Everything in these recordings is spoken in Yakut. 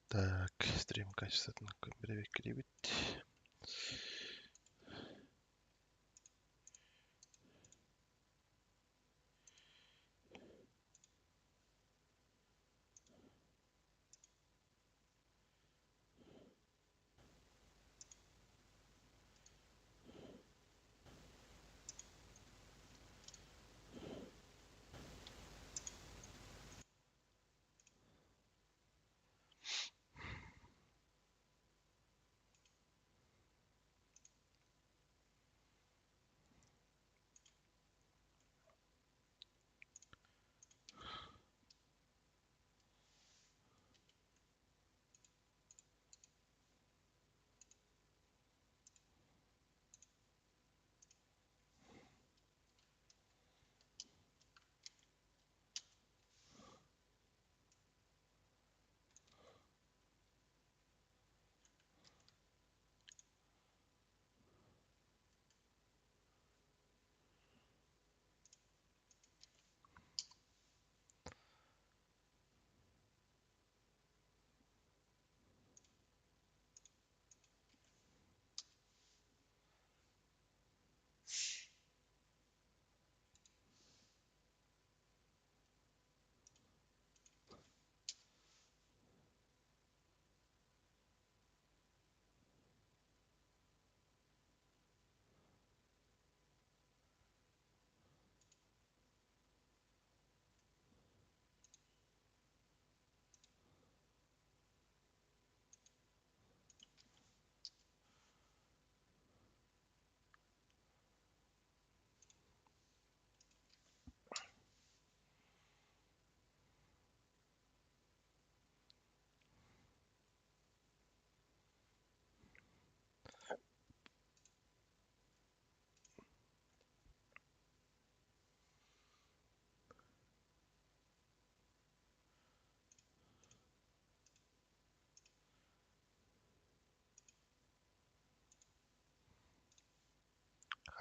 Так, стрим качествотын бэрэбиэркэлиибит.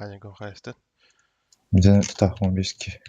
Ханька хайстан. Дьэ тутаах 15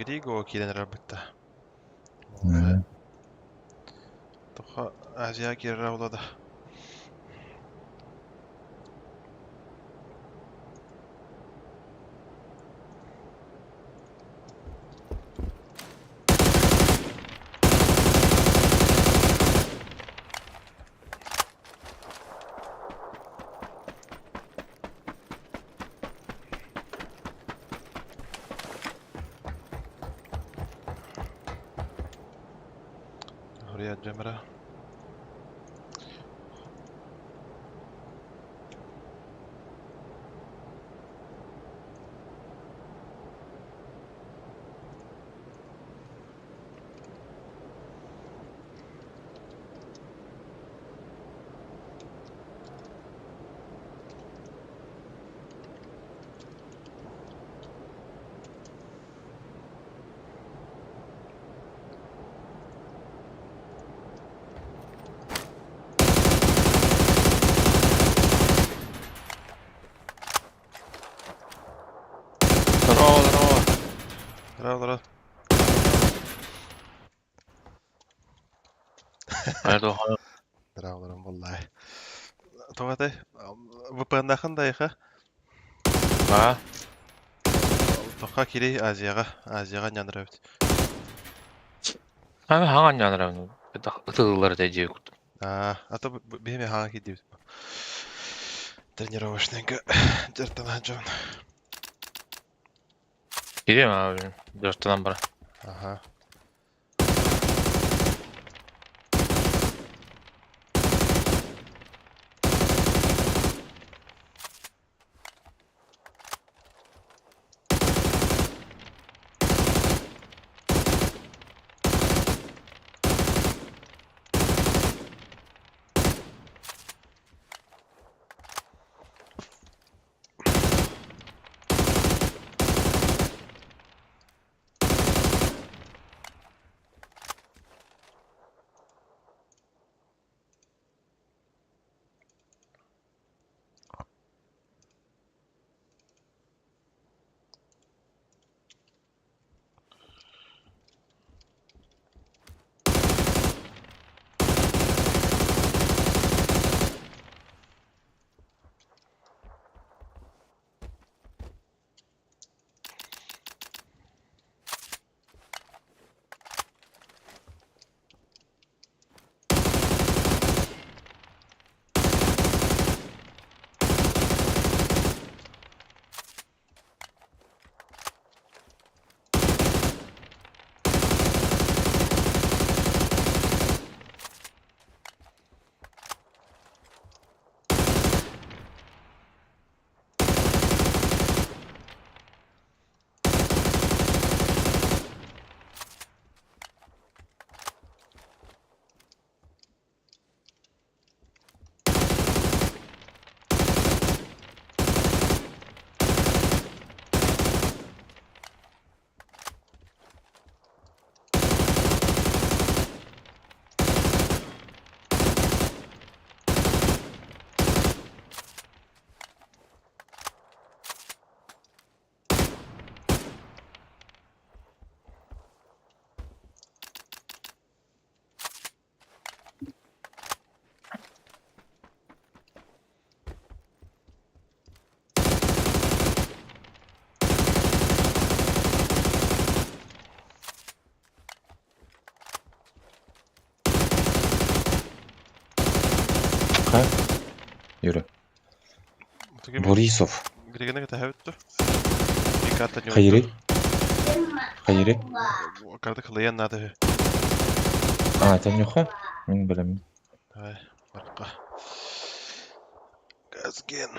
Григо киирэн эрэр бытта. Мм. Тоха Азия киирэрэ буолла да. Hurriyet Cemre. Здорово, здорово. Здорово, здорово. Хайдах Здорово, здорово, буоллай. Тоҕо этэй? VPN-наахын да эйиэхэ? Аа, Тоха киирий Азияҕа. Азияҕа ньанар эбит. аны хаҥан ньанарабын ытыллар этэ дии курдук. Аа, а то биһиэхэ хаҥа киирдибит. Тренировочныйга дьарыктана сылдьабын. Кириэм аа дьарыктанан баран. Аха. Ха? Юра. Борисов. Григаны кытта бүттү. Карта не Хайыры? Хайыры? Карта кылыйан надо. А, это нюха? Мин билем. Давай, барка. Газген.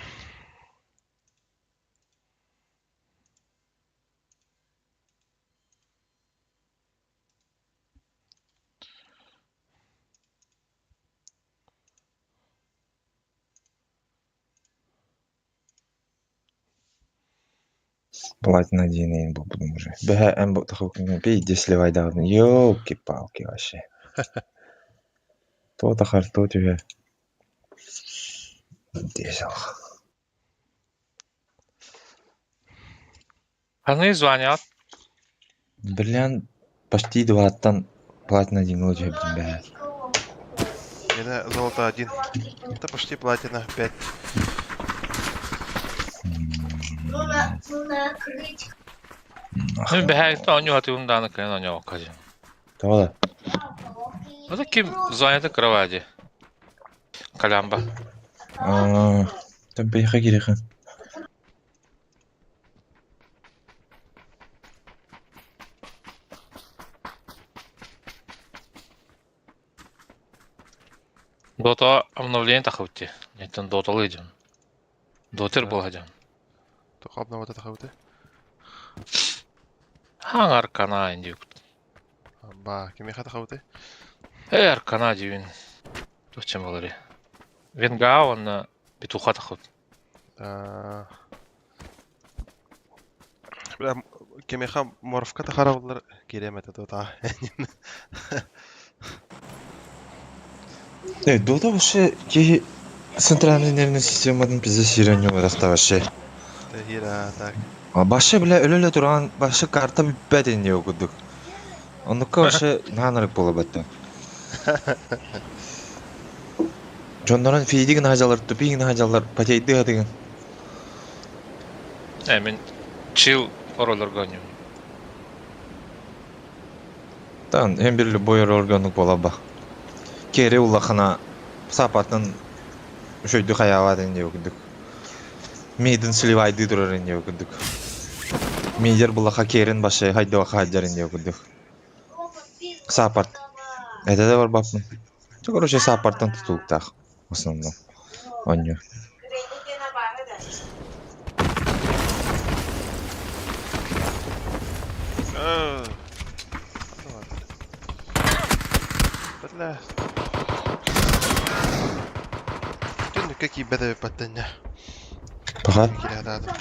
Платина один эйн бу будем уже. БХ М бу тахы пиздец сливай давно. Ёлки-палки вообще. То тахар, то тебе. Десел. Ханны звонят. Бриллиант почти дваттан платина диҥҥэ түһэбитим бээ. Это золото один. Это почти платина 5. Мин бэһээктэ оонньуу сатыыбын даҕаны кыайан оонньообокко диэн. Тоҕо да? Это ким занята кровати? Колямба. Аа, Тэбэйхэ кириэхэ. Дота обновление тахыбыт дии. Неттен доталыы дьон. Дотер буола дьон. Тоҕо обновата тахабыты? Хаҥ аркана диэбит. Ба, кимиэхэ тахабыты? Эй, аркана диибин. Туох чем буолар Венга уонна Петуха тахыбыт. Бля, кимиэхэ морфка тахарабыллар киириэм этэ дота. Э, Дота вообще киһи центральный нервный систематын пиздец сиирэн ньуурахта вообще. Тэһиира так. Башы бля өлө-өлө туран башы карта бүппэт инниэ курдук. Оннукка вообще наанарык буола баттым. Дьоннорун фидигин хаҗалар, тупигин хаҗалар, потейды хатыгын. Э, мин чил оролорго оонньуум. Тан эн bir любой органык буола ба. Кери улахана сапатын үчөйдү хаябат инниэ курдук. Мидин сливайды турар инниэ курдук. Мидер булаха керин башы хайдыва хаджар инниэ курдук. Саппорт. Это да барбаппын. Короче, саппортан тутулуктаах в основном. Оонньуу. Бля. Түннүккэ киирбэт эбиппаттан Тоҕо? Киирэ сатаатым.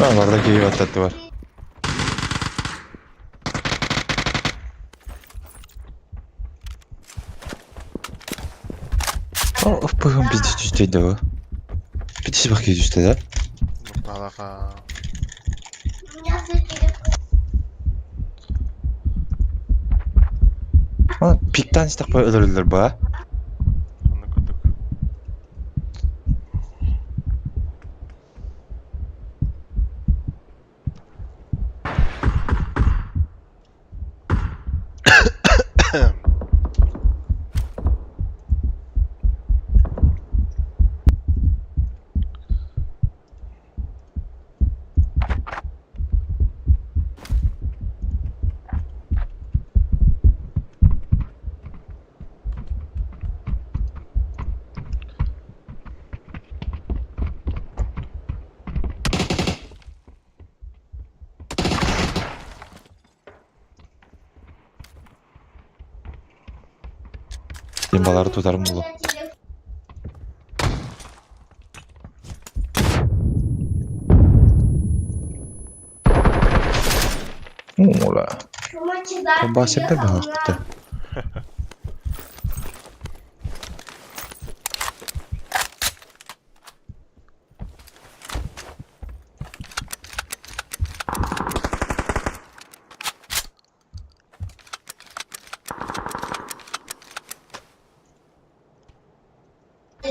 Аларда киһи баттаттылар. О, пыһым пиздец түстэ да Пиздец бах түстэ да? Нукталаха. А, пиктан истэхпэ өлөрөллөр ба? Онно курдук. Имбалары тутарым булу. Ола. Колбасырда баахта.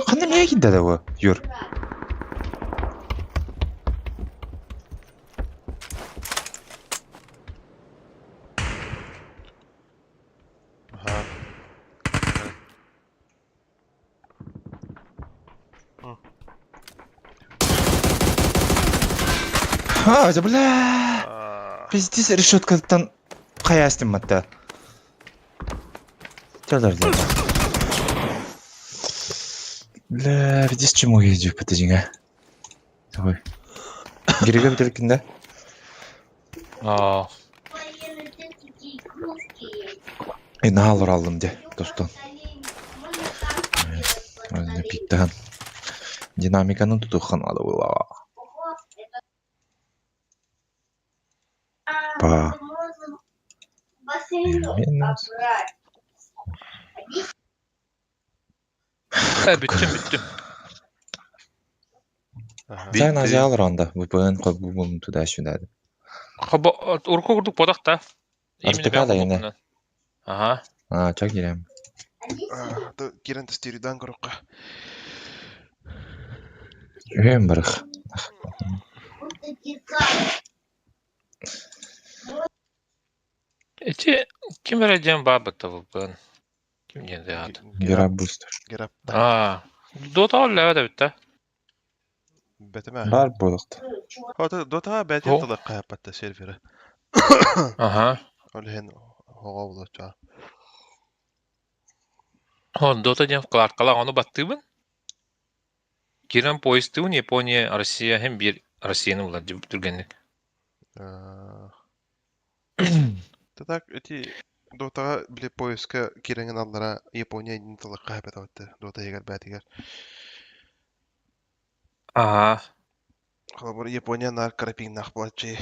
Ханна эмиэ киирдэ да бу, Юр? Аха. А, бля! Пиздец, решеткаттан хайа астымматта. Чалар Бля, пиздец чему ездю пытыжиңа. Давай. Гириге битиркин да? Аа, Э, наалыр алдым де, достон. Эпиктаһан. Динамиканы тутуохха наада буоллаҕа. Па. Минус. Бүттүм, бүттүм. Sen азиялар анда VPN кобу туда-сюда. Хобо урукку курдук бодох да. Именно Артыка да ене. Ага. А, чак кирем. Кирен тестирдан көрөккө. Үһүн барых. Эти ким эрэ диэн баабыта VPN. Ким диэн аата? Гераб бустер. Гераб. Аа. Дота оллэбэт эбит да. Бэтимэ. Бар буолуохта. Хото Дота бэтин тылы кааппатта сервері. Аха. Ол иһин оҕо булачча. Он Дота диэн вкладкалаах ону баттыыбын. Кирен поездтыыбын Япония, Россия һин биир Россияны булар түргэнник. Так эти Дотаҕа били поиска киирэҥин аллара Япония иннин тылы хаһапетабатты Дота иһигэр бээтигэр. Аа. Холобур Япония наар карапиҥнаах буолаччы.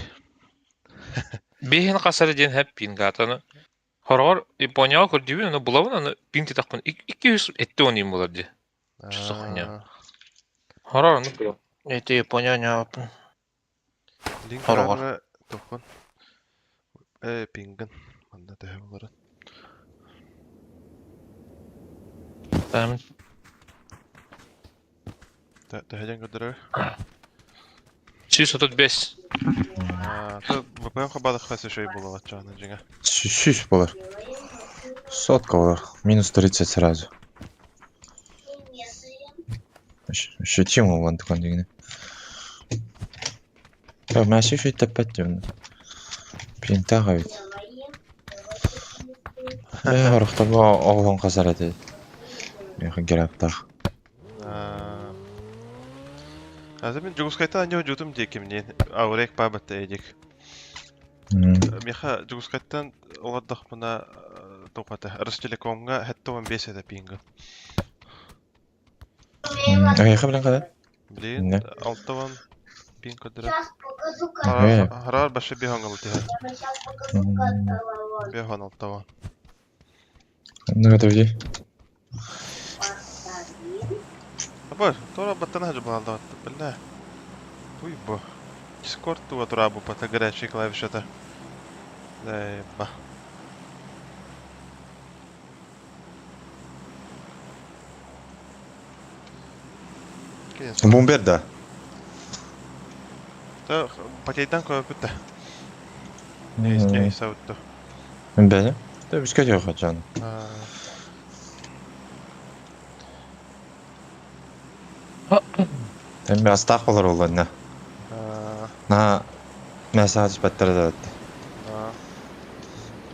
Биһин хасары диэн хэп пингатаны. Хороҕор Японияҕа көрдүүбүн, ону булабын, аны пинг титахпын 200 70 буолар дии. Чусахня. Хорор ону булам. Эти Япония ньаапын. Линк Хороҕор. тоххун. Пингын. Манна төһө буларын. Там Төһө дьон көрдөрөр? 135. VPN хабалыхха сөшөй буолаҕаччаҕына дьиҥэ. Сүүс буолар. Сотка буолар. Минус 30 сразу. Ощутимо буолан tukан дигини. Мәші шөй тәппәт диэн. Принтах эбит. Ээ, орохторго оҕолон хасар этэ. Миэхэ гераптаах. Азы мин Дьокуускайтан анньа дьутум диэкимниин Аурек паабатта эдик. Миэхэ Дьокуускайтан олордохпуна туохата Ростелекомҥа 75 этэ пингын. Эһиэхэ билэн хада? Билигин 60 пин көрдөрөр. Хараар башы биһон ылытыһа. Биһон алтаван. Ну это где? Абар, тора баттана хажы балалда бля. Туй бу. Дискорд туа тура бу пата горячий клавишата. Дай ба. Бумбер да. Та патейдан көпүттэ. Не саутто. Бәле. Та бискә жан. Эми астаах болар олланна. На месседж баттар да.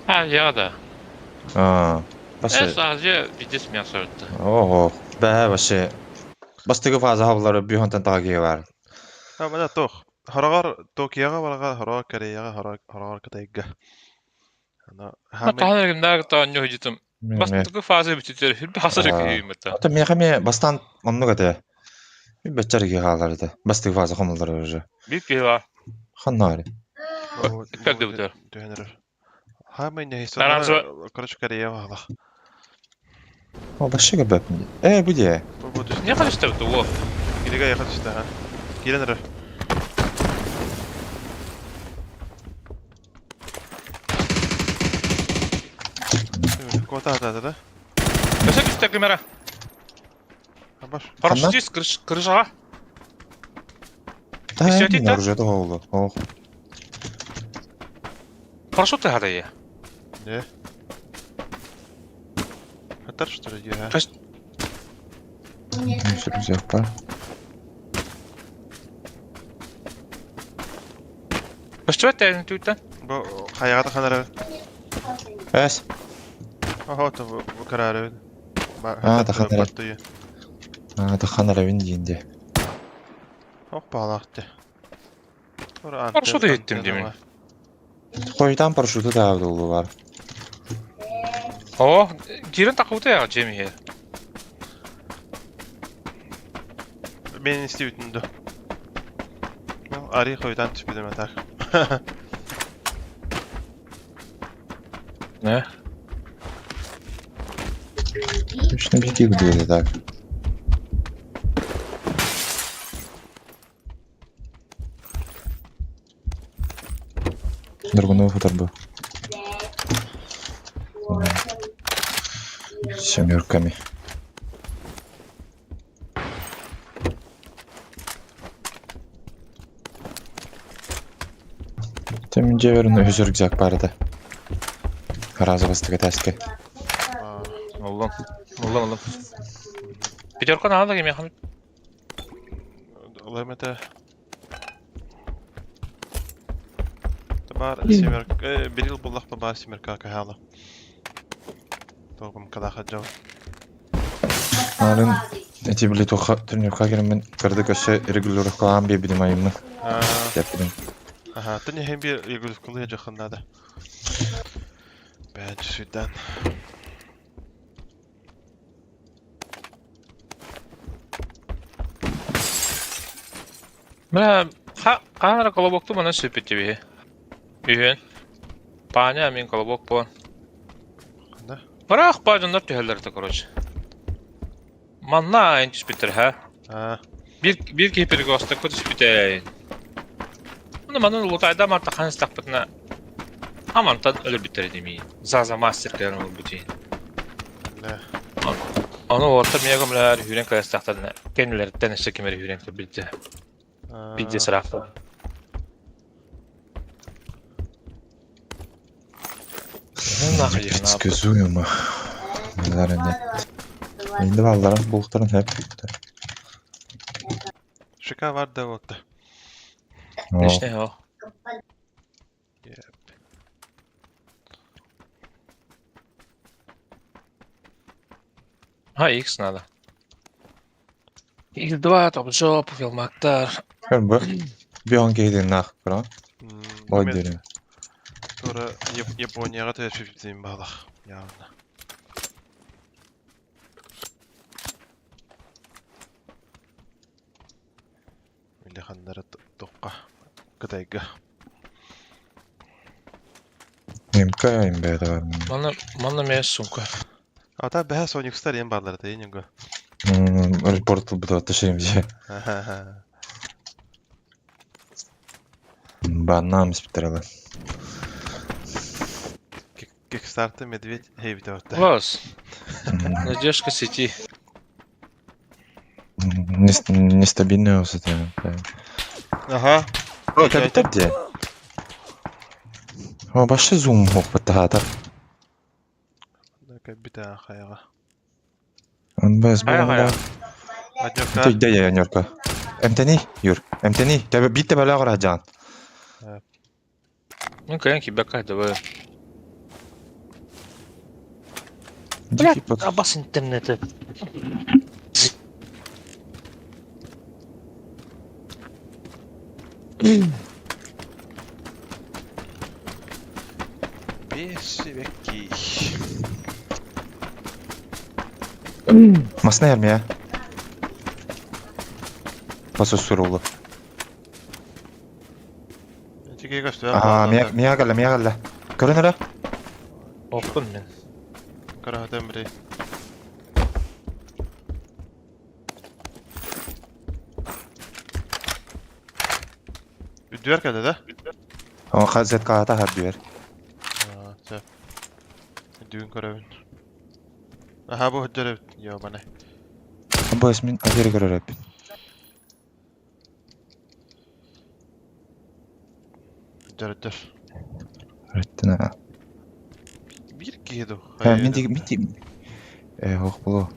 А, я да. А, баше. Э, видес мясо это. Ого, бә баше. Бастыгы фаза хабылары бүйхонтан тагы бар. А, мына тох. Хорогор Токиоға барга, хорогор Кореяға, хорогор Кытайга. Ана Хаамай наагта онньу худитым. Бастыгы фаза бүтүтер, хүлбэ хасар күйүмөтө. Ата мехаме бастан оннук этэ. Бэччэр ки хаалар этэ. Бастыгы фаза хомулар уже. Бик киһи Ханнари. Как дебютер? Хаамай не короче Корея бағла. О, башка бэп. Э, бу де. Не хадышта бу во. Кирига яхадышта, ха. Киренер. Кота ата да? Өсө түстэ камера. Абаш. Парашютист крышаға. Да, не оружие того Ох. Парашют хада я. Не. Хатар что ли, я? Рюкзак бар. Что это тут? Бу хайага ханара. Эс. Ага, то бу карары. А, таханара. А, таханара вин диинде. Ох, балакты. Парашют еттим деймин. Койдан парашюты да болу бар. О, кирен такыбыта я жеми. Мен истибитин ду. Арый хойутаан түспүтүм а так. Не? Точно бити где так. Драгунов оторбу. Семерками. Тем дьиэбэр үһүс рюкзак баар этэ. Раза бастакы этээскэ. Уллум. Уллум, уллум. Пятерка надо кимиэхэ. Ылыам этэ. Баар семерка, берил буллахпа баар семерка каһаала. Толкум калаха дьон. Арын эти били туха тренировка кириммин кырдык өссө регулировкалаан биэрбитим айыммын. Тэппитим. Аха, тын иһин биир регулировкалыы дьахын надо. Бэдж сүйдан. Бля, хаан эрэ колобокту манан сүппүт дии Үһүөн. Паня мин колобок буолан. Ханна? Быраах баа дьоннор түһэллэр этэ короче. Манна айан түспүттэр ха. Аа, Биир биир киһи перегостокко түспүтэ. Ону манан лутайда марта хаан истэхпитинэ амантан өлөрбүттэр ини миин. Заза мастер кэлэн ылбыт иһин. бля. Ону уолаттар миэхэ көмөлөһөр үүрэн кэлэстэхтэринэ кэннилэриттэн өссө ким эрэ үүрэн кэлбитэ. Пиздец ыраахтан. Предсказуемо. Балар нет. Енді балларын булуктарын хеп. Шика var да вот. Лишний о. Yep. А, X надо. X2, топ жоп, филмактар. Бу бион кейдин нах бро. Бой дерим. Тура Японияға төшіп балах. Явно. Илиханнары тоққа. Кытайга. МК МБ бар. Манна, манна мэ сумка. А та бэһэ Соникстар ең барлар да ең Репорт буту ташырым же. Банам спитрала. Кикстарты медведь хейбит отта. Вас. Надежка сети. Нестабильная высота. Ага. О, капитан где? О, баши зум мог потагата. Капитан хайга. Без Хайа, хайа. Аднёрка. Ты я Нюрка. Эмтени, Юр. Эмтени. Тебе битте бала гора жан. Ну, каян кибака давай. Дикий под... Абас интернета. Бесивекки. Масна ярмия. Пасу сурулу. Тиге көстү. Аа, мия мия галла, мия галла. Көрөн Оппун мен. Карахатан бири. Үдүөр кэлэ да? О, хазет каата хаббер. Аа, сөп. Үдүүн көрөбүн. Аха, бу хөддөрөбүт. Йо, бана. Бу мен агери көрөрөп. Өддөр өддөр. Реттена. Бир киһи ду. Мен диг мен диг. Э, ох боло.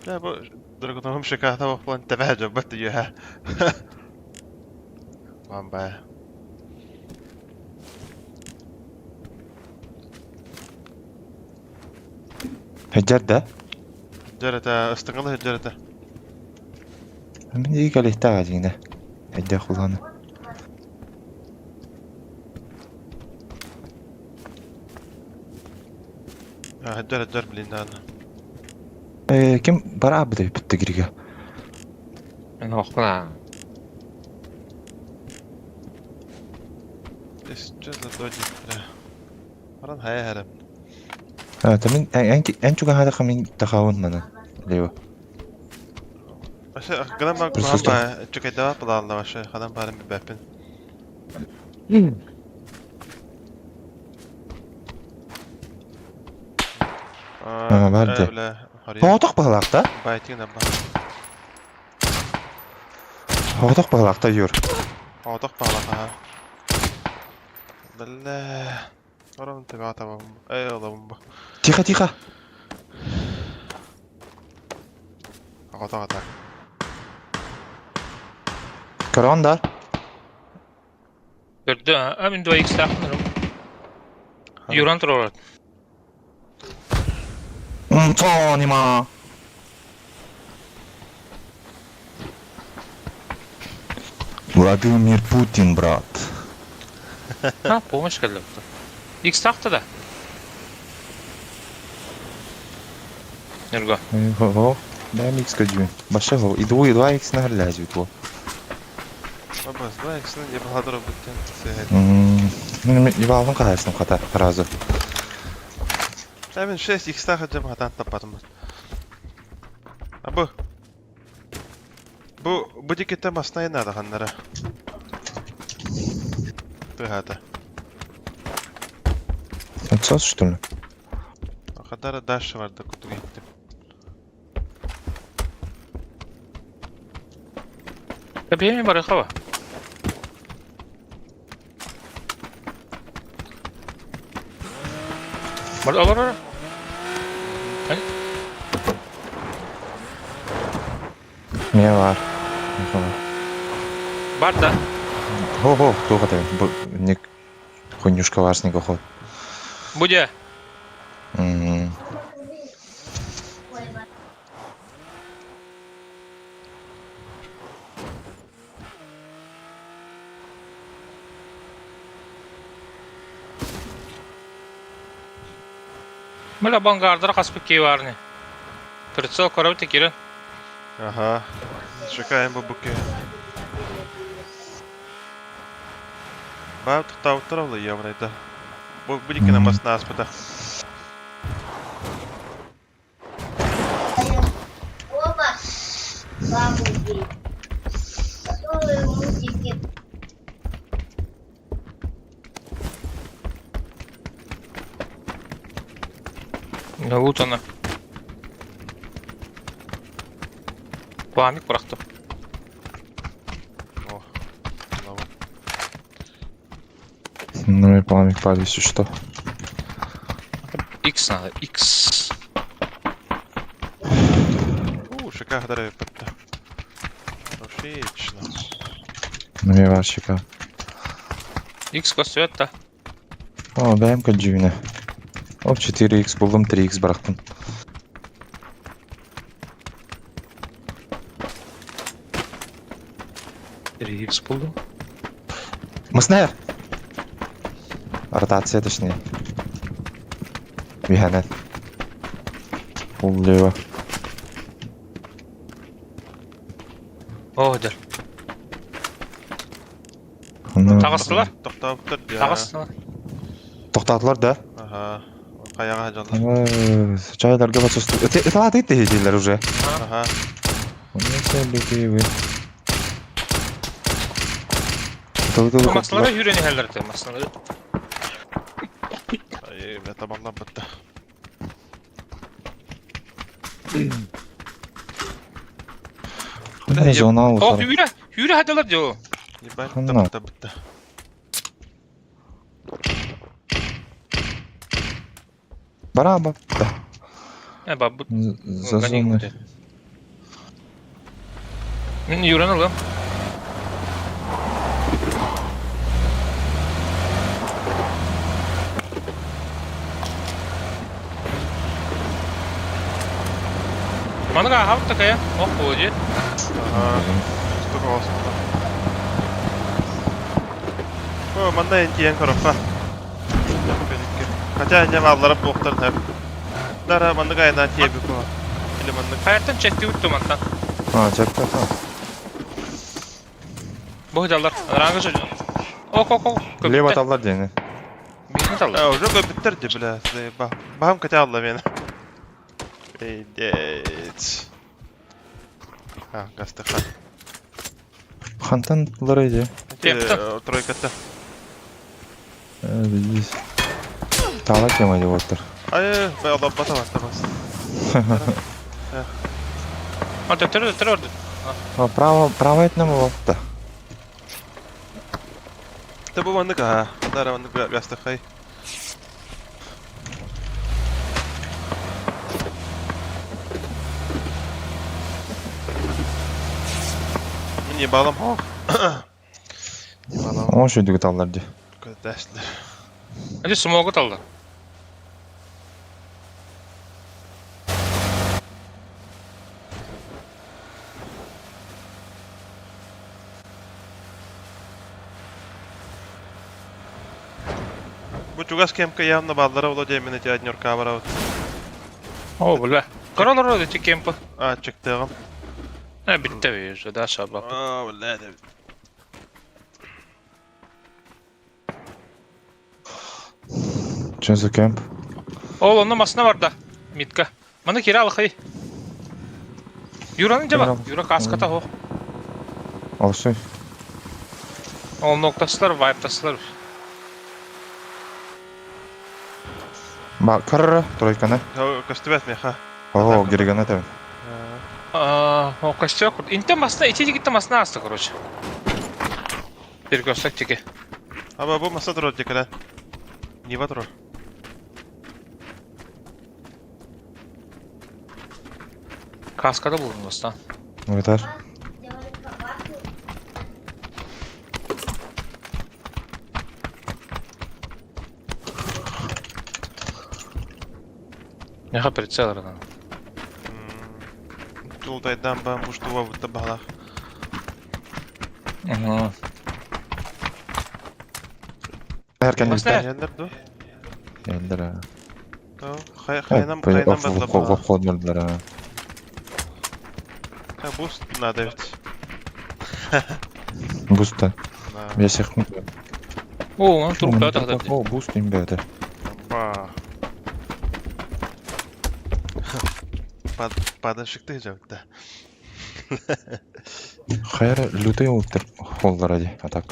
Да, бу драгоном шиката бу план тэбэ жобат юха. Вамба. Хеджер да? Өддөр это ыстыңалы өддөр это. Мен диг алихта гадигне. Хеджер хуланы. Өддөр өддөр блин дааны. Э, ким бара быды битте кириге. Охла. Что за додик, бля? Баран хайа хэрем. А, мин эн чугаһаатахха мин тахабын маны. Лево. Вообще, гынан бар куһаҕан баа, чөкөйдөбөт балаалла вообще, ханан баарын билбэппин. А, бар дии. Соҕотох быһалаах да? Байтигин абба. Соҕотох быһалаах да Юр. Соҕотох быһалаах аха. Бэллэ. Орон төбөҕө табабын. Эй, олобун бу. Тихо, тихо. Соҕотох ата. Көрөҕүн да? Көрдө, а мин 2x-таахпын Юран турар. Антонима! Владимир Путин, брат. Ha, помощь кэллэ. X-таахта да. Нюрго. Хо, дай микс кадю. Баша хо, и двое, два икс на лязют во. Абас, 2 икс не благодарю бүттен. Ну, Ивалын қағайсың қата, сразу. Ә мин 6 икс-таах сылдьан хатаан таппатым. А бу бу бу дикиттэн баснайы наада ханнара. Тыһаата. Отсос, что ли? Хадара дальше барда кутуга иттим. Кабиями барыхава. Бар олорор. Мия бар. Бар да. Хо-хо, туох это? Ник хуйнюшка бар снегоход. Будя. Бля, бангардара хаспыт киһи баарыный. Прицел көрөбүт киирэн. Ага. Шукаем бу буке. Баа тохтообуттар ол явнайда. Бу бу диккинэ мас ааспыта. Лутана. Пламик бырахтым. О, лава. Ну и пламик падает, если что. X надо, X. У, шикарно бітті. Отлично. Ну и бар щека. X көстүбэт да. О, бэйэм көрдүүнэ. Оп, 4x буллум, 3x бырахтым. 3x буллум. Мыснайар! Ротация, точнее. Биһэнэн. Уллева. О, дэр. Таҕыстылар? Тохтообуттар дии. Таҕыстылар. Тохтоотулар да? Аха. Хайаҕа дьаллар. Чайдарга почувствовал. Это это ладно ты дииллэр уже. Аха. Вы. Маслары үүрэн иһэллэр этэ, маслары. Ай, бля, табаллан бытта. Зона О, үүрэ, үүрэ хадалар дьо. Ебать, Ханна. бытта бытта. Бараба. Да. Э, бабут. За зоной. Мин үүрэн ылым. Манга аһабыт такая. Ох, буолуо Ага. Столько оспута. О, манна тиийэн көрөххө. Хотя не алларып буохтарын хэп. Дара маннык айна тиэби ко. Или маннык. Хайаттан чэктибит тумантан. А, чэппэ. Бу сыталлар. Араҥа сылдьан. Ок, ок, ок. Лево Көбүттэр. таллар диэни. Биһини А, таллар. уже көбүттэр ди, бля. Баһым кэтэ алла мені. Пиздец. А, гастыха. Хантан тыллар иди. Кемптен. Тройката. Видишь. Таала тема деп отыр. Ай, бай алаббата бар табас. А, төттөрү, төттөрү ордун. Право, право этнем болыпты. Та бу маннык аха. Дара маннык гастыхай. Мин ебалым хох. Ебалым. Он шөйдүгү таллар ди. Көтәшлер. Adi смогу таллар. Бу чугас кемка явно баллара боло диэмин эти однерка барабыт. О, бля. Королор эти кемпы. А, чыктыгым. А, битте уже, да, шаба. А, бля, Чөнсө кемп. Ол онно масына бар да. Митка. Маны кире алхай. Юраны жаба. Юра каската хох. Олсуй. Ол ноктасылар, вайптасылар. Ба, көрөрө тройканы. Көстүбэт меха. О, гиргана табы. А, о, костер. Инте масына, ити дигитте масына асты, короче. Перекресток теке. Аба бу маса турар декален. Нива турар. Каскада булдum достан. Өтөр. Неха прицел ардан. Тултайдан бам буштуа бутта балах. Угу. Эркен Баста. Яллар ду. Элдер. Хай хайнам хайнам батла. Хоп хоп мөлдөр. Буст надо ведь. Буста. Я всех. О, он трупта тогда. О, буст им бәді. Ба. Падашыкты жабытта. Хайр лютый ултыр холлар ади, а так.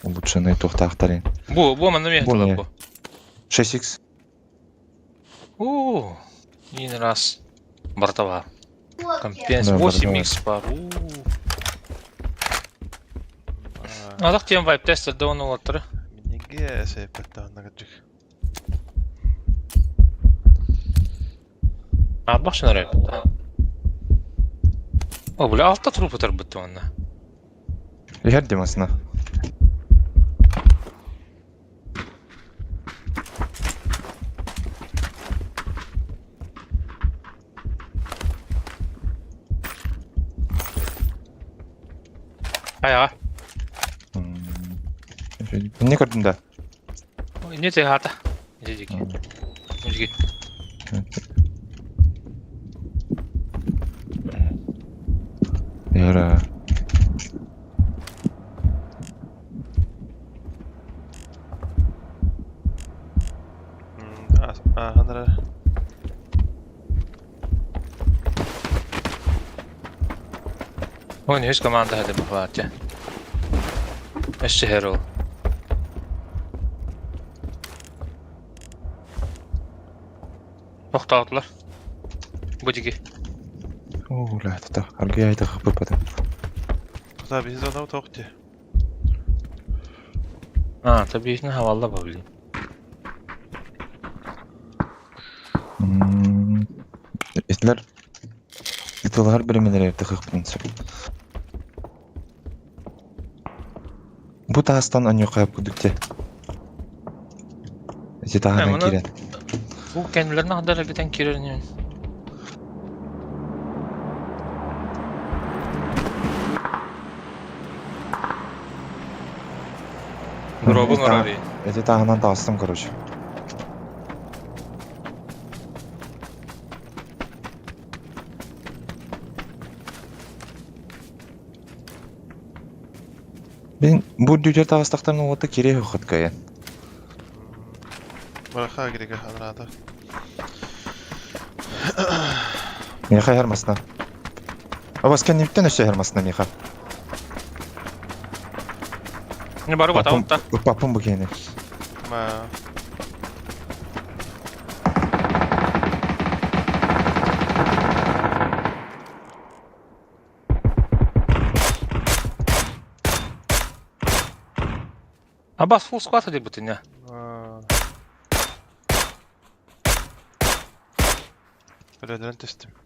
Улучшенный тухтахтарин. Бу, бу маны Бу не? мен бу. 6x. О, един раз. Бортова. Компенс Да, 8 бортовая. х пар. Адак тем вайп тестер да оны олаттыры. Минеге сепеттааннагачык. Арбах шынар О, бля, алта трупы тарбытты онна. Егер демасына. Аяға. Не көрдүң да? Не те хата. Не деки. Мужики. Егер. Аханра. Ой, не команда хады бахватя. Эшче херол. Тоқталдылар. Бу диги. О, ля, это аргы айта хапы пата. Куда биз онау тохти. А, табиитин хавалла ба блин. Этлер Италар биременер тахыппын сөп. Бу таастан аньо кайып күдүкте. Эти таадан мұны- кирен. Бу кәнилерин адар битен кирерин. Дробун орари. Эти таадан таастым, короче. Мин бу үрдүгэр таҕыстахтарына уота кириэ хохот кыайан. Быраха гиригэ анраата. Миэхэ иһэр масна. Абас кэннибиттэн өссө иһэр масна миэхэ. Не бары Папам, батабын та. папам бу киһини. Ма Абас full squad диэбитин я. Өлөнөрөн түстүм.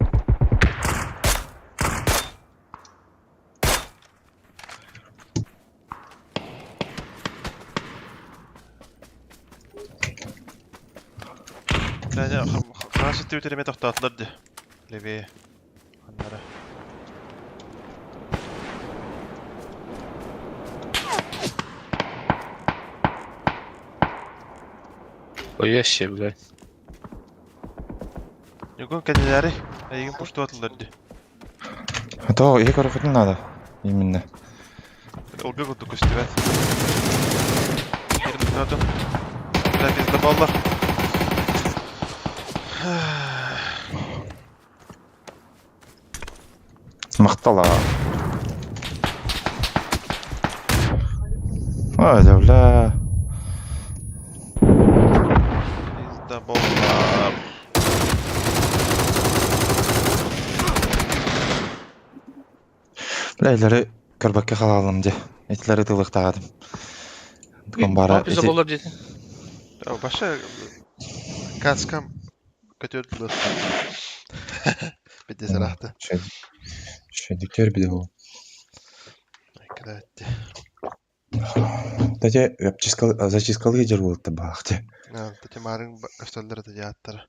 Хаас үттүбүт эмэ тохтоотулар дии. Левее. Ханнара. Ой, блядь. Ньугун кэннилэри эйигин пуштуатылар дии. А то иһи көрөхүтүн надо. Именно. Олга курдук көстүбэт. Кирин тутатым. Бля, пиздоболлар. Махтала. Ой, да бля. Пиздоболлар. Бля, илэри көрбөккө халаалым дии. Итилэри тылыктаатым. Бара Пизда боллар диэтин. Вообще, каскам көтөрдүлөр. Бидде сарахты. Шөйдүктөр биде ол. Кыдаатти. Тате зачискалы жер болду баахты. Тате марын көстөлдөр да жааттар.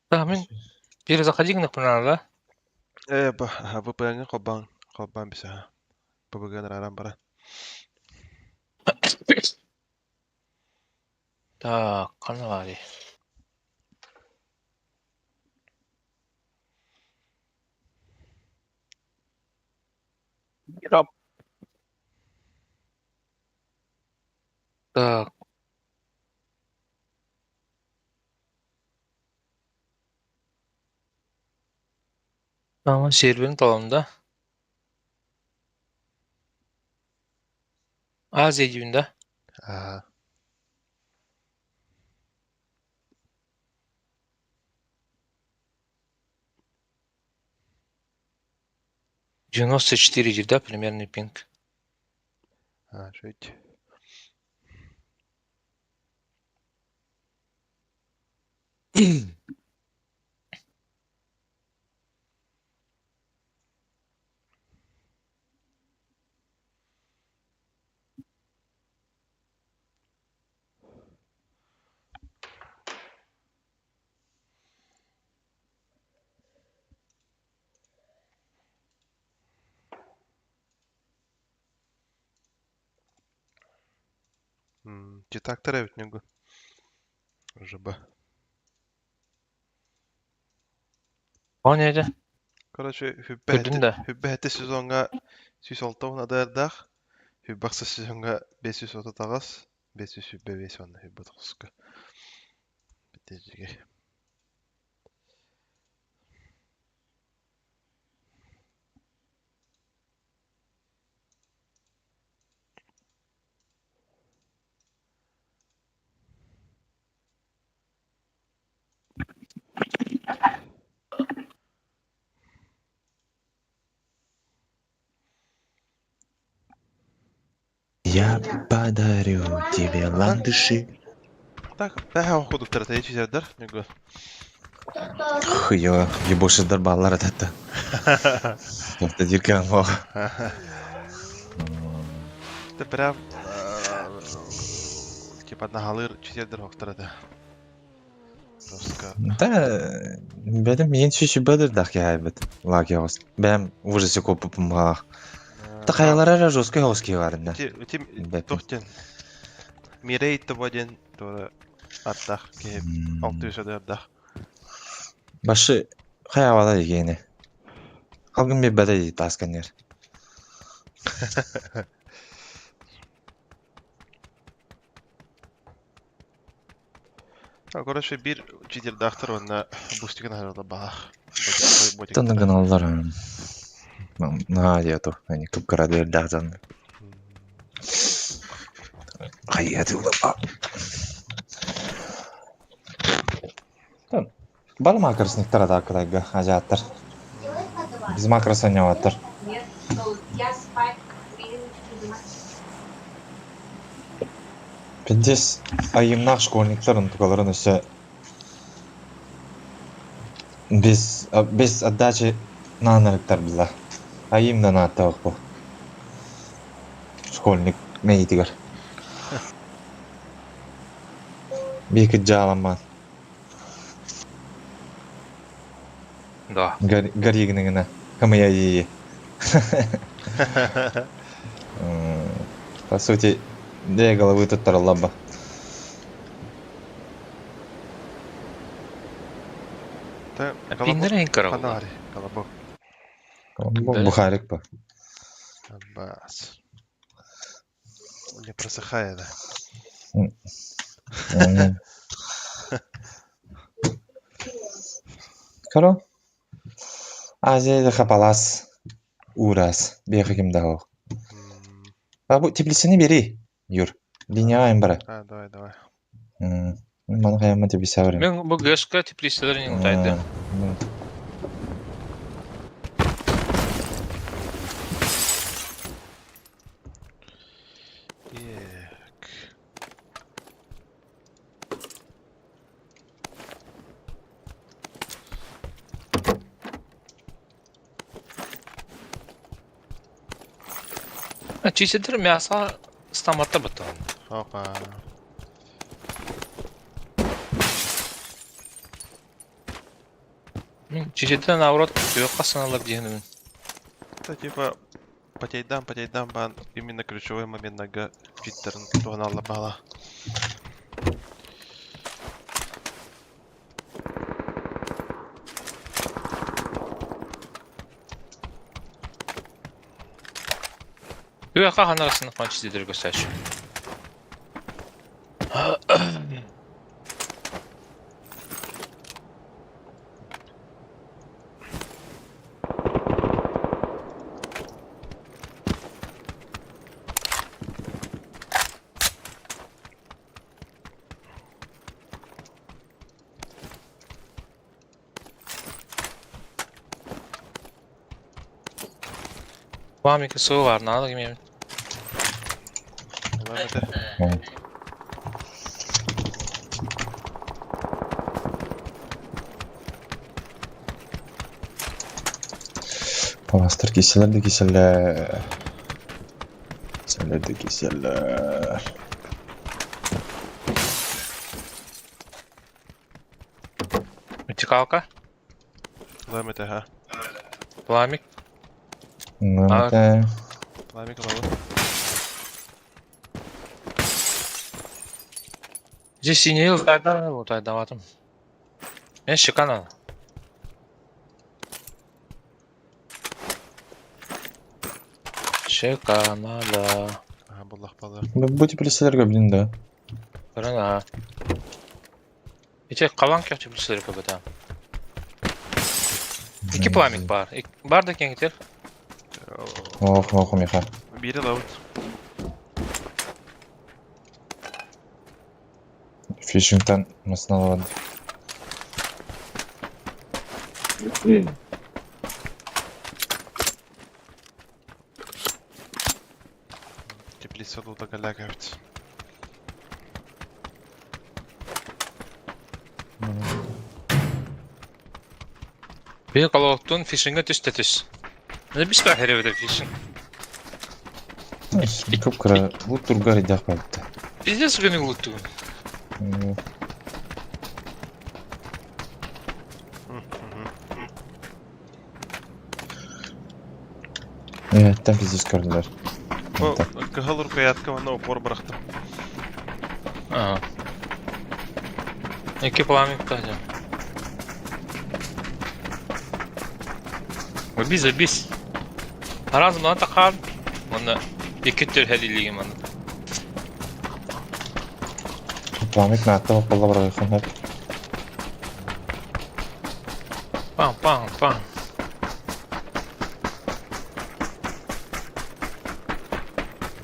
Да, мин перезаходи гына да? Э, ба, VPN-ҥа холбоон, холбоон бисаха. ПБГ арааран баран. Так, ханна баарый? Так. Ама серверин талам да. Азия диибин да? Аа. 94 диир да примерный пинг. Аа, шөйт. Читактар эбит ньугу. ЖБ. О нede? Короче, Көрдүн да. хүббэһэтти сезоҥҥа 106 адардаах, хүббахса сезоҥҥа 538, 525 уонна хүббэ тоҕуска. Битээжигэ. Я подарю тебе ландыши. Так, бэһэ охудуктара тэйичизердер ньугу. Хуё, ебошидар баллар ататта. Это диркан лох. Это прям типа нагалыр чизердер хохтара да. Жестко. Да, бәдем мен шүші бәдір дақ яйбыт. Лак яғыз. Бәм ужасы көп бұмғақ. Та қаялар ара жестко яғыз кейварында. Ти Бәпін. тохтен. Мирей тобо диэн туора аттаах киһи 600 өдөрдөөх. Башы хайаабата дии Халгын биэрбэтэ дии таас кэннигэр. Короче, биир читердаахтар уонна бустигын аһаралар баҕах. Тонна гыналлар. Наһаа диэту. Они кып-кыра диэрдээх дьон. Хайа тылла. Бары макросниктар атааккытайга азиаттар. Біз макрос ойнабаттар. Пиздец айымнаах школьниктар онтукаларын өссө без без отдачи наанарыктар была. Айымнан ааттаах бу. Школьник мэйитигэр. Биэкит дьааламмаан. Да. Гори гына Хамая По сути, две головы тут лаба. Пиннер Панари, колобок. Бухарик по. Бас. Не просыхает, да. Хоро. Азия хапалас. Урас. Беха ким дал. А бу теплицаны бери, Юр. Линия бара. А, давай, давай. Маны хайама теплица барым. Мен бу гэшка теплицалар не утайды. Так. Чисетер мясо стаматта бутон. Опа. Мен чисетер наоборот түйөкка саналар диэнин. Это типа потейдам, потейдам бан именно ключевой момент нога читтерн туһаналла бала. Түйөкка ханарасына хан чисетер көсәш. Вам суы бар, надо кеме. Давай это. Паластар киселер де киселер. Киселер де киселер. Вертикалка, Давай это, ха. пламик. Ну, это... Пламя головы. Здесь синий утайда, утайда ватым. Мен шикана. Шиканада. Ага, буллах бала. Бу теплицаларга, блин, да. Көрөн Ите калан көх теплицалар көбөтө. Iki пламик бар. Бар да кеңитер. Ох, ох, меха. Бири лаут. Фишингтан масналавад. Теплица лута галяга ведь. Бир колоктун фишинге түс те түс. Не бис бар херебеде фишинг. Көп кыра, бу тургар идях бапты. Пиздец гыны луттугун. Evet, пиздец көрдүлөр. О, кыһыл рукоятка вана упор бырахтым. Аа. Икки пламя птаһа. Забись, забись. Араас мана тахаар уонна икки төрһэлиилиги манна. Пламик наатта баппалла барайхан хөп. Пам, пам, пам.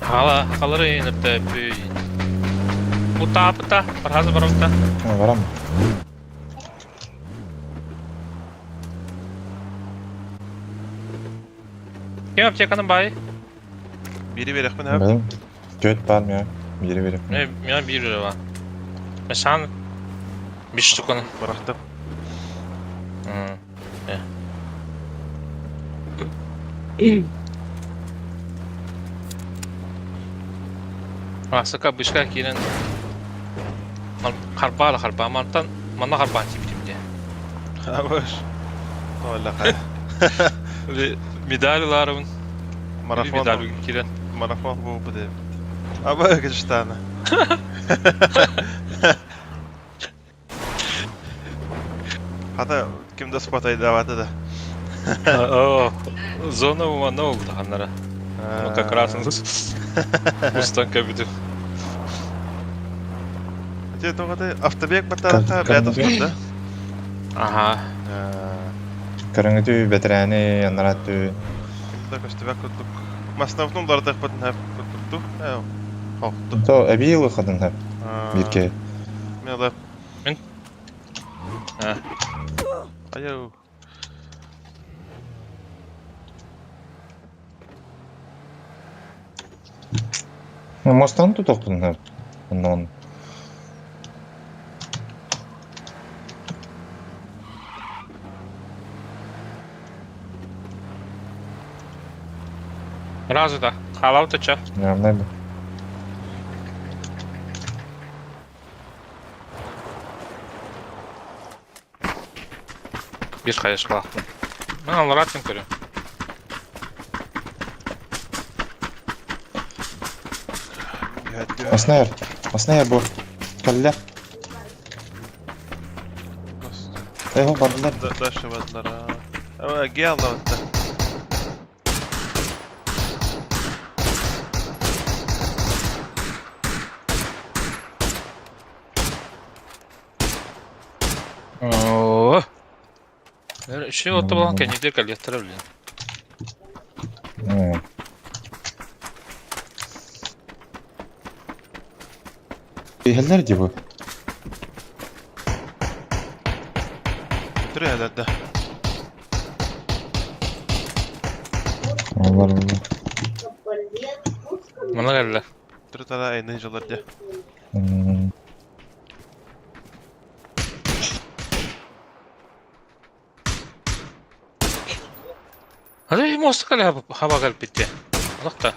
Хала, халары инепте Пута, пута, пархазы барамта. Барам. Ким аптеканы бай? Бири берехпин хөп. Бәлем. Төт бар мия. Бири берехпин. Мия бири бар. Мен биш штуканы. Барахтым. Аасыка бышка киирэн харбаала харбаа мантан манна харбаан тиибитим дии. Абыш. Ола хай. Медаль ылаарыбын. Марафон. Медаль киирэн. Марафон буолбут эбит. Аба кычтаана. Хата ким да спотайдаабата да. О, зона манна буолбута ханнара. Ну как раз устан кэбитим. Ити тоҕотой автобег баттаахха бэйэ да? Аха. Көрүҥүтү бэтэрээни анараа өттү Ким да көстүбэт курдук. Маснабытын уларытыахпытын сөп курдук дуу? Хоохту. То эбии ылыаххытын сөп бииргэ. Мен ылыам. Мин Айау. Мостан тутуохпутун сөп. Оннугун. Сразу да. Халау ты чё? Наверное, да. Биир хайысхалаахпын. Мен аллараатын көрүм. Аснайр, Аснайр бу. Кэллэ. Э, бардылар. Дальше бардылар. Геал да Оо. Үчүгэй отто буолан кэннигэр кэлиэхтэрэ блин. Иһэллэр дии бу. Түрүһэлэр да. Олар олар. Мана кэллэ. Түрү-тара айны дьоллор дии. Hadi мосту кэлэ хаба кэлбит Олох да.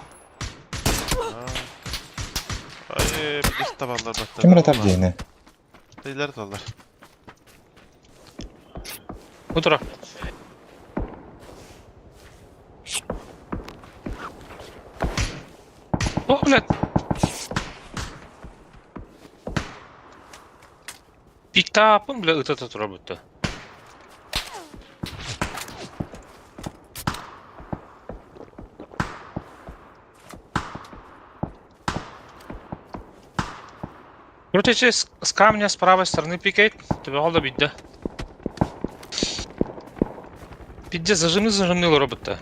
Ай, билис табаллар баттар. Ким эрэ диэни? Тейлер таллар. Утро. О, блядь. Пиктаапын, бля, ыта турар будто. Короче, с камня с правой стороны пикает, тебе да бить, да? Пизде, зажимны зажимны робот-то.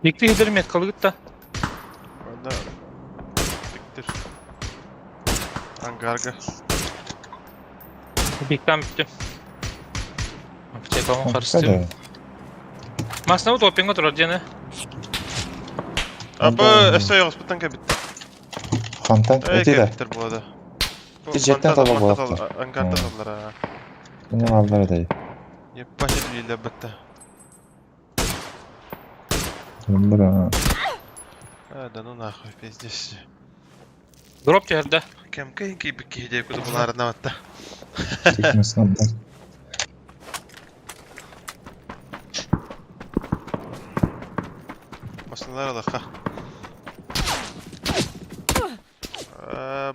Бикти хидер меткалыгытта. Манна биктир. Ангарга. Биктан бүттү. Аптекаҕын харыстыым. Масна топинга турар диэни. Абы өссө ойоҕоспуттан кэбиттэ. Хантан Эй, эти да. кэбиттэр буолда. Ти жеттен таба буолахтар. Ангарда таллар. Кини бааллар этэй. Еппа хебилилер бытта. Бра. А, да ну нахуй, пиздец. Дроп түһэрдэ. Кэмкэ киирбит киһи диэки булаарынабатта. Масыналар ылыхха.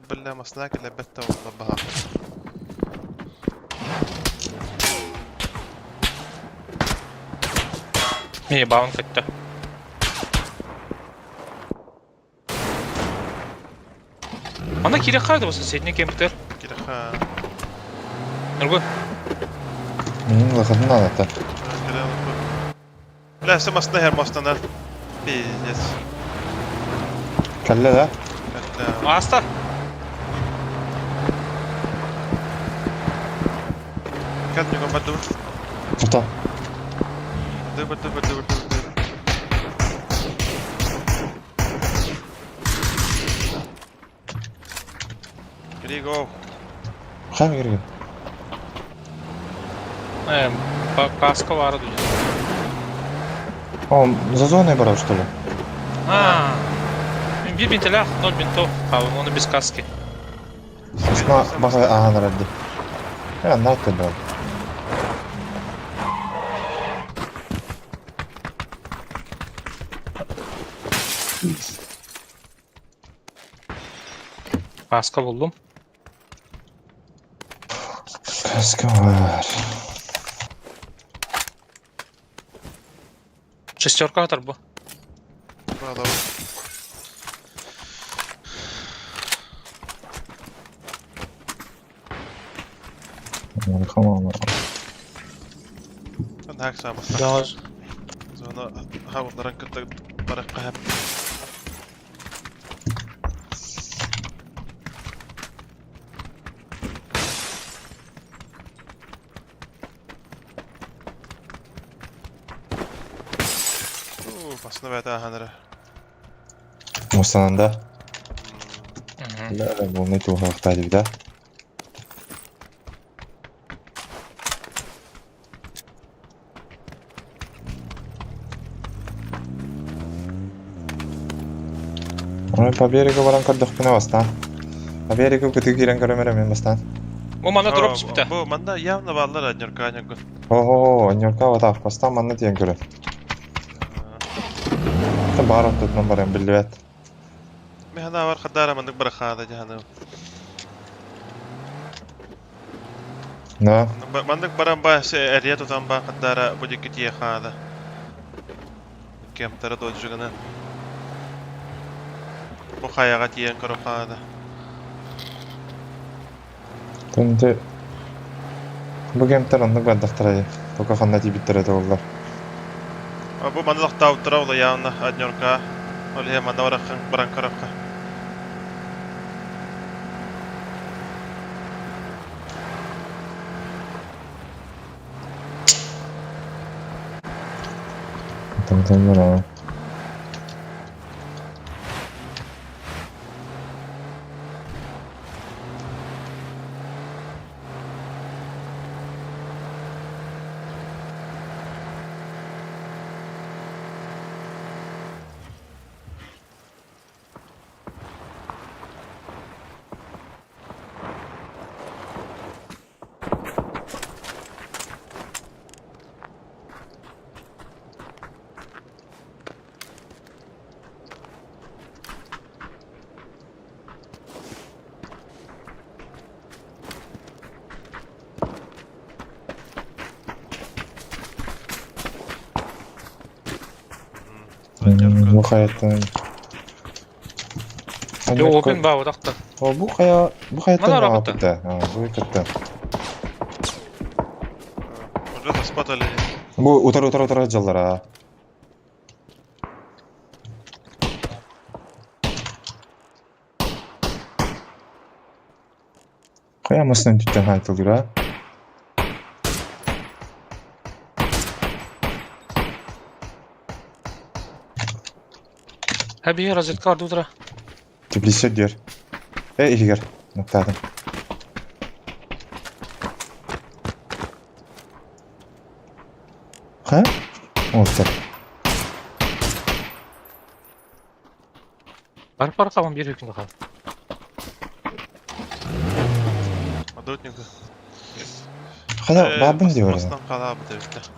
Бля, масына кэлэрбэт да буолла баһа. Мие баҕын көттө. Ана кириэххэ да соседний кемптер. Кириэххэ. Нургун. Мин лахатын аната. Бля, все масына her мостана. Пиздец. Кэллэ да? Кэллэ. Ааста. Кэл ньуган бардыбын. Тута. Барды, барды, барды, барды, барды. Григо. Хам кирген. Э, каска баара дуня. Он за зоной барар, что ли? А, биир бинтэлээх, ноль бинтов, а он без каски. Асма баха ахан радди. Э, нарт да. Каска буллум. Каска бар. Шестерка атар бу. Зона хабылларын кытта баракка хэп. Басына бәті аханыры. Мустананда. Да, бұл туһахта дип да. Ой, по берегу баран көрдөхпүнэ бастаан. По берегу кытыы киирэн көрөмөрө мен бастаан. Бу манна дроп түспүтэ. Бу манна явно бааллар анньорка анньоргун. О, анньорка батаах бастаан манна тиийэн көрө. Баар ортотунан баран биллибэт. Мен хана бар хадара маннык барахаада жаһаны. Да. Маннык баран ба эрия тутан ба хадара бу дикки тие хаада. Кемтара доджугана. Бу хаяга тиен көрө хаада. Төнтө бу кемтер оннук бардахтара дии. Тока ханна тиийбиттэрэ буоллар. Бу манна тохтообуттара ол явно однерка. Ол иһэ манна бараххан баран көрөххө. Там там Бу хайаттан. Опен ба одақта. О, бу хая, бу хаяттан Мана рабыта. А, бу кытта. Уже заспатали. Бу утар утар утар жаллара. Хая масын түттен хайтылдыра. Хәби разведка бар утра. Теплисе дер. Э, игер. Ноктадым. Ха? Ол так. Бар бар кабан бир күн кал. Ордук ньугу. Хана Э, баабын диyor. Мастан халаабыт эбит.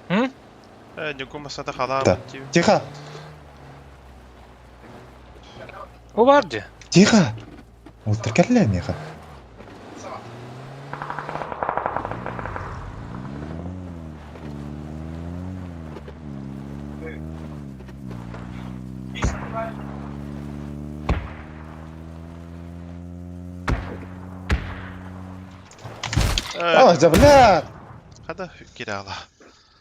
М? Э, ньугу масата халаабыт диибин. Тихо! Бу баар дии. Тихо! Ултар кэллэ миэхэ. Э, А, да бля! хада кирала.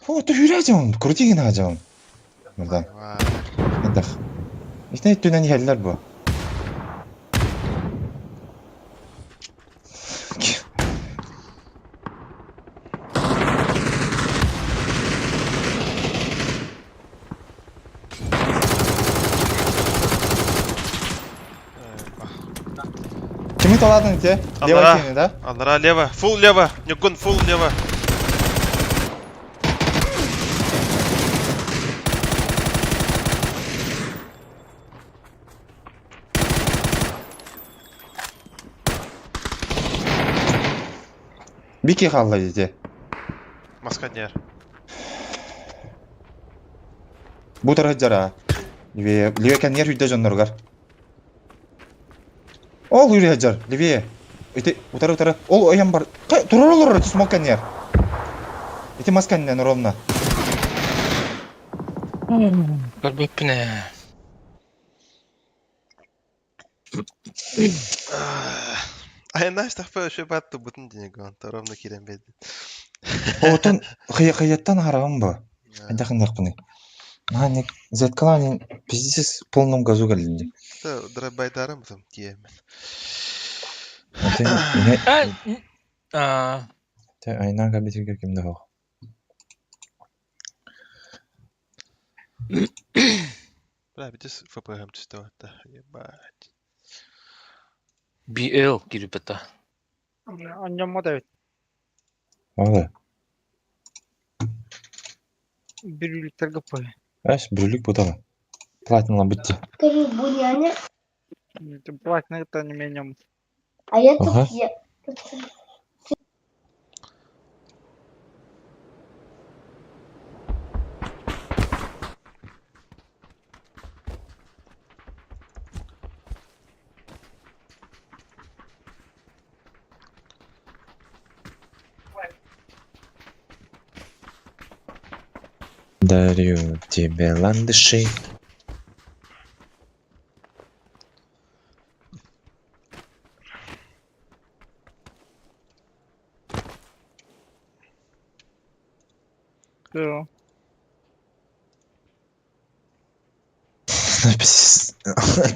Фу, ты хүрээжэн, крутигин хаажан. Мырдан, эдэх. Итэ түнэн иһэллэр бу. Кими таладың те? Лево Аллара. кини, да? Аллара лево, фул лево, Ньугун фул лево. Бики хаалла дии. Масканер. Бу тарыһыт Левее, левее кэннигэр сүүрдэ дьонноругар. Ол үрэ сылдьар, левее. Ити утары утары. Ол ойон бар. Турар олорор смок кэннигэр. Ити мас кэннинэн ровно. Көрбөппүн ээ. Айаннааш тахпа өшө баатты бутун динего, ровно кирен беди. Отон хыйаттан хараҕым бу. Хайдах гыннахпыный? Наһаа зеткалаан пиздец полном газу кэллин. Драйбайдарым бутум тиэмэн. А, Айнаа кабитирге ким да хоох. Бля, битис ФПГ түстэ батта. Ебать. BL киирбэтэ. Анньаммат эбит. Ола. Бүрүүлүктэргэ пой. Эс бүрүлүк бутала. Платина бутти. Платный это не менее. А я тут Ага. я. Дарю тебе ландыши. Да.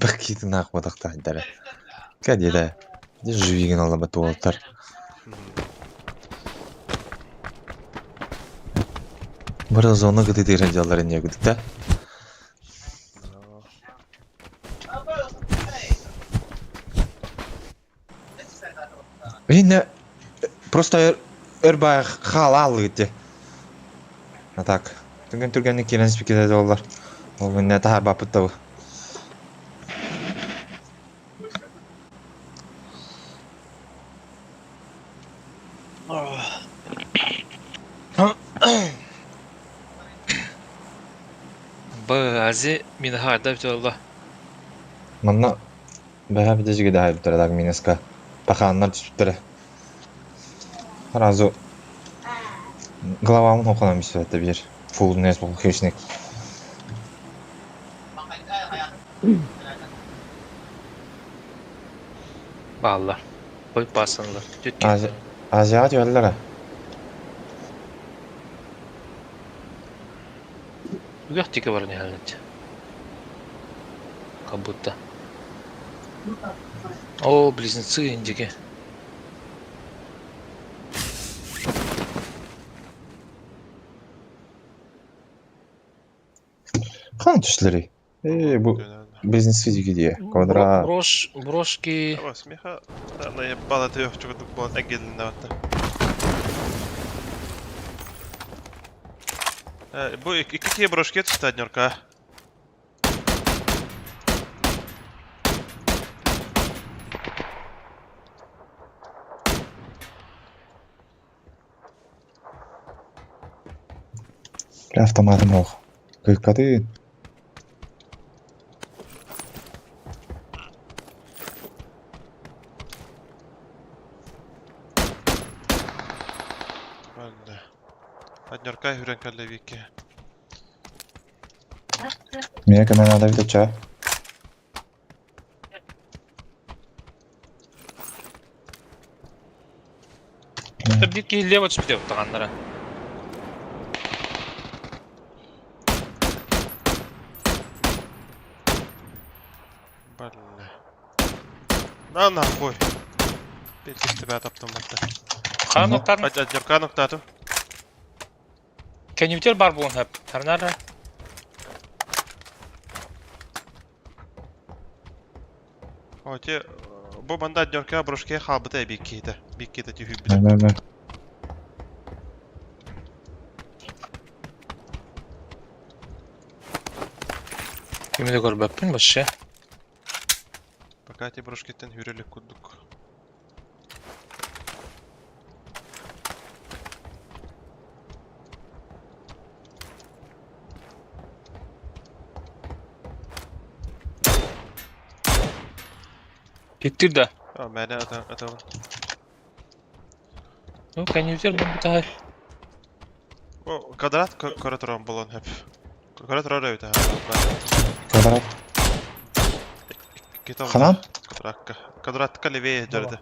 Бакиты нахуй тахтайдара. Кадида. Живигин алабат уолтар. Бара зона кытытыран жалларын ягудык да? Инне просто өр хаалаалыгыт де. А так. Түрген түргенник кирен спикер олар. Ол инне тахар бапыт табы. Б ази минахарда бит Манна бэһэ битежиге да хайбыттара даг минеска. Пахааннар түспүттэрэ. Сразу головамын хоконан бүспэттэ биир. Фул нес бол хищник. Бааллар. Қой басынлар. Түтке. Азиат юаллара. Үгэх тике бар нехалнат. Как будто. О, близнецы индики. Хан түшлери. Э, бу бизнес физики дие. Квадрат. Брош, брошки. Ава, смеха. Наебала ты чего тут было агилно ватта. Бу какие брошки это однерка? Автоматым ох. Кыккатын. Манна. Однерка хүрэн кэллэ Вики. Миэ көмө наада эбит оччо. Биир киһи лево түспүтэ буттаҕаннара. Бля. На нахуй. Петь тебя таптым батта. Хаан оттаатын? Однерка ноктаатым. Кэннибитигэр баар буолуон сөп. Тарнара. Оти бу манда однерка брошке хаалбыта биир киһитэ. Биир киһитэ түһүүбүтэ. Мэ-мэ. Кими да көрбөппүн вообще. Пока ти брошкеттен хүрэлик курдук. Киттир да. А, мэне атабын. Ну, кэннибитигэр бу О, квадрат көрө туран болон хөп. Көрө турар эбит Квадрат. Ханан? Квадратка. Квадратка левее дьөрдө.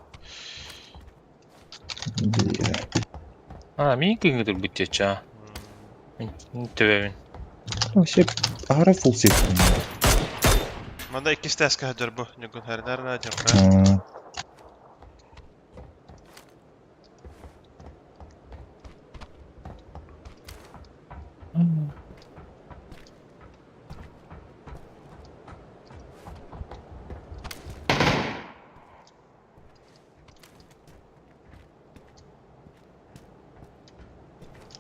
А, мин күҥҥэ турбут диэччи аа. Мин төбөбүн. Вообще, аһара фул сет. Манда иккис тээскэ сылдьар бу. Ньугун хэрнэр дьарка.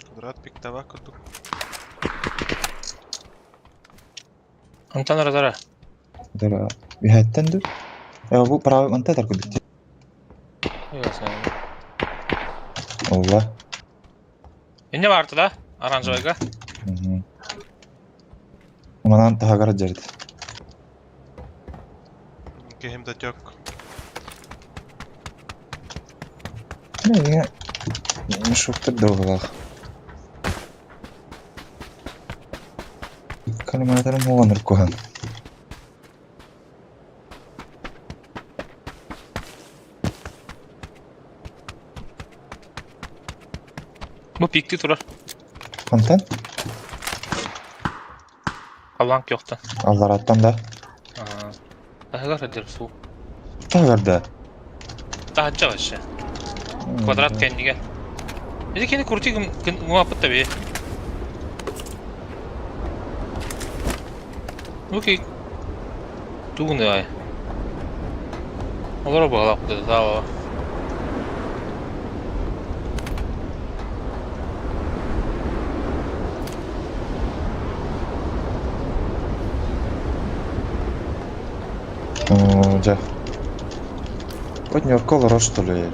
Квадрат пиктава курдук. Онтон аратара. Дара. Үһэттэн ду. Э, бу право манта тар курдук. Олла. Инне баарты да? Оранжевайга. Манан таһагар дьэрд. Киһим да тök. Не, мешоктор дылгылаах. Калиматорым оҕонор куһан. Бу пикти турар. Хантан? Халлаан көхтөн. Аллараттан да. Таһыгар сылдьар суу. Таһыгар да. Таһычча вообще. Квадрат кэннигэр. Ити кини крути гымаппыт да бии. Ну ки тугун Олоро баҕалаах да Оо, дьэ. Вот Ньурка олорор что ли?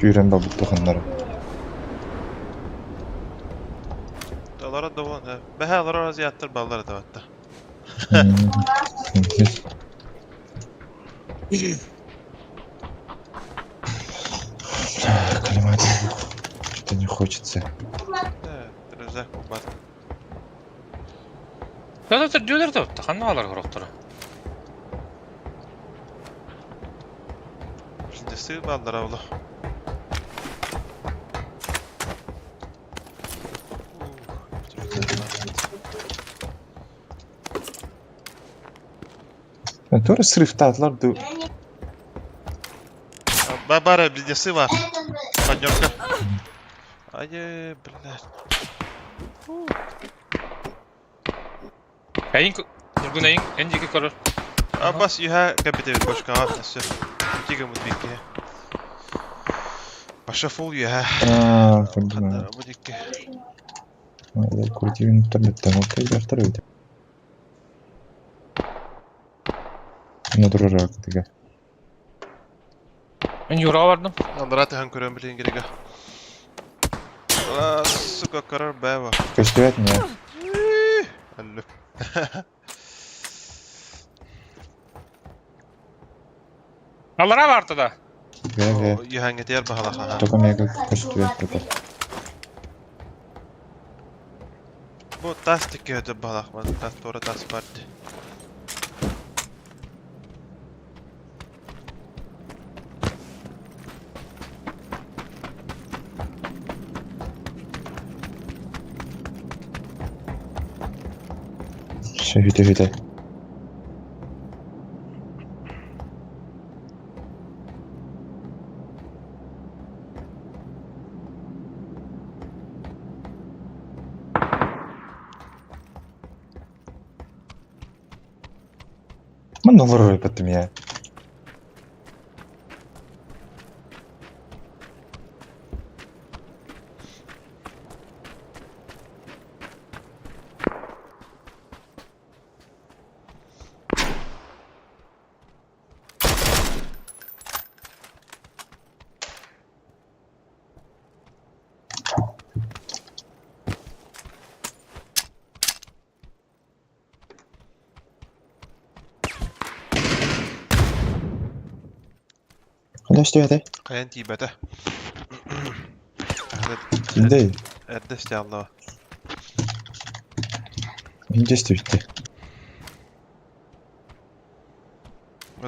Күүрэн барбыт туханнара. Олорор да буолан. Бэһэ олорор азиаттар баллар да батта. Коллиматор. Что-то не хочется. Да, рюкзак булбатым. Да да дьүлэр да ханна алар хорохторо. Близнецы баллар оло. Тоже срыв-татлар ду. Бабара, близнецы бар. Поднерка. Ай, блядь. Эйин Нургун эйин эн диэки көрөр. Абас юха капитабит бочкаҕа өссө. Тига мут бикки. Паша фул юха. Аа, понимаю. Ханнара бу дикки. Крути интернеттен окей, бертер өйдө. Ну турар тиге. Мин Юраҕа бардым. Андара тыһан көрөн билин кереге. Сука, көрөр бэва. Көстүбэт не? Өллүм. Аллара барта да. Бе бе. Юхангетер баһалаха. Только мега көстүбэт только. Бу тас тикки өтө баһалах ман тас туора тас барды. Все, хүтэ хүтэ. Манна олорор эппэттим я. Ханна өстүбэтэй? Хайан тиийбэтэ. Кимдэй? Эрдэ истиаллаба. Инде өстүбүттэ.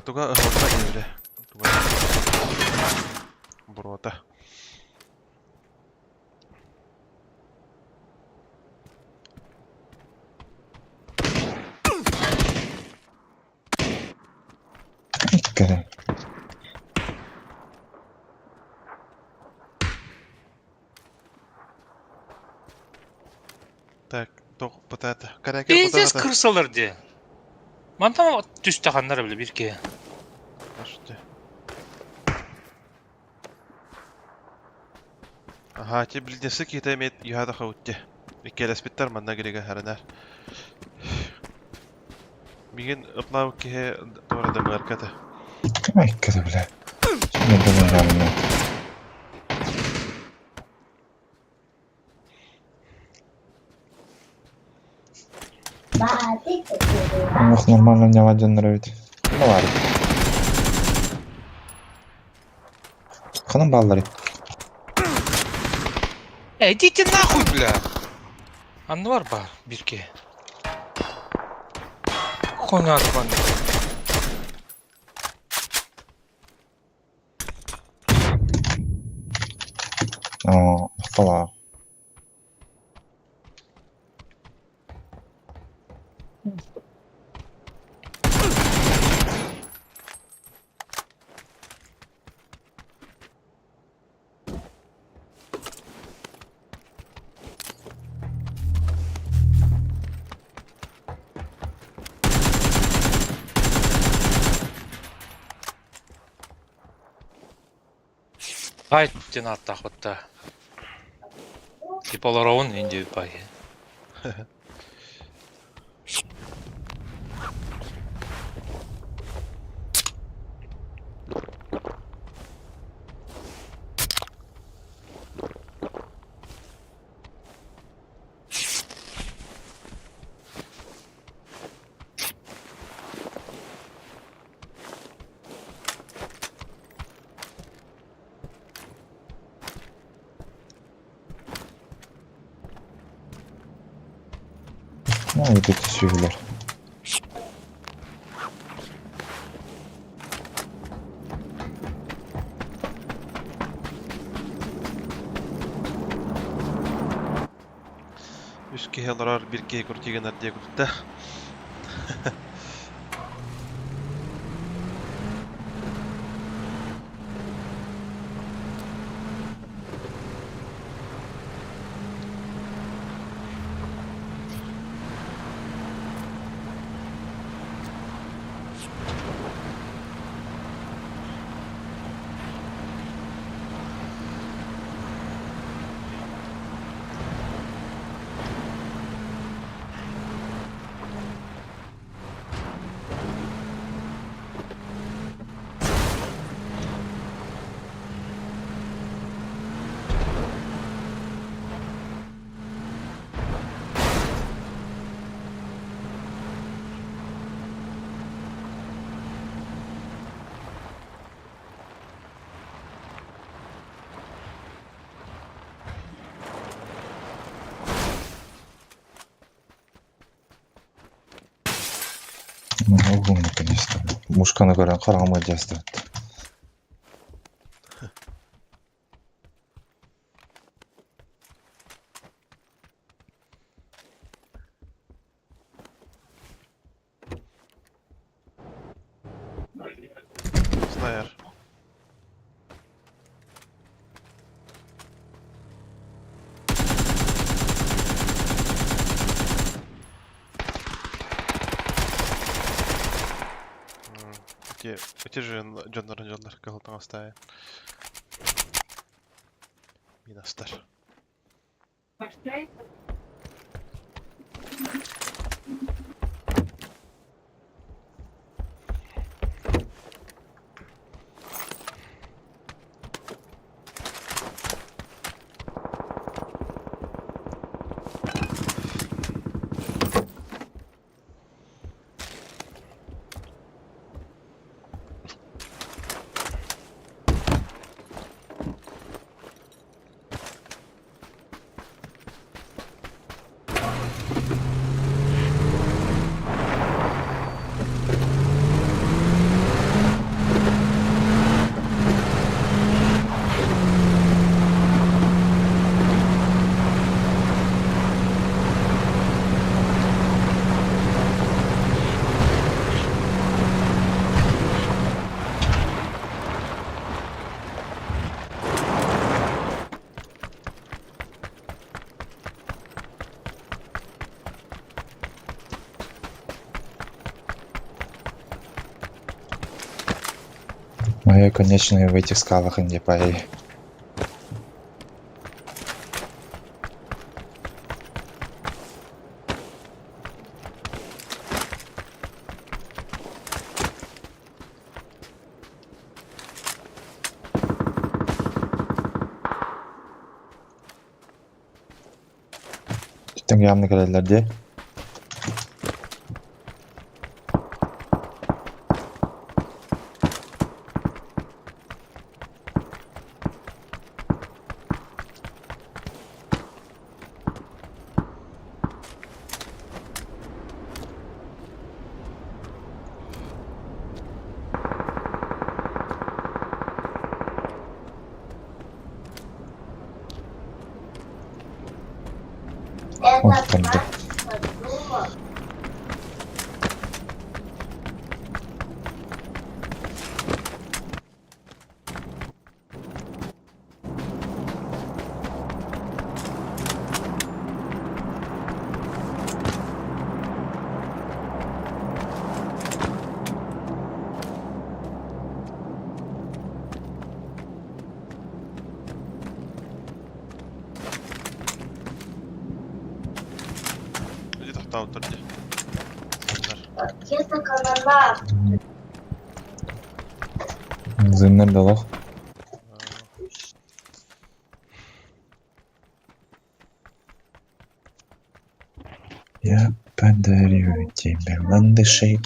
Туга ыһылла диэбитэ. Туга буруота. Иккэрэ. Так, тох бытаата. Караке Пиздец бытаата. крысалар дии. Мантан түстэханнар бile bir киһи. Ашты. Аха, ти близнецы киһитэ эмиэ юһаата хаутте. Иккиэлэспиттэр манна гиригэ харанар. Мигин ыплаабыт киһи туора дымыарката. Иккэрэ бля. Мен думаю, Ох, нормально не один нравит. Ну ладно. Ханан баллары. Э, идите нахуй, бля! Анны бар бар bir киһи. Хуйня банды. О, фала. Ай, диэн ааттаах батта. Типа олоробун инди бай. Ну, вот эти сюлер. Үс киһи олорор, биир киһи крутигынар диэ курдук. Ну, наконец-то. Мушканы көрөн хараҕым ыалдьаастыбыт. Снайер. Ити, ити же дьоннорун дьоннор кыһыл таҥастаайын. Минастар. Моя конечная в этих скалах не пай. Түттэн явно кэлэллэр дии. Онтон да. Иди тохтообуттар дии. Зыннар да олох. Я подарю тебе ландыши.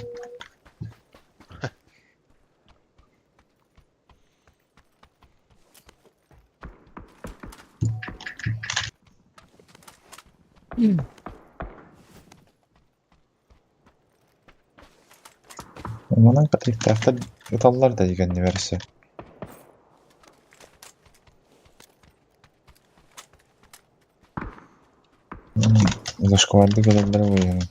Манан Патриктаахтар ыталлар да дигэнни версия. Зашкварды кэлэллэр буойан.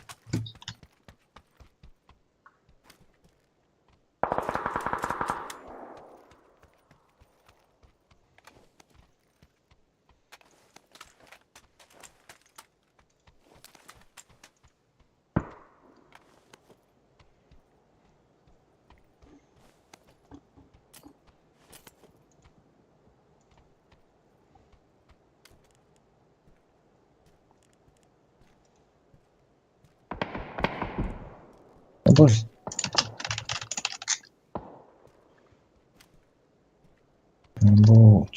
Боже. Вот.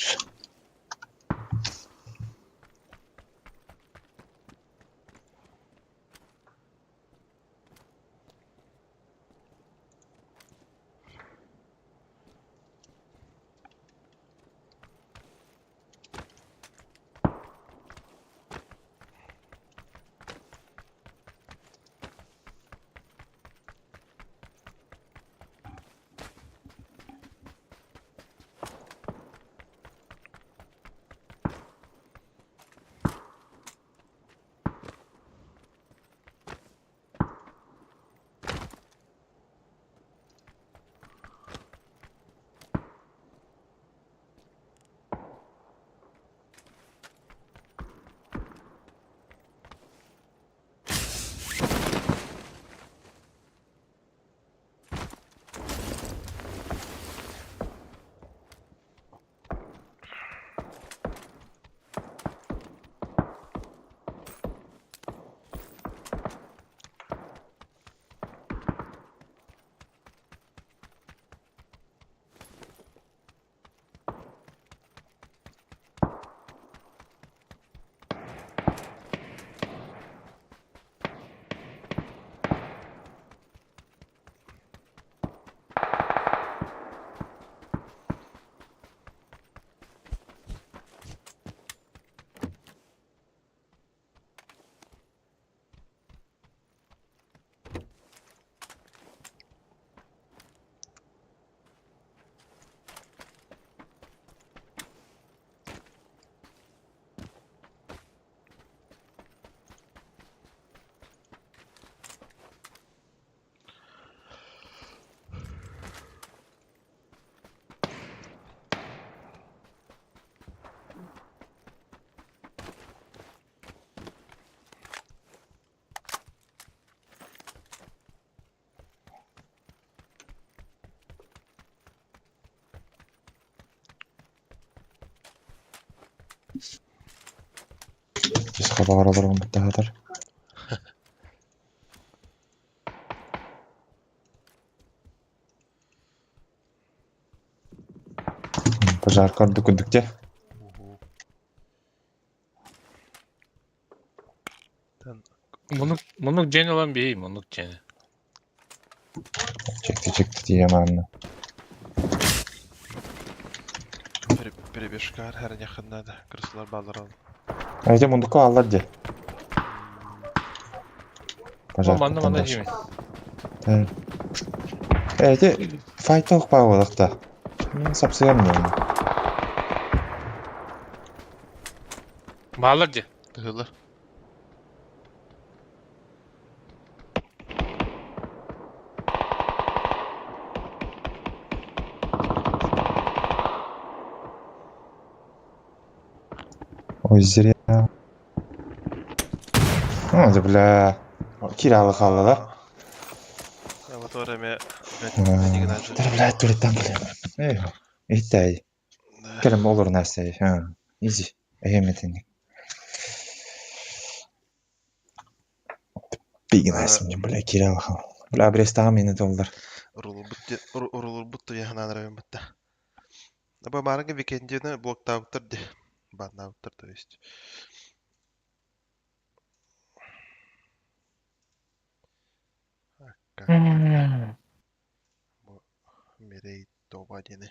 Иккис хабаҕар олорон баттаһатар. Пожарка ордук курдук дьэ. Мунук, мунук дьиэни ылан биһий, мунук дьиэни. Чекти чекти тиийэ маанна. Перебежкаар хэрньэххин наада, кырсалар бааллар ол. Эти мундукка бааллар дьэ. Бу манна Пожаркаттан манна дальше. диибин. Эти файтох паавалахта. Сапсыгам диэн. Бааллар дии. Тыһылар. Ой, зря. Ну, да бля. Киралы хаалла да. Мотор эмэ Да, блядь, туалеттан кэлэн. Эй, иһиттэй. Кэлэн олор нәрсэ. Изи. Эһэм этинник. Бигинайсым, бля, киралы хаал. Бля, брестаҕым мені толлар. Урулурбут туйаһынан эрэ бытта. Аба маарга викендини блоктаабыттар ди. Баннаабыттар, то есть. Как бу Мирей Тоба диэни.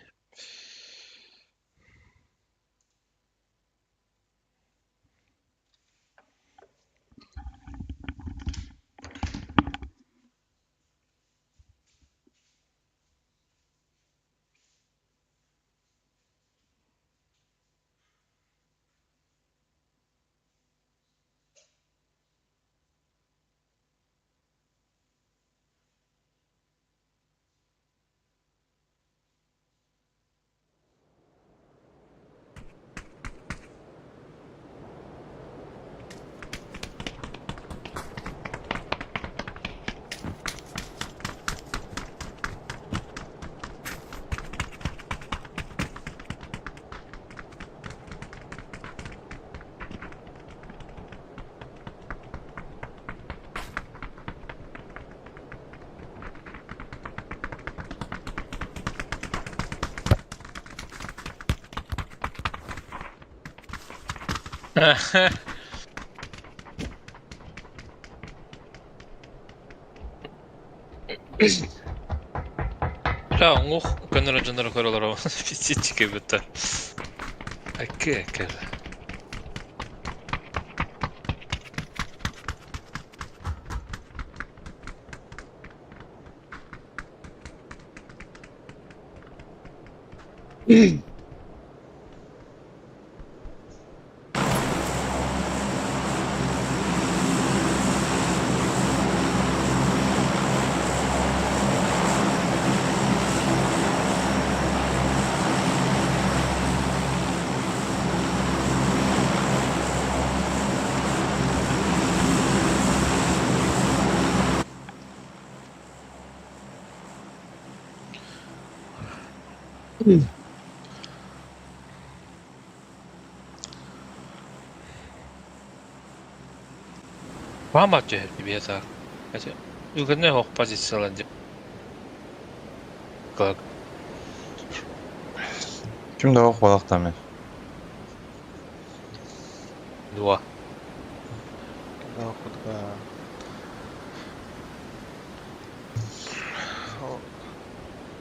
Бля, уҥуох көннөрө дьоннору көрө олоробун пиздец эбиттэр. Экке экке. Баама түһэр биһиэхэ Үгэнэ оһох позициялан как Ким да ох балахтамын. Дуа. Ким да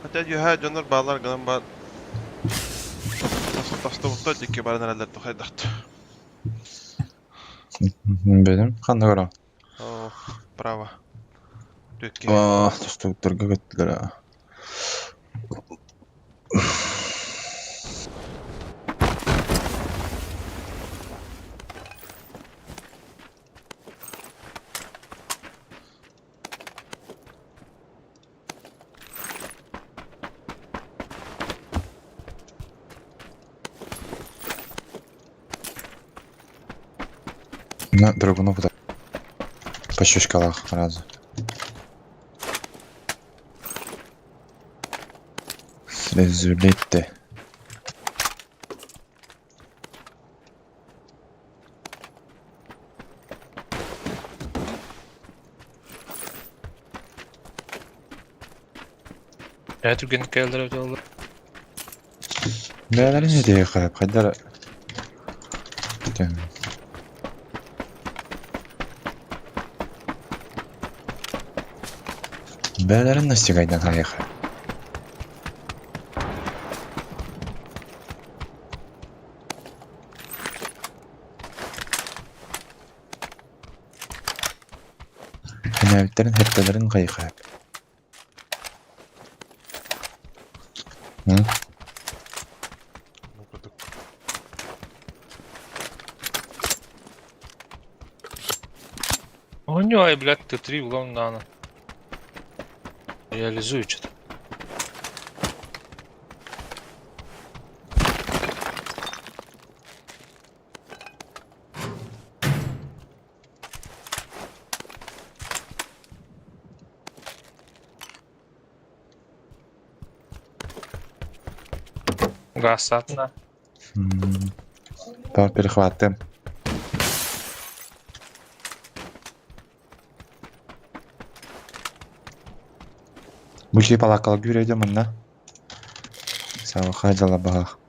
Хотя үөһээ дьоннор бааллар гынан баар тастыбыттар диэки баран эрэллэр тухайдахт. Бэдим. Ханна көрө? О, право. Түкки. Аа, тастыбыттарга көттүлэр. На, драгуну куда? По щучкалах сразу. Срезулетте. Ээ түргэнник кэлэллэр эбитэ буоллар. Бэйэлэрин этиэхэ, хайдах Бэйэлэрин настигайдан хайыха. Хэнээбиттэрин хэттэлэрин хайыха. Бу курдук. Оонньуу ай, блядь, Т3 улам даҕаны. Реализую что-то. Гаастаатына. Таар перехваттым. Бу киһи палааккаларга үүрэйдэ манна. Саҕаха дьала баһах.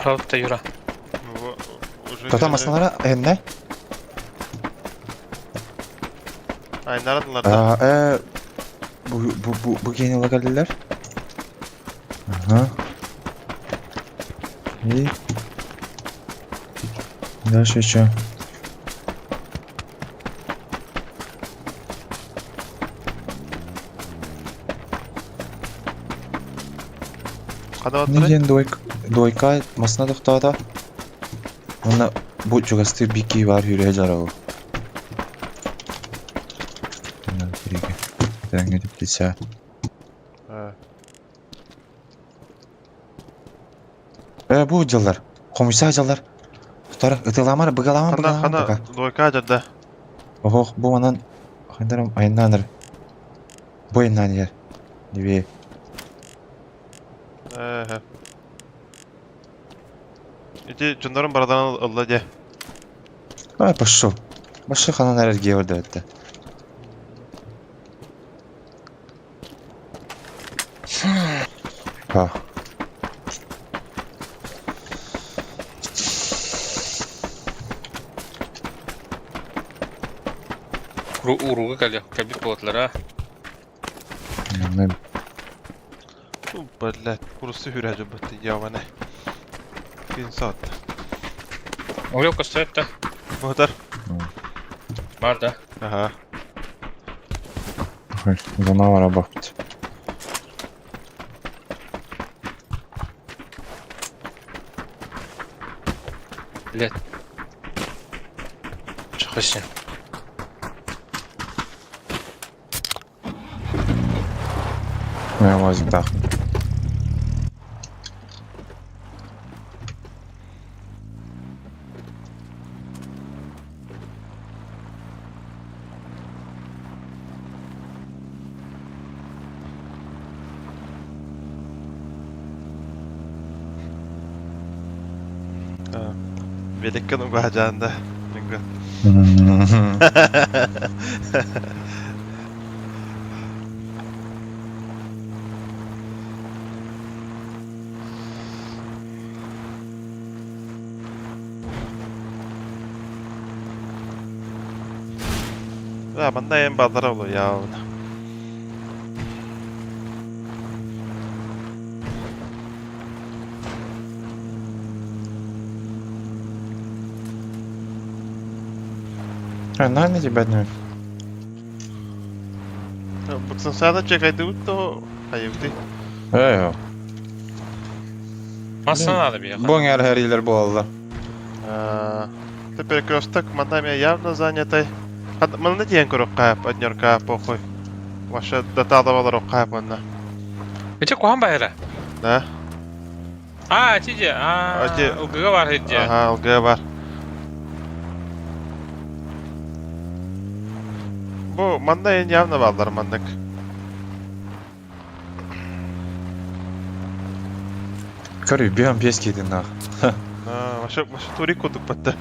Правда, Юра. Тата масналара энне? Айнарадылар да. Э, бу бу бу бу киһини кэллилэр. Ага. И дальше еще. Хана баттырай? Диэн двойка масына тохтоото. Уонна бу чугастыы бики баар үүрэ дьарабы. Тэҥҥэ теплица. Э, бу дьыллар. Хомуйса дьыллар. Тутар, ытыламар, быгаламан, Хана, быгаламан хана, пока. двойка дьарда. Ох, бу манан хайдарым айаннааныр. Бу айаннаан иһэр. Дибиэ. Э, Ити дьоннорун барадан ылла дьэ. Ай, пошел. Пошел ханан эрэргиэ барда Па. Уруга кэлиэх кэлбит буоллара. Блядь, курсы хүрэ дьубут яваны. Кин саат. Олег көстөөттө. Мотор. Бар да. Ага. Зона бара бахпыт. Блядь. Чахысын. Мазик Великкен угаажаанда. Мингө. Да, манна эм балдара болу яавын. А, на тебя не. Бутсансаада чекайдыбыт то хайыбыты. Э, Масса надо бия. Бу ңэр хэрилер буолла. Это перекресток, манна эмиэ явно занятай. Манна тиийэн көрүөххэ, поднерка, похуй. Вообще датаалава олоруохха манна. Ити куһан байра. Да? А, ити же, а, Ити- ылгыга бар хидже. Ага, ЛГ бар. Бу манна эн явно бааллар маннык. Көр, биһан пес киитин наах. А, вообще, вообще турик курдук батта.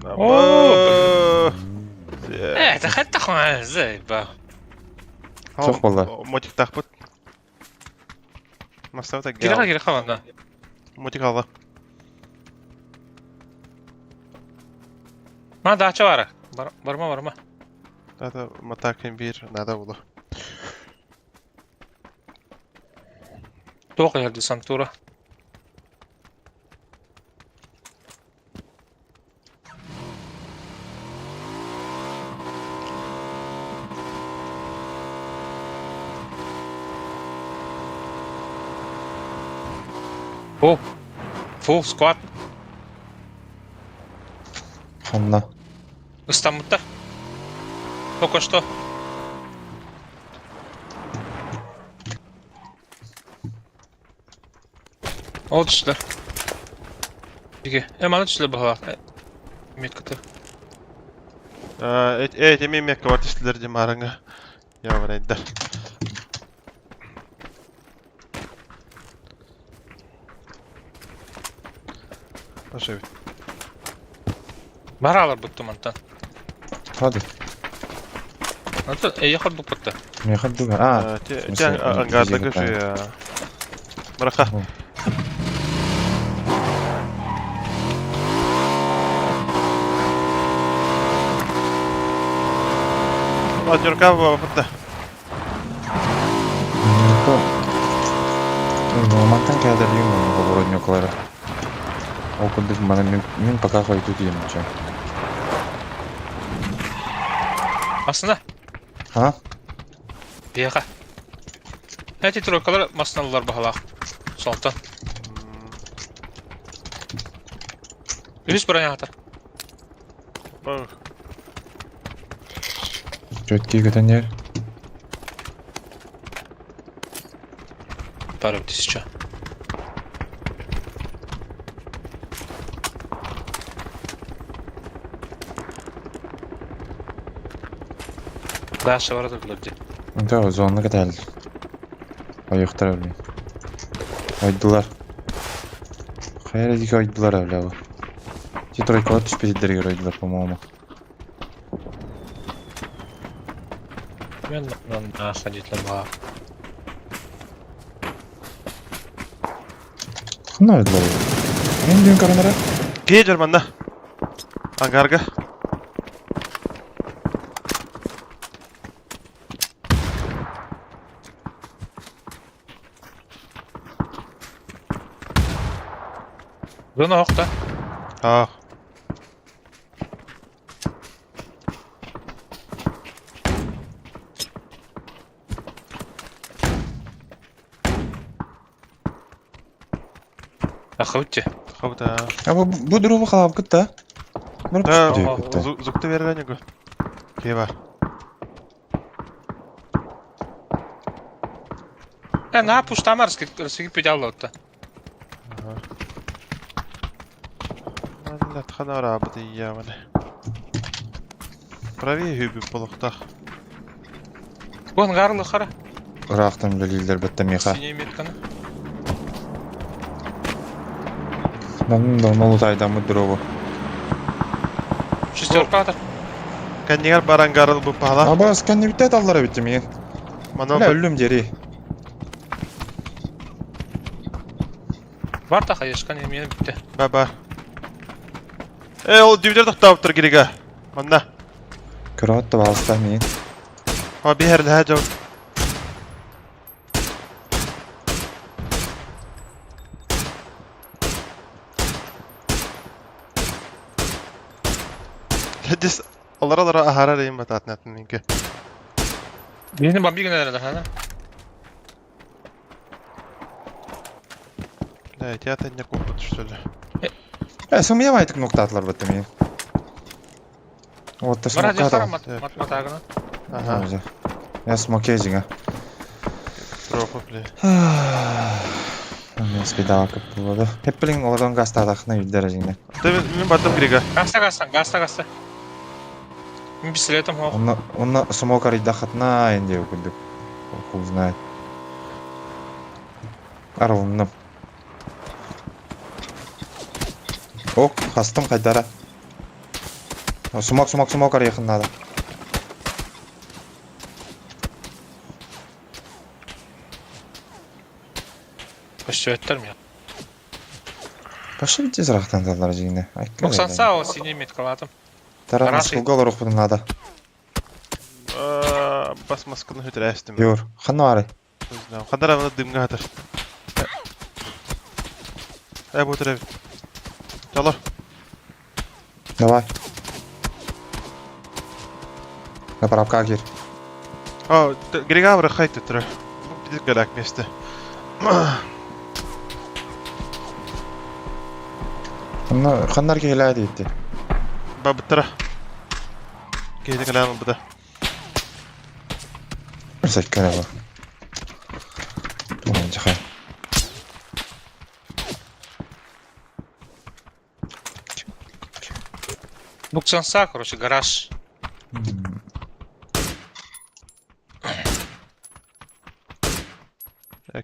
Оо, О, Э, это хаттах зайба. Суох буолла. Мотиктаахпыт. Маставта Кириха гал. кириха манна. Мотик алла. Ма дача бара. Барма барма. Надо матакин бир, надо было. Туох иһэрди Сантура. О, full squad Ханна. ыстаммыттар. Только что. Ол түстүлэр. Биги. Э, маны түстүлэр баһылаах. Меткаты. Э, эми мекка бар түстүлэр дим арыңа. Я барайдар. Аша Баралар бутту мантан. Hadi. Аты эйе хордук бутта. Меха дуга. А, Те смысле, ангардагы физика, же. Браха. Ладнерка бапта. Ньюко. Мантан кәдерлим олору ньюкалары. Ол курдук мана мин пока хойду дием чэ. Масына. Ха? Биэхэ. Эти тройкалар масыналар баһалаах. Солтан. Үс броня атар. Чөткей көтөн ер. Пару тысяча. Даша барады булар Да, зонны көтәл. Аяқтар өлі. Айдылар. Хайыр эдике айдылар өлі абы. Ти тройкалар түспетидерге айдылар, по-моему. Мен на ходить на Хана айдылар. Мен дүйін каранара. Кие жарманда. Ангарга. Зона оқта. А. Ахыбытте. Хабда. А бу бу дурубу халап кытта. Бір Да, күтті. зукты берген юго. Кие бар. Э, на пуштамар сигип педаллы отта. Ладно, тхана рабыты яваны. Правее хүбү болохтах. Бон гарлы хара. Ырақтан білелер бітті меха. Синий метканы. Нам давно лутайдамы дурубу. Шестерка атар. Каннигар барангарыл бу пала. Аба, сканне бітті аллара бітті мен. Мана Бля, өлім дери. Бар та хаешкан емені бітті. Ба ба. Э, ол дивдер тоқтап тұр кереге. Манда. Көрі балыста мен. Ха бихер лә жау. Дьэ, олоро-олоро аһарар эйим батаатын минки. Биһини бомби гына эрэ хана. Бля, театр не купят, что ли? Э, сымыйа байтык ноктаатылар бытты мин. Вот Бара смокка мат мат матагына. Ага. Я смоке жига. Тропа, бля. Мен спидава кып болады. Хеппелин олардан гастадахна юддер жиңне. Да мен баттым Грига. Гаста гаста, гаста гаста. Мен пистолетом хох. Онна онна смок арыйда хатна инде күндүк. Хуй знает. Арылынным. О, хастым кайдара. Смок, смок, смок арыйхын надо. Көстүөттөр мен. Пошли тезрактан далар жиңне. Буксанса ол синий меткалатым. Таран Тараши. скулга рухпун надо. Бас масканы хүтірәстім. Юр, ханна ары. Қандар аны дымға атыр. Ә, бұл түрі. Чалар. Давай. Заправка кир. А, Грига врахайте түрі. Бұл керек месте. Ханна ханнар келе дейdi. Бабыттыра. Кейді калам бұда. Сәккәне бар. Туган жаха. Буксанса, короче, гараж.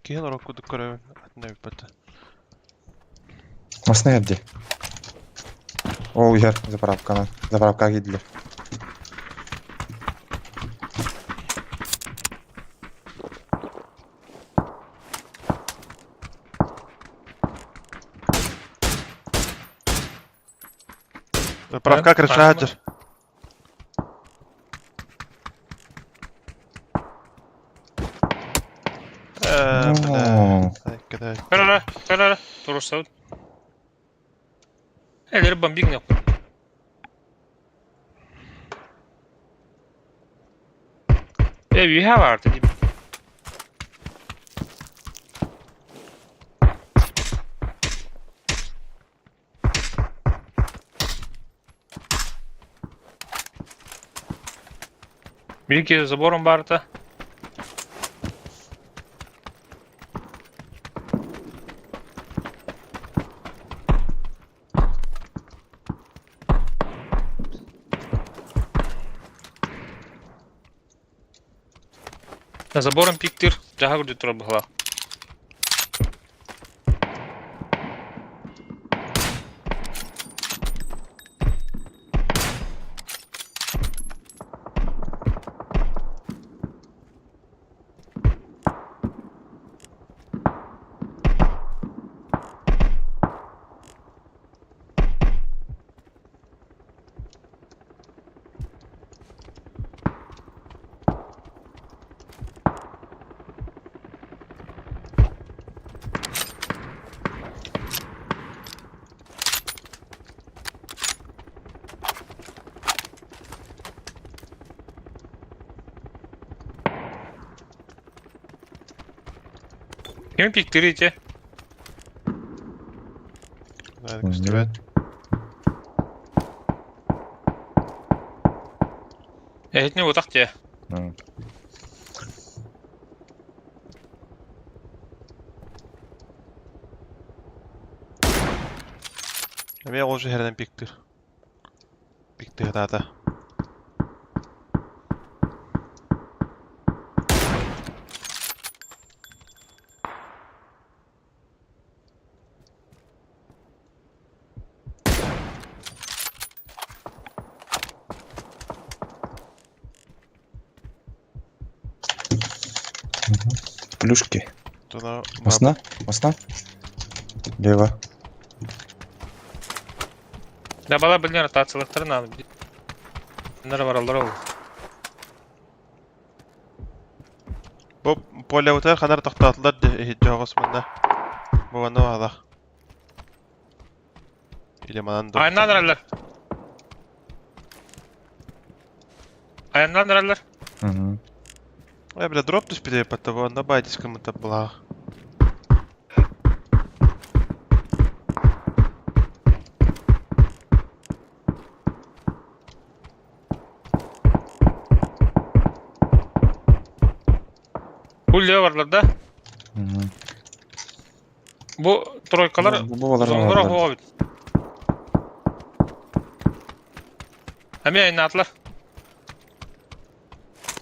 Кейін рокуды көрөбүн. Атына біппәті. Масна ерде. Ол ер заправканы. Заправка кидилер. Заправка крышаджыр. Бля. Кедай. Кара, кара, турусабыт. Элер бомбиг не Э, we have art. Великий забором барта. На забором пиктир, жаха күрдү тура бахла. Ким пиктирите? Көстүбэт. Эхитни утак те. Эме ол же херден пиктир. Пиктир дата. Плюшки. Тuna Масна? Масна? Лево. Да бала билен ротациялыктарын аны. Нара баралар ол. Бу поле утар ханар тохтаатылар жоғыс мында. Бу аны бала. Или манан Айнан аралар. Айаннаан эрэллэр. Мгм. Ой, бля, дроп түспүтэ потому онно байтиска мыта была. Бу барлар да. Мгм. Бу тройкалар Бу балар зоналара балар. хоҕо эбит. Эмиэ айнаатылар.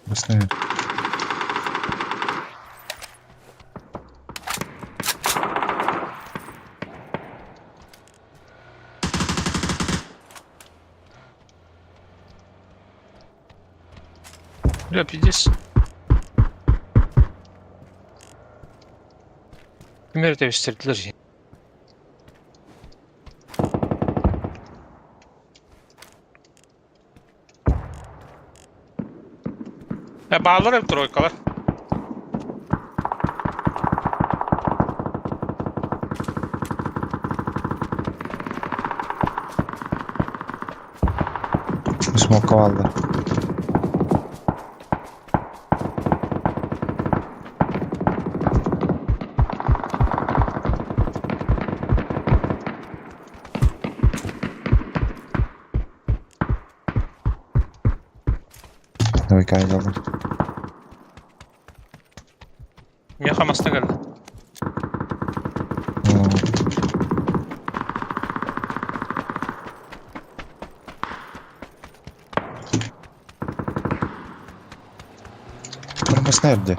Басная. Бля, пиздец. Кимнери тэбистэрдилэр. Баалар эбит тройкалар. Смокка баллар. Давай кайдалым. Миэхэ маста кэллэ. Тормоз nerede?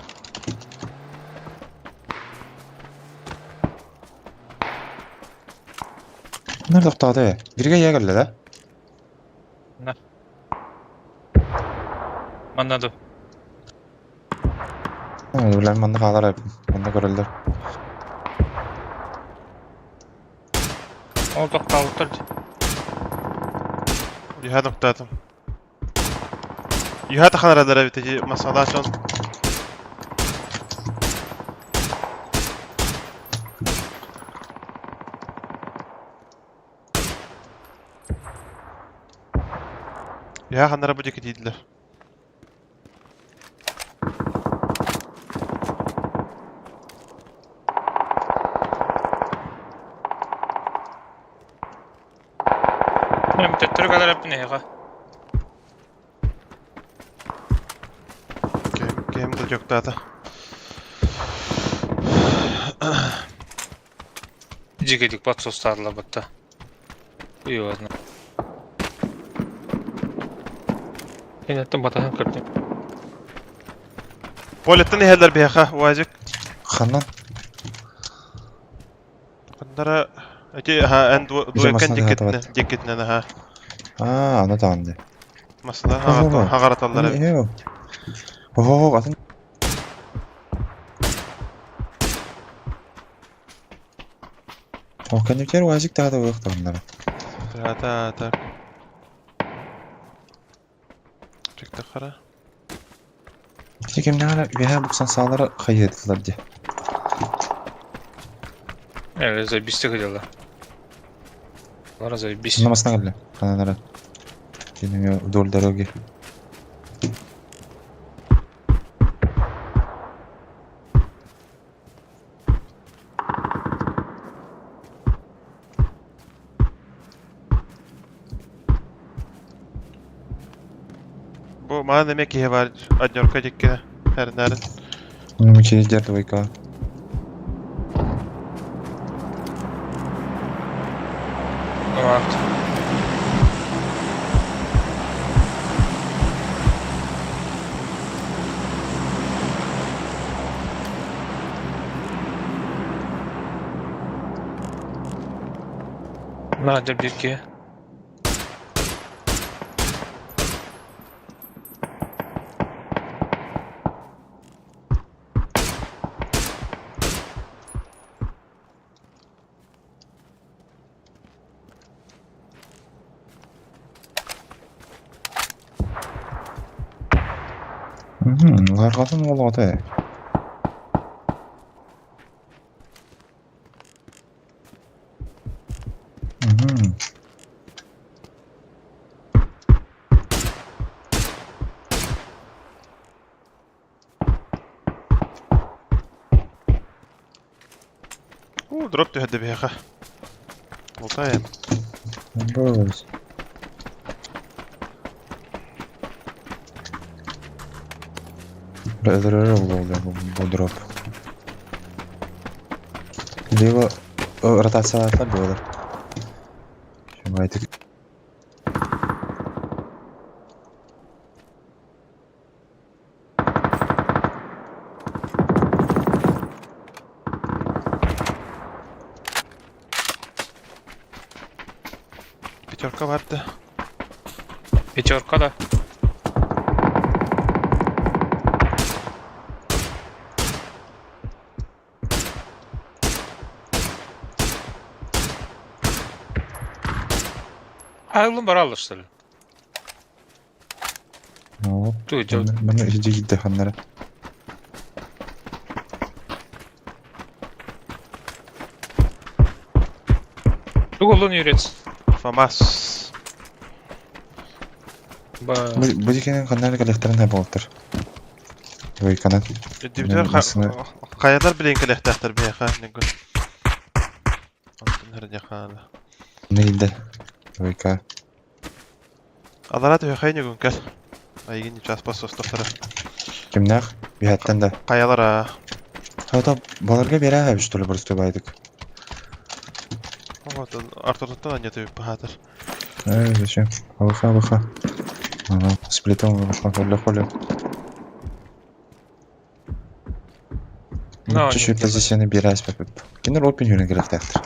Nerede тоқтады? Бирге я келді да? Манна ду. Билер манна қалар манна көрөлдөр. Ол тохтообуттар. Юха ноктаатым. Юха таханаралар эбит ити масалаа дьон. Юха ханара бу диэки дииллэр. Төттөрү кэлэр эппин эһиэхэ. Кем кем да дьоктаата. Дьигэдик бат сустаатылар батта. Уйуозна. Кинеттен батаһын көрдүм. Полеттен иһэллэр биһиэхэ Уазик. Ханнан? Ханнара ити аха эн Бизе дуэкэн масна диккитинэн хатабат. диккитинэн аха Аа, аны таанды. масла Ого. хагараталлар эбит. Эйо. Ого, атын. О, кеннектер уазик тағы да оқтағандар. Та та та. Чекте хара. Кемнәр бәһә буксан саалары хайыдылар ди. Э, заебись хотела. Лара заебись. Намасына келді. Кананара. Кенеме вдоль дороги. Бу маан эмиэ киһи бар однерка диккинэ эрнэрин. Ну, через двойка. Вот. Надо бирки. Ларгатын олады. Мгм. Дроп түһэрдэ биһиэхэ. Лутаем. Бос. Өлөрөр ол бу дроп. Лево ротациялаатылар буолар. Байтык. Пятерка барда. Пятерка да. Айылын бара что ли? Ну, Ту дьэ маны иһдьигидде ханнара. Тугу олун үйрет. Фамас. Ба. Бу дикенен ханнара кэлэхтэрин хэ буолтар. Двойканан. Дибитер хайалар билен кэлэхтээхтэр биһиэхэ нигу. Онтон хэрдиэхэ Нейде. Двойка. Алара түһэхэй ньугун кэл. Айгин час пас состохтара. Кимнээх? Биһэттэн да. Хайалара. Хата баларга берээ что ли просто байдык. Вот Артуртан анья бахатыр. Эй, зачем? Алыха, алыха. Ага, сплитом вышла, холя, холя. No, Чуть-чуть позицияны берәс пеп. Кинер опен юрен керек тәхтер.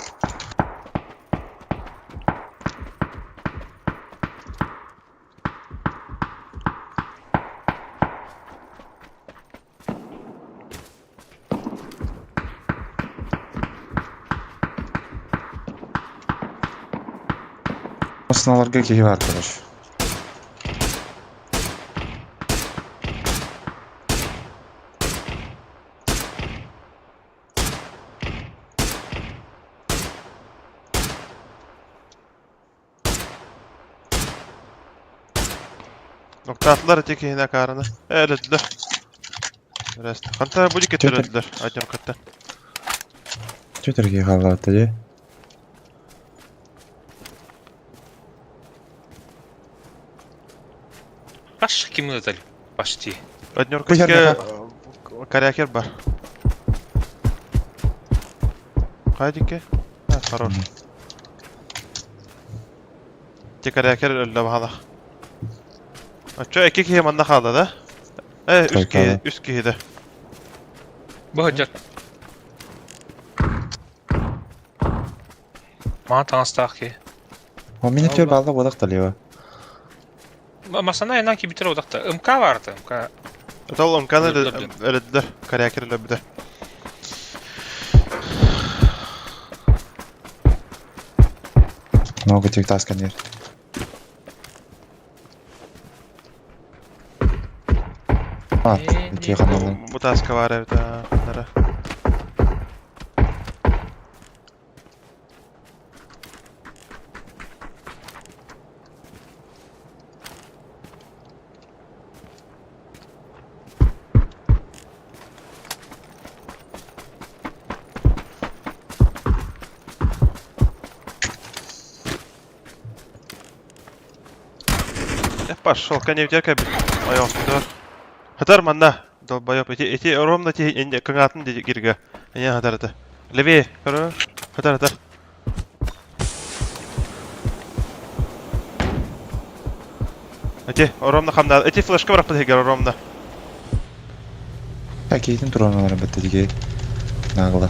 Основаларга киһи бар, короче. Ноктатлар эти киһине акаарына. Өлөдүлэр. Рест. Ханта бу дикет өлөдүлэр. Адьыркатта. Чөтөргө хааллаата дии. Аш ким ыытар? Почти. Однеркатка корякер бар. Хайдикке? А, хорош. Те корякер өллө баһалах. Ачча эки киһи манна хаалла да? Э, үс киһи, үс киһи да. Быһыдьар. Мана таҥастаах киһи. О, мине төр балда бодак талева. Масана инан кибитер одакта. МК барды, МК. Ол МКны өлөдүлэр, корякер өлөбүдэ. Много тик тасканер. А, ити ханалын. Бу таска бар эбит, ханнара. Я пошел, коней кабель. Ой, Хатар манна, долбоеб. Эти, эти ровно те кыңатын де кирге. Не хатар это. Левее, короче. Хатар, хатар. Эти ровно хамна. Эти флешка барап дегер ровно. Кейтин тураналар бітті деге. Нагла.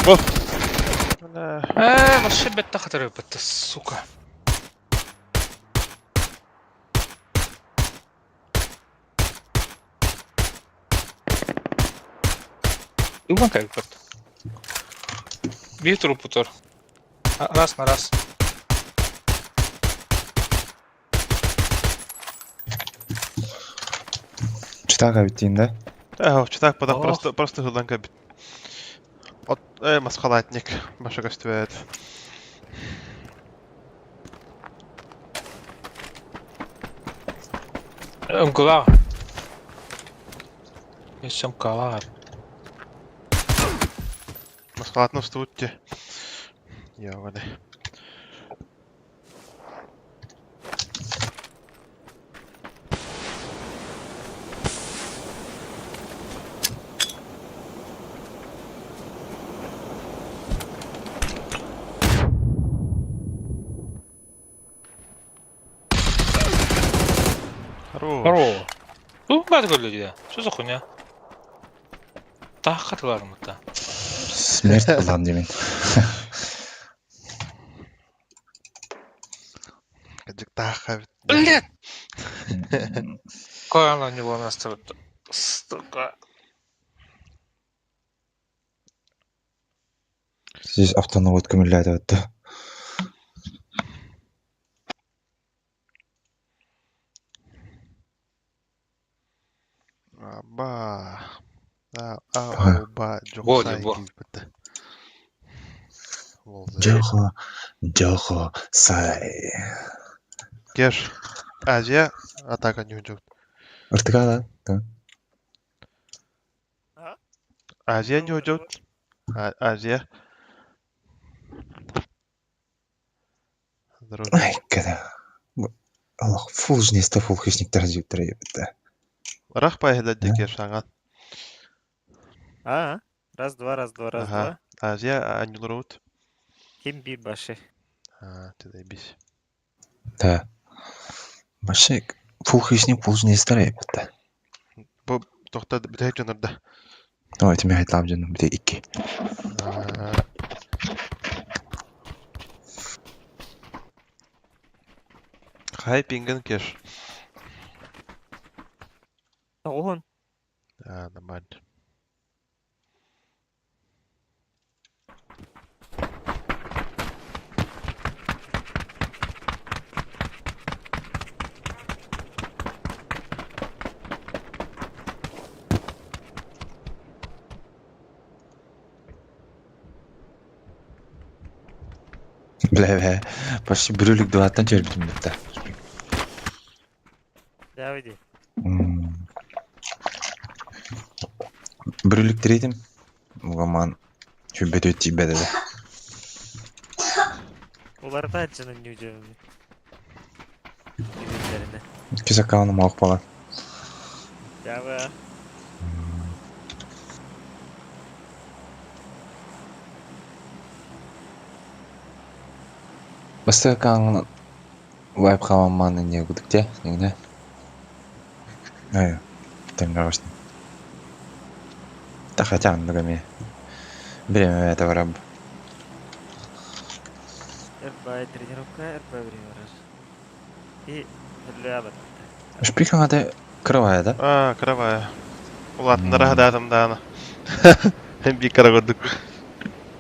Бо. Э, вообще бетта хатыр бетта, сука. Уган как бет. Бир трупутор. Раз на раз. Читага биттин да? Э, читак подах просто просто хылдан кабит. От э масхалатник баша көстүбэт. Мгла. Есть МКЛА. Москватын устубут дии. Ёбаный. Хорош. Здорово. Бу баар көрүллэ дии. Что за хуйня? Таах хатылаарыммыта. Смерть план диэмин. Кырдьык таахха эбит. Блядь! Какая она у него настроит? Сука. Здесь автонавод көмүллээтэ да. Аба. А, а, оба, Бо, дьоҕусай бо. киирбитэ. Дьохо, дьохо, сай. Кеш. Азия, атака ньүдьүк. Ыртыка да? Азия ньүдьүк. Азия. Здорово. Ай, когда. Аллах, фул жнеста фул хищниктар жиптер ебетте. Рах пайһыда Кеш аҥан. А, раз, два, раз, два, раз, Ага. два. Азия анньулуруут. Ким бир башы. А, ты заебись. Да. Вообще, фул хищник фул жнестар ебетте. Бу тохта бүтэһик дьоннорда. Ой, тимэ хайтлаам дьонум бите икки. Хай пингэн кеш. Оҕуһун. А, нормально. Бля, бля. Почти бүрүлүк дваттан чөрбүтүм битте. Давиди. Бүрүлүк тиретим. Угаман хүббет өттибеде. Уларда дьонун ньүдьүөмү. Үбүллэринэ. Кисакааны маах балан. Дьаба. Бастакаан вайп хамамман не гудыкте, негде. Ай, теңгавашны. Та хотя ногами. Время это враб. Эрбай тренировка, эрбай время раз. И лябат. Шпикан это кровая, да? А, кровая. Улаатыннара хадаатым даана. Биир кара курдук.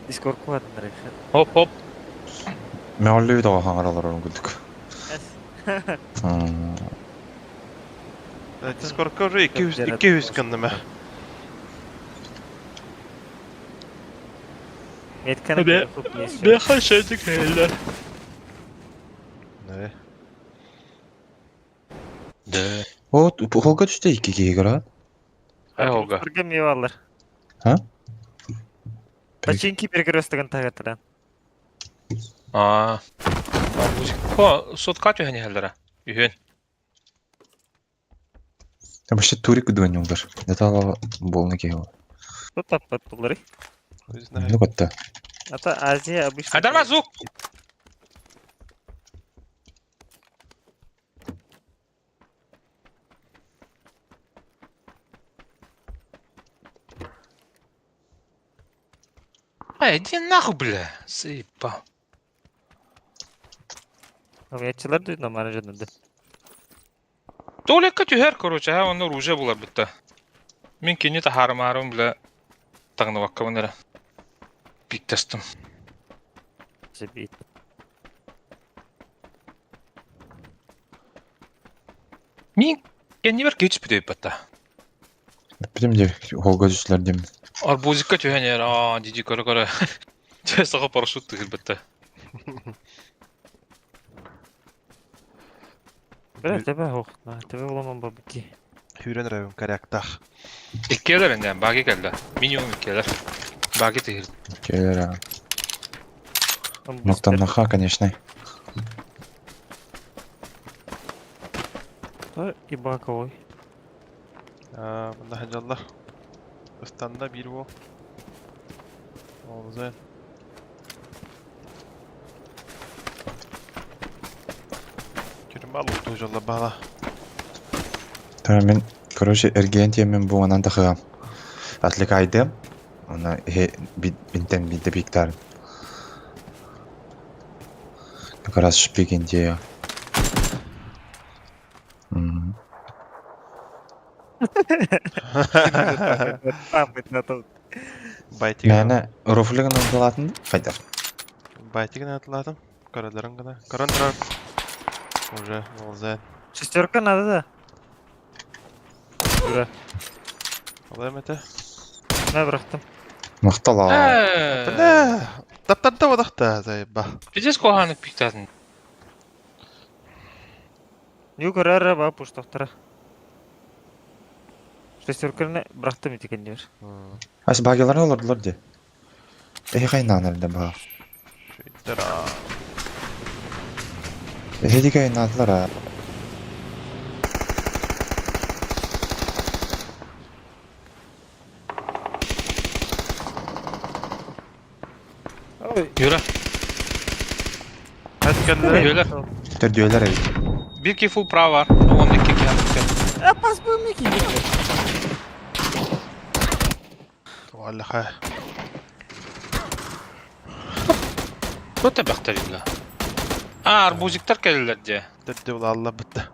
Дискорд куатыннар Хоп-хоп. Меоллүү тоҕо хаҥаралар курдук. Дискордка уже 200 гынным ээ. Метканы Бэха шетик хэллэ. Да. Да. Вот, холга түстэ икки киһи көрөөт. Ай холга. Мивалар. А? Починки перекрестогын тагатыран. А. Хо, сотка түһэн иһэллэрэ. Үһүн. Вообще турик дуэнюлар. Это болны киһи. Тут таппат буллары. Не знаю. Ну котта. А то Азия обычно... Хайдарма звук. Ай, иди нахуй, бля. Заебал. Умеятчылар дүйдү маны жөнүндө. Туалекка түһэр, короче, а онно оружие булар бытта. Мин кини таһаарымаарым, бля, таҥныбаккабын эрэ. Пиктастым. Забит. Мин кэннибэр киһи түспүтэ бытта. Билим де холга түстүлэр дим. Арбузикка түһэн эр, аа, диди көрө-көрө. Чэ, саха парашют тыгыр бытта. Бля, тебе ох, на, тебе буламан бабки. Сүүрэн эрэбин коряктаах. Иккиэлэр инде, баги кэллэ. Минимум иккиэлэр. Баги тыһыр. Келер. Мактаннаха, конечно. И баковой. Мында хадьаллар. Ыстанна биир уол. Ол Тюрьма луктуу баала. Та мен, короче, эргиэн тиэммин бу онон тахыам. Отвлекайдым. Она бинтен бидде биктар. Как раз шпиген идея. Мээнэ рофлигын ылатын хайдар. Байтигин атылатым. Көрөлөрүн гына. Көрөн турар. Уже олзен. Шестерка надо да. Ура. Алайм это. На бырахтым. Мактала. Бля. Таптарда бодахта заеба. Пиздец куһаҕаннык пиктаатын. Нью көрөр ба пуштохтара. Шестерканы бырахтым ити кэннибэр. Ас багиларын олордулар ди. Эһи хайнаан эрдэ баа. Шуйдара. Эһи ди кайнаатылар а. Юра, Әткәлләр. Юра. Төрдүөлөр эбит. Бир ки фул права бар. Онда икки ки А пас бу мики. Валлаха. Көтө бахтарilla. А, арбузиктар келелер де. Төрдү улаалла битте.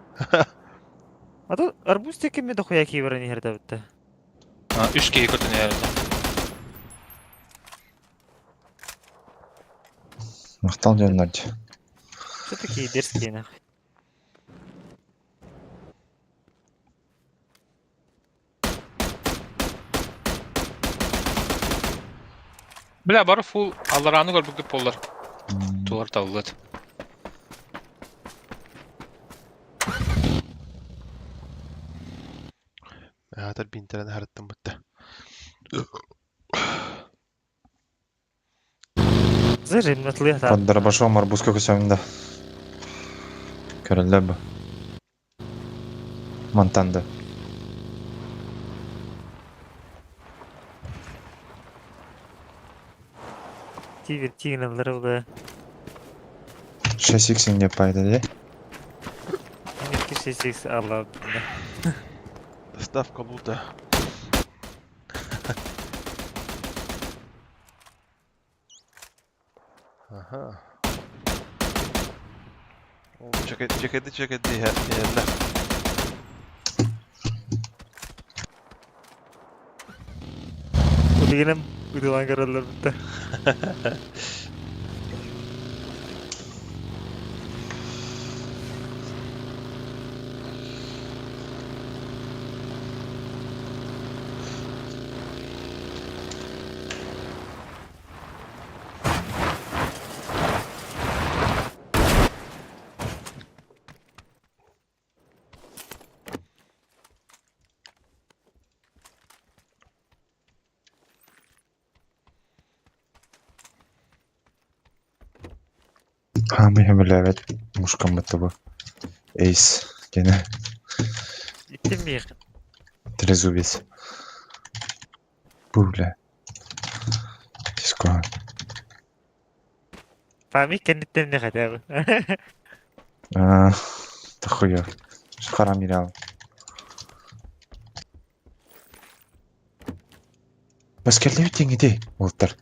А то арбуз теке ме дохуя кибер не херда битте. А, үч киһи көтөн эрде. Мактал дьоннор ди. Что такие дерзкие нахуй? Бля, бары фул аллараны көрбүк боллар. Тулар табылат. Атар бинтерен харыттым битте. Зажим на тлы Под дробашом арбуз көкөсөмдө. Көрөллөр бу. Монтанды. Тигр тигр да. 6x не пайда ди. Меники 6x алла. Доставка лута. Ага. Чекеди чекеди yerler. Улигинем удилан көрөллөр битте. Хаамый хөмөлөөбөт мушкам бытты бу. Эйс. Гене Иттим мих. трезубец. Бу бля. Диско. Фами кенниттен не хотя бы. А, тахуя. Харам ирал. Баскерлеби теңиди уолтар.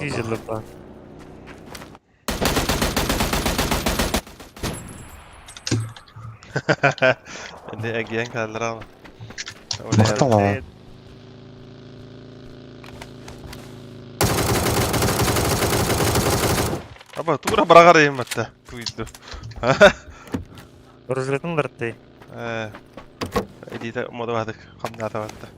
Дизель ба. Эndi эгиэн каллар ал. Мактал Аба тура барагар эм атта. Туйду. Ружлетин ларты. Э. Эдита модавадык хамната батта.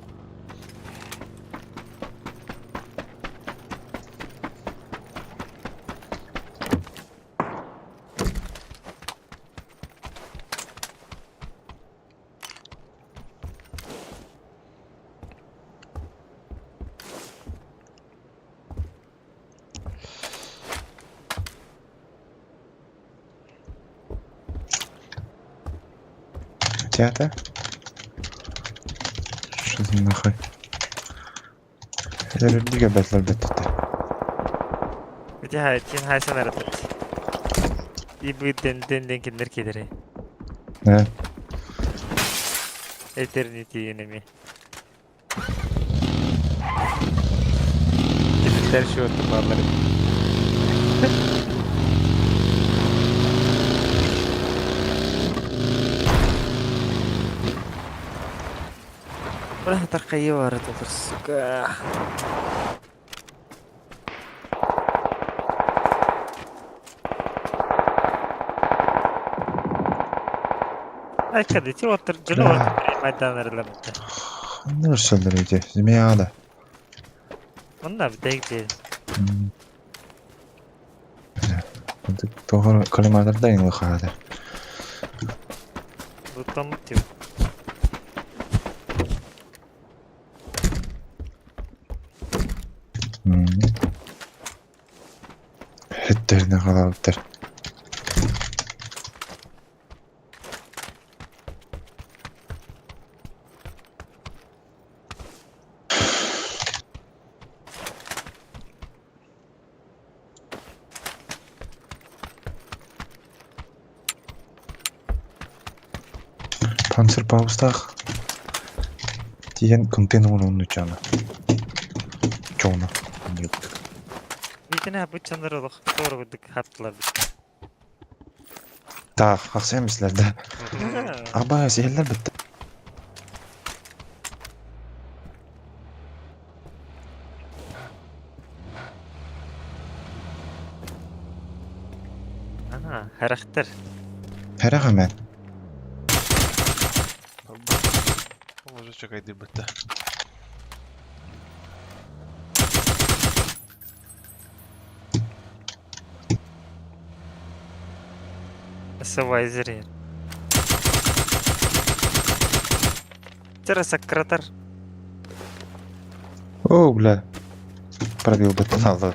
Театр? Что за нахуй? Эрэрдигэ бэтлэр бэттэ. Ити хай тин хайсан аратат. И бы ден ден ден киндер кедере. Да. Eternity enemy. Киндер şu oturmaları. Бра таркайы бар это, сука. Ay kadeti otur cını otur майдан бітті. Не өрсөлдөр эти. Змеяда. Онна бітек Тоғыр коллиматорда ең лыхады. Лутом тип. Хеттеріне қалабыттар. Панцерпаустах тиен контейнер оннучана. Чона. Витіне бу чандар олық doğru гүдік хаптылар. Так, хақсаймызлар да. Аба, сиһэллэр битте. Ага, характер. Хэрэг мен. Может, чекай бітті. Савайзер. Тера сакратар. О, бля. Пробил бітті алды.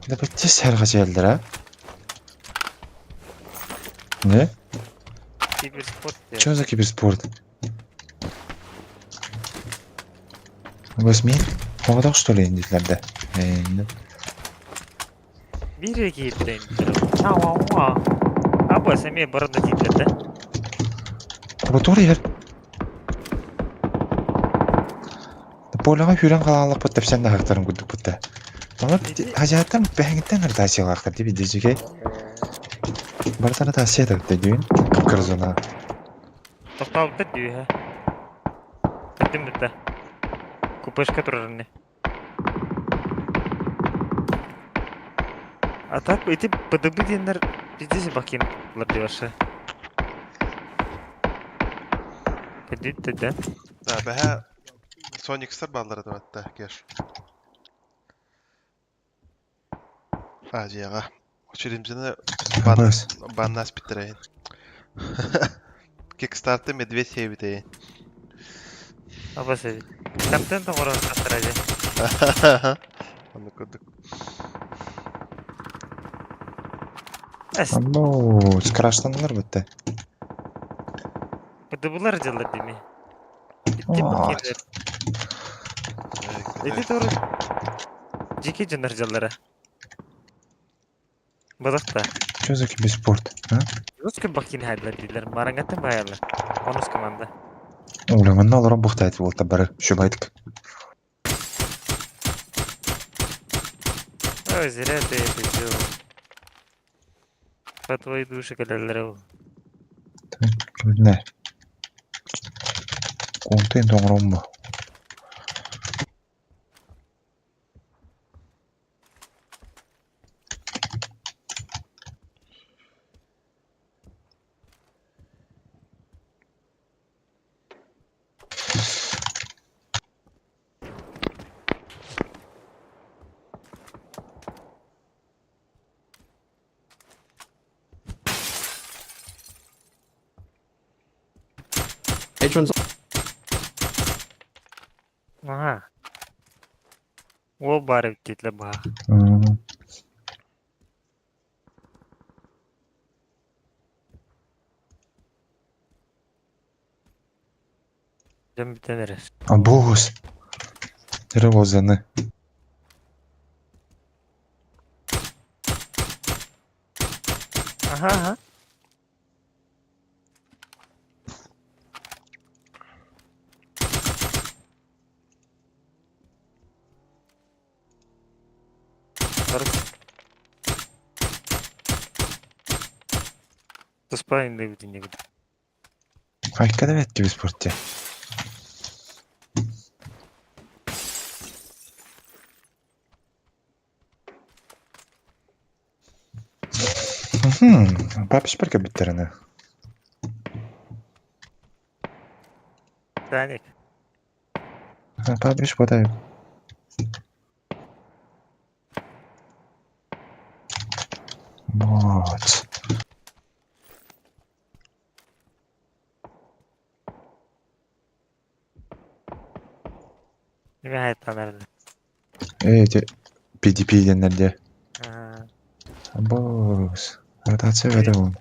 Да бітті сәрға желдір, а? Не? Киберспорт. Чё за киберспорт? Восьми? Оғадақ что ли индитлерде? Енді. Бире кейіптен. Ау-ау-ау. Аба, сәме бұрында титлерді. Лаборатория ер. Поляға хүрен қалалық бұт тәпсән да хақтарын күдік бұтта. Мала хажаттан бәңіттен ырда деп идежеге. Бартана да асия да дүйін. Кып-кырзына. Тоқталып дүйі. Кеттім бітті. Купешка тұрарыны. А так эти ПДБ дегендер пиздец бакин деп Кедит да. Да, бәһә Соникстар баллары да батта, кеш. Азияға. Очеримзini Абас. баннас биттирейин. Кикстарты медведь хебитейин. Абас Контент оңорон каттыражы. Аны көрдүк. Эс, Або, скраштанылар бітті. ПДБлар жылдар деме. Ой. Эти doğru жеке жондар жылдары. Бадақта. Чё за киберспорт, а? Өз күн бакин хайдылар дейлер. Марангаттан баялар. Онус команда. Уля, манна олорон бухтайт болта бары шубайтык. Ой, зря ты это сделал. По твоей душе калялар. Не. Контент оңоромбу. H1's Ага. О, бары бит ба. Дьон бүтэн эрэр. Абуус. Тере возаны. Аха аха. Туспа инде бүтүннүгүт. Айка да бэт спорте. Папиш парка биттеріне. Таник. Папиш потай. Вот. Неме хайттан эрдэ. Эти PDP деннерде. Бос. Ротация в этом.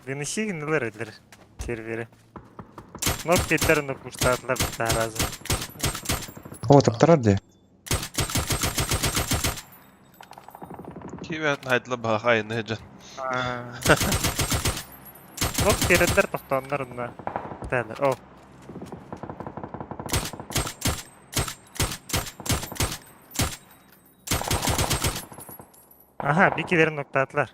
Выноси гыннылар эдилер сервери. Нок кеттер нок муштаатылар таразы. О, таптарар де. Киевет найдла бахай нежен. Нок керендер тохтооннор онно. Тәлер. О. Аха, бикилерин ноктаатылар.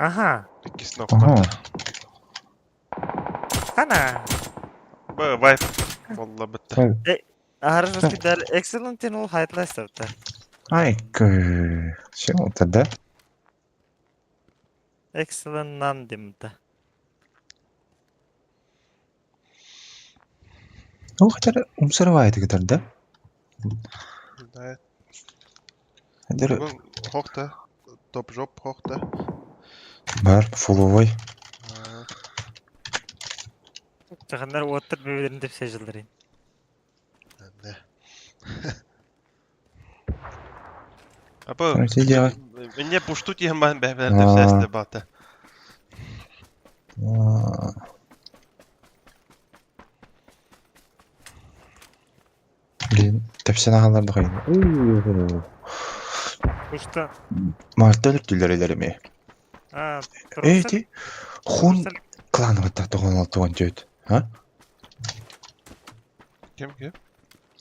Аха. Иккис Ага. нокта. Ана. Б вайп. Волла бітті. Аһары жоспидар Excellent ол хайтлайсапта. Ай, все, тогда. Excellent нандимта. Ну, хотя умсарвай это да? Да. Дер Хохта. Топ жоп хохта. бар фуловой. Чахандар оттыр бөбелерин деп сәжилдер. Не. Апа, Короче, дело. мне пушту тиһэн баһан бэһбэлэр деп сээсте баата. Блин, тепсен ағаларды қайын. Пушта. Мартелер түлерелерimi. А, Эти хун кланы бата тоғын алты он төрт. А? Ким ким?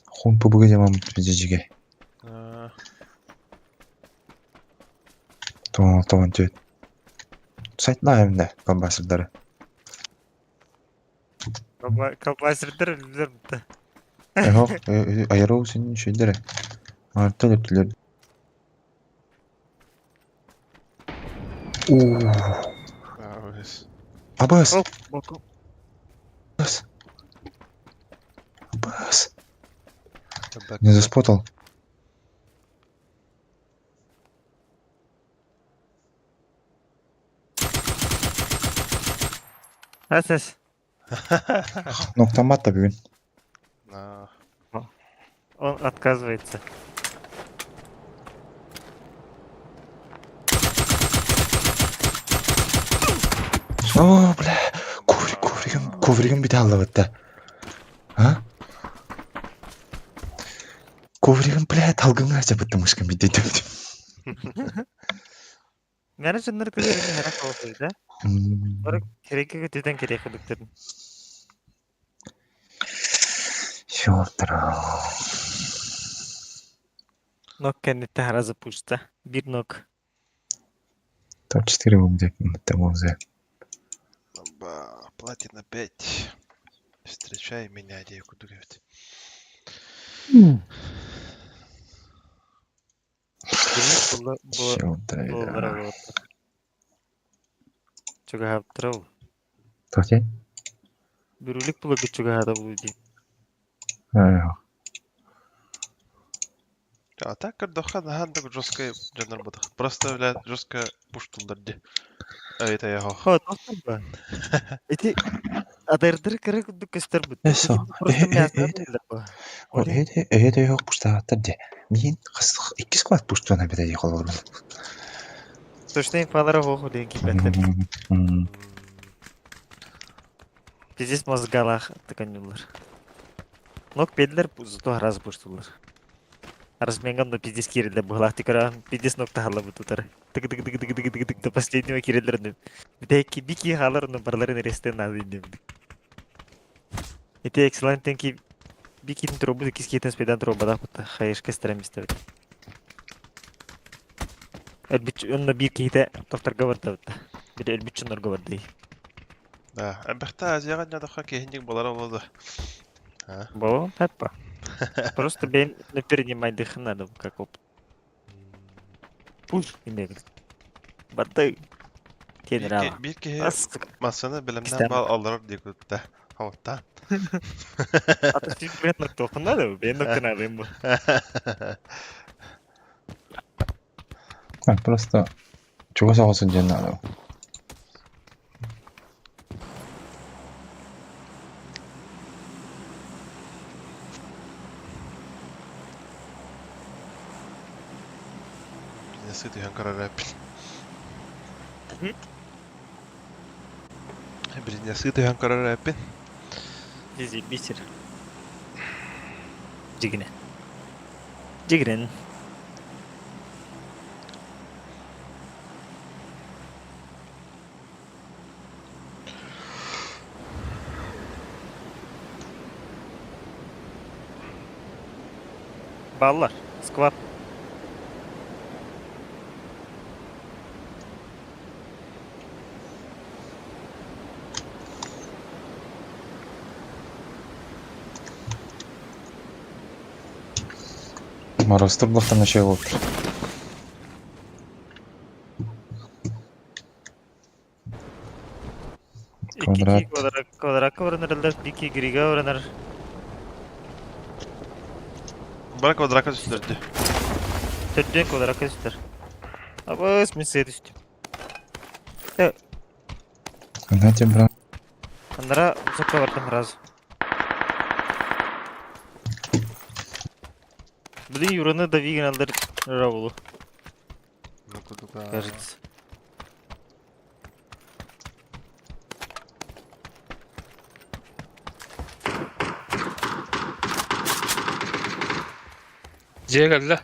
Хун пубг демам жеге. Тоғын алты он төрт. Сайтына эмне колбасырдары. Колбасырдар билер бітті. Эхо, айыру сенин шөйдері. Мартелер түлер. Абыс. Абас. Оп, боку. Абас. Абас. Не заспотал. Әсәс. Ноктамат та бүгін. Он отказывается. О, бля. Коврик, ковригім, ковригім бите алла бітті. А? Ковригім, бля, талгыңа жабытты мышкам бите деп. Менеджерлер көзеріне хәрәк болсайды, да? Бар керекке көтеден керек күдіктерін. Ёптра. Нок кәнетті харазы пушта. Бір нок. Топ-4 бомзе, бомзе. Платина 5. Встречай меня, девку дугавит. Ёптра. Чугаһаптырау. Тоқте? Бүрүлүк була чугаһата бу ди. А так кардоха нахандак жестко жанр бадах. Просто, бля, жестко пуштулдар ди. А это я хох. Хо, тоқтар ба. Эти адырдыр кыры курдук көстөр бут. Эсо. Просто мясо Эде yok пуштааттар де. Мин икки склад пуштуна бите дей холор. Точно инфалара хоху деген кипеттер. Пиздец мозгалаах тыканньыллар. Нок биэдилэр зато раз буштулар. Разменгам но пиздец киирэллэр быһылаах тикара пиздец нок таһаллабыт утары. Тык тык тык тык тык тык тык до последнего киирэллэр ну. Бүтэйки бики хаалар ну барларын арестен надо иннибит. Ити экселентен ки бикин трубу кискитен спидан трубадах бутта хаешка стремистебит. Өлбүт онно биир киһитэ тохторго бардабытта. Били өлбүт дьоннорго бардый. Да, элбэхтэ Азияҕа дьадахха киһинник буолара буолуо дуо? А? Бо, пеппа. Просто бэйэм перенимайдыхын надо как опыт. Пуш имеет. Барды Биир ки- тиэнирава. биир киһи Ас массыына бэлэмнээн кистээн баал алларар дии кутта. Хаваттаан. Ата бэйэн ноктуохун надо, бэйэн ноктунаадым бу. А, просто чугас оҕо сылдьан наада. Бизнесы түһэн көрөр эппин. Бизнесы түһэн көрөр эппин. Дизи бисер. Дьигинэ. Дьигирин. Баллар. Сквад. Морозтур блохтан үчүгэй буолбут. Икки Квадрат. квадрат квадратка баранар, бики грига баранар. Бара квадракка түстэрди. Төрдүөн квадратка түстэр. Абыс мин сыа түстүм. Знаете, брат. Анара высокка бардым сразу. Блин, Юраны дави гыналлар Равулу, Ну кудуга. кажется. Дьиэ кэллэ.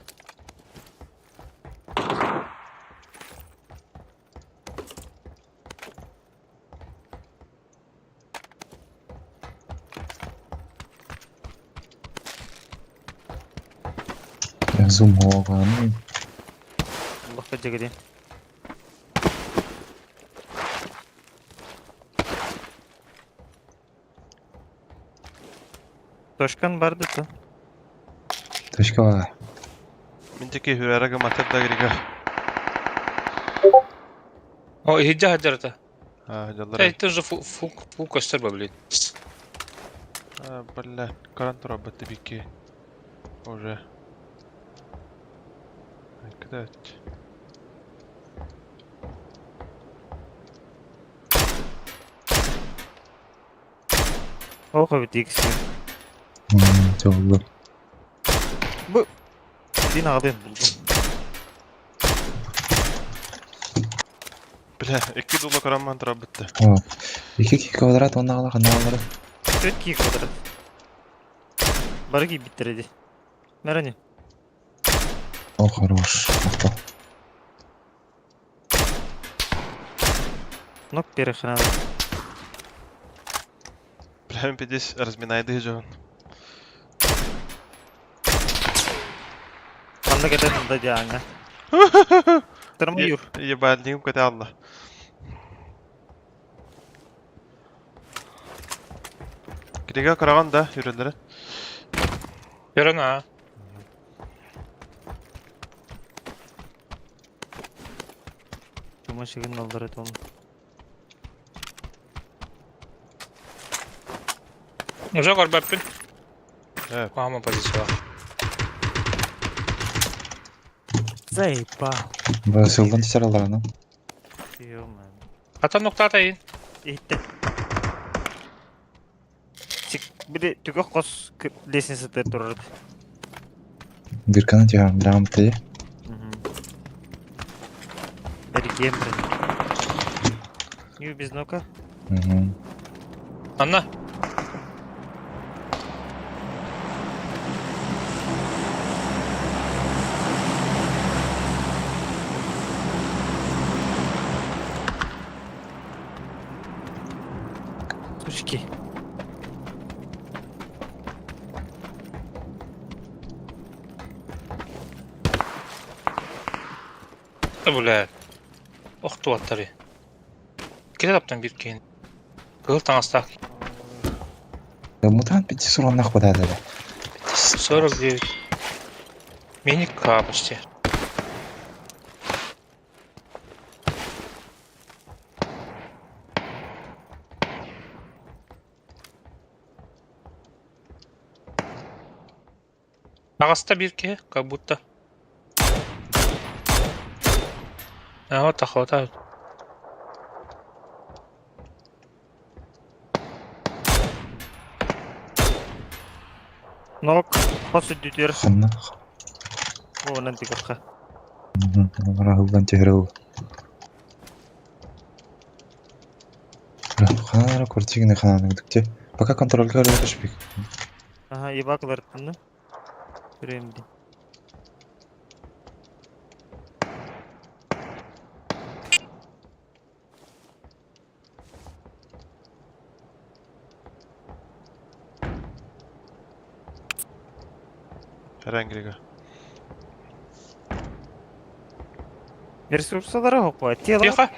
Я зум оҕону. Аллахха дьэгири. Тошкан барды то. Точка бар. Мин диэки хүрэрэ гымматар да грига. О, иһирдьэ сылдьар А, дьаллар. Это же фу фу фу көстөр ба, блин. А, бля, көрөн турарбыт бики. Уже. Кидать. Ох, эбит икси. Тёллу. Бу Дин аҕалыан булдум. Бля, икки дула көрөн турарбыт. Икки квадрат онна ала ханна алары. Төрт кии квадрат. Бары киирбиттэр ди. Мэрани. О, хорош. Махтал. Нок перехрана. Бля, мин пидес разминайды жон. Манна кэтэн да диаҥҥа. Тырмайур. Ебальнигым көтө алла. Грига көрөҕүн да үрэллэрин. Көрөн аа. Тумашыгын аллары том. Уже көрбөппүн. Э, Куһаҕан позиция. Заебал. Сылдан түсер аларына. Ё-моё. Хатан нуктаатайын. Иһиттэ. Сик били түгэх хос лестницата турар. Дырканы тиһам, драм ты. Эргиэн блин. Нью без нока. Угу. Анна. Сучки. Да бля. Охтубаттары. Кире таптан бир киһини. Кыһыл таҥастаах. Мутант пяти сураннах подадали. 49. Мини-К почти. Таҕыста биир киһи, как будто. А вот охота. Нок, хос үрдүтүгэр Ханна? буолан тигэрхэ. Раһыллан түһэрэл. Ханара куртигини хананыгдыкте. Пока контрольга өрөтөшпик. Аха, ебак ыларыттынна. Көрөйүм дии. Эрэнгрига. Ресурсалара хоппа. Тело. Тихо.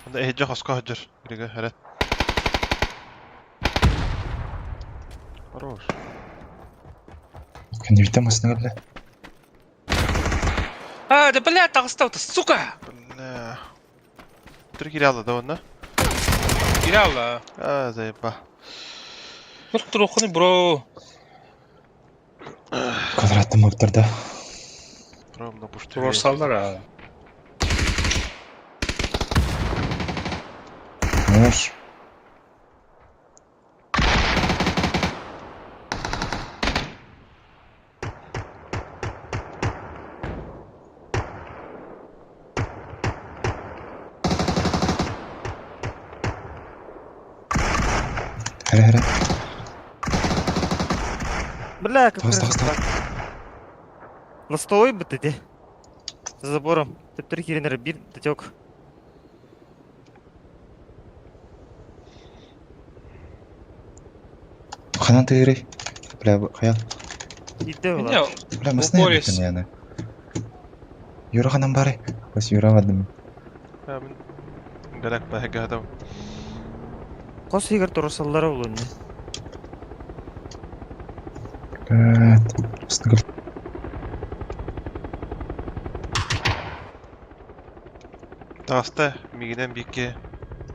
Онда эһиджэ хоско сылдьар. Грига, эрэ. Хорош. Кэннибиттэн массыына кэллэ. А, да бля, таҕыста сука! Бля. Три кирялла да онно? Кирялла. А, заеба. Тур турухуну бро. Квадраттан мактарда. Ровно пушты. Турорсаллар а. Можешь. Хара хара. Бля, как Тағыс, тағыс, тағыс. Ластовой бы ты, За забором. Тептер киренер бир татек. Ханан тыырый. Бля, хаял. Иде Не, була. Бля, масына Упорис. битен яны. Юра ханан бары. Бас Юра бардым. Мен Галак баһыгадам. Кос егер турсаллара булун. Блядь. Масына кел. Таста мигинен бикке.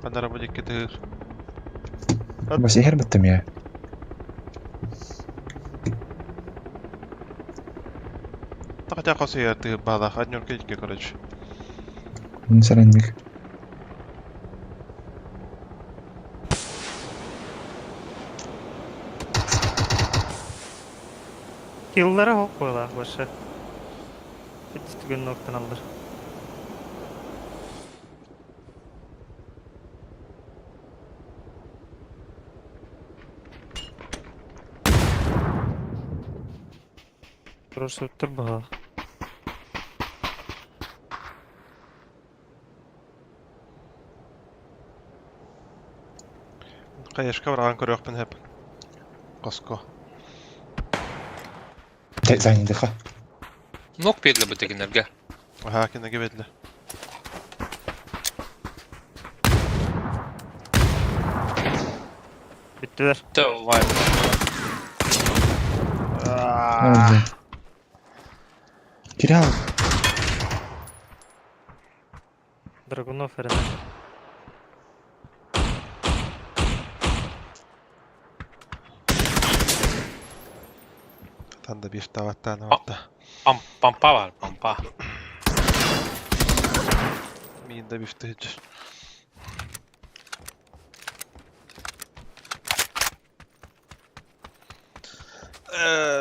Ханара бу дикке тыгыр. Бас ихер биттим я. Тахта косыяр тыгыр бала. Однёрка дикке, короче. Сәрәнник. Киллара хоп була башы. Бит түгөн ноктан алдар. Просто турба. Каешка барган көрөкпүн хеп. Коско. Занидыха. Нок бериле бу дегенерге. Аха, кинеге бедле. Биттилер. Давай. Кирилл. Драгунов эрен. Танда бир таваттан ватта. Пам пампа бар, пампа. Мин да бир тыгыр.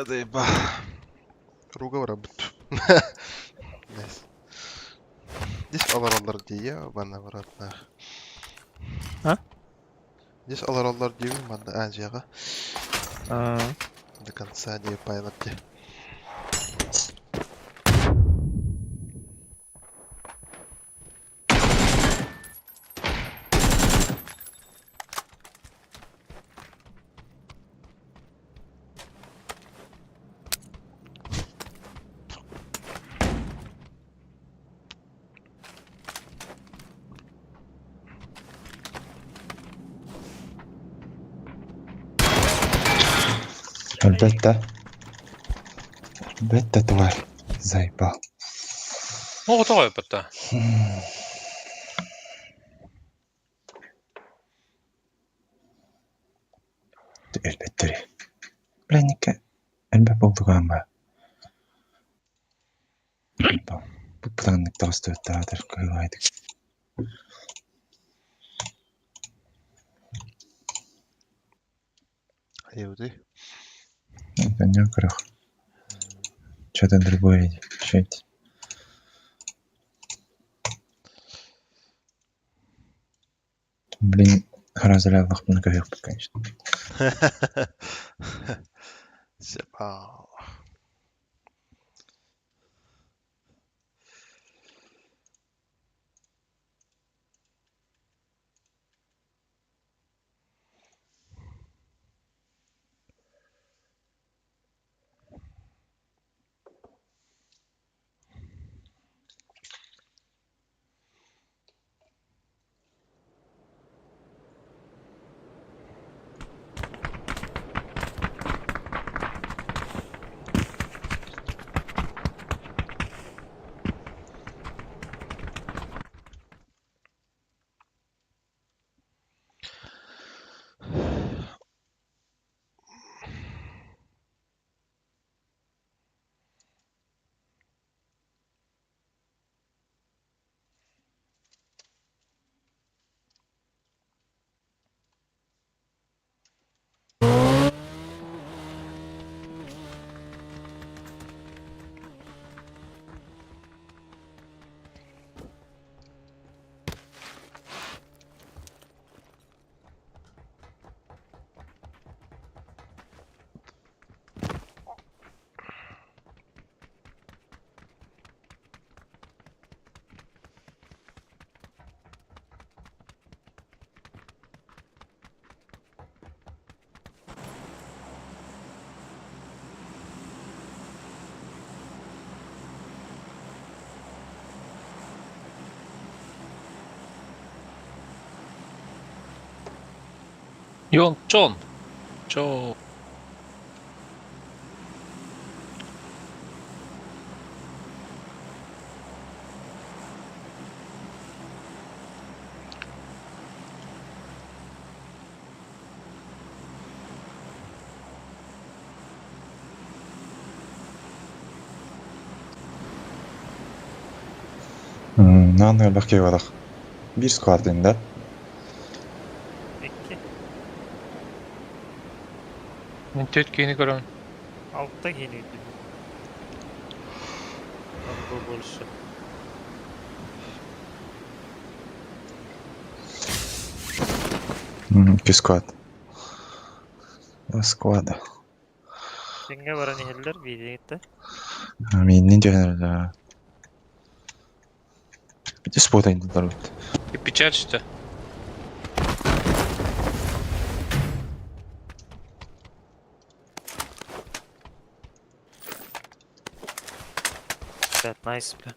Заеба. Руга работу. Здесь алар алар дия, бана обратно. Здесь олороллор диибин манна Азияҕа. Аа. До конца диye пайлар дии. Өлбөт да. Өлбөт да тварь. Заебал. Оҕо тоҕо ыппатта. Өлбөттөр. Блин, элбэх буолдугаан ба. Бу-бытааннык таҕыстыбыттаатар кыһыыбаайдык. Айыбытый. Это көрөх. Что-то другое чуть. Блин, харазалаахпын көһүөхпүт, конечно. Сепа. Йон, Чон. Чо. Наан элбэх киһи буолах. Биир сквад да? Икки. Мин төрт киһини көрөм. Алта киһини үрдүм. Намного больше. Икки сквад. Два склада. Тэҥҥэ баран иһэллэр биирдиҥиттэ. Мииннин түһэн да. Бити спотайдылар бит. Кирпича түстэ. Блядь, найс, бля.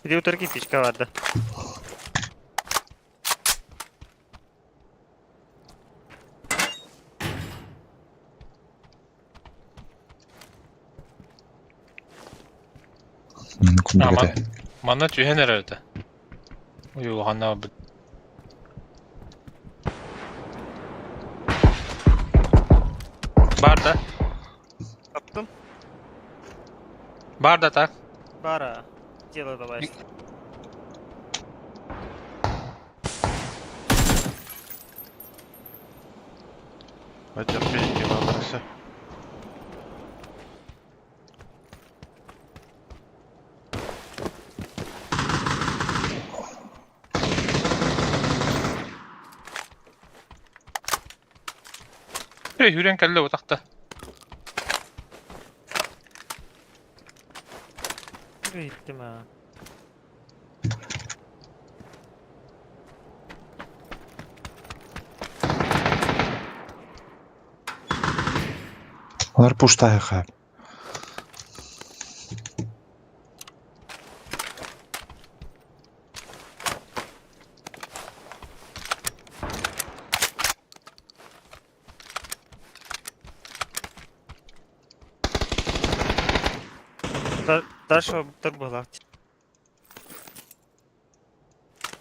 Иди утары кирпичка барда. Курдук этэ. Манна түһэн эрэр этэ. Уйулҕанна барбыт. Бар да. Таптым. Бар да так. Бара. Дело давай. Потерпите, ладно, Эй, үрэн кэллэ утахта. Иттим аа. Олар пуштайха. Даша так была.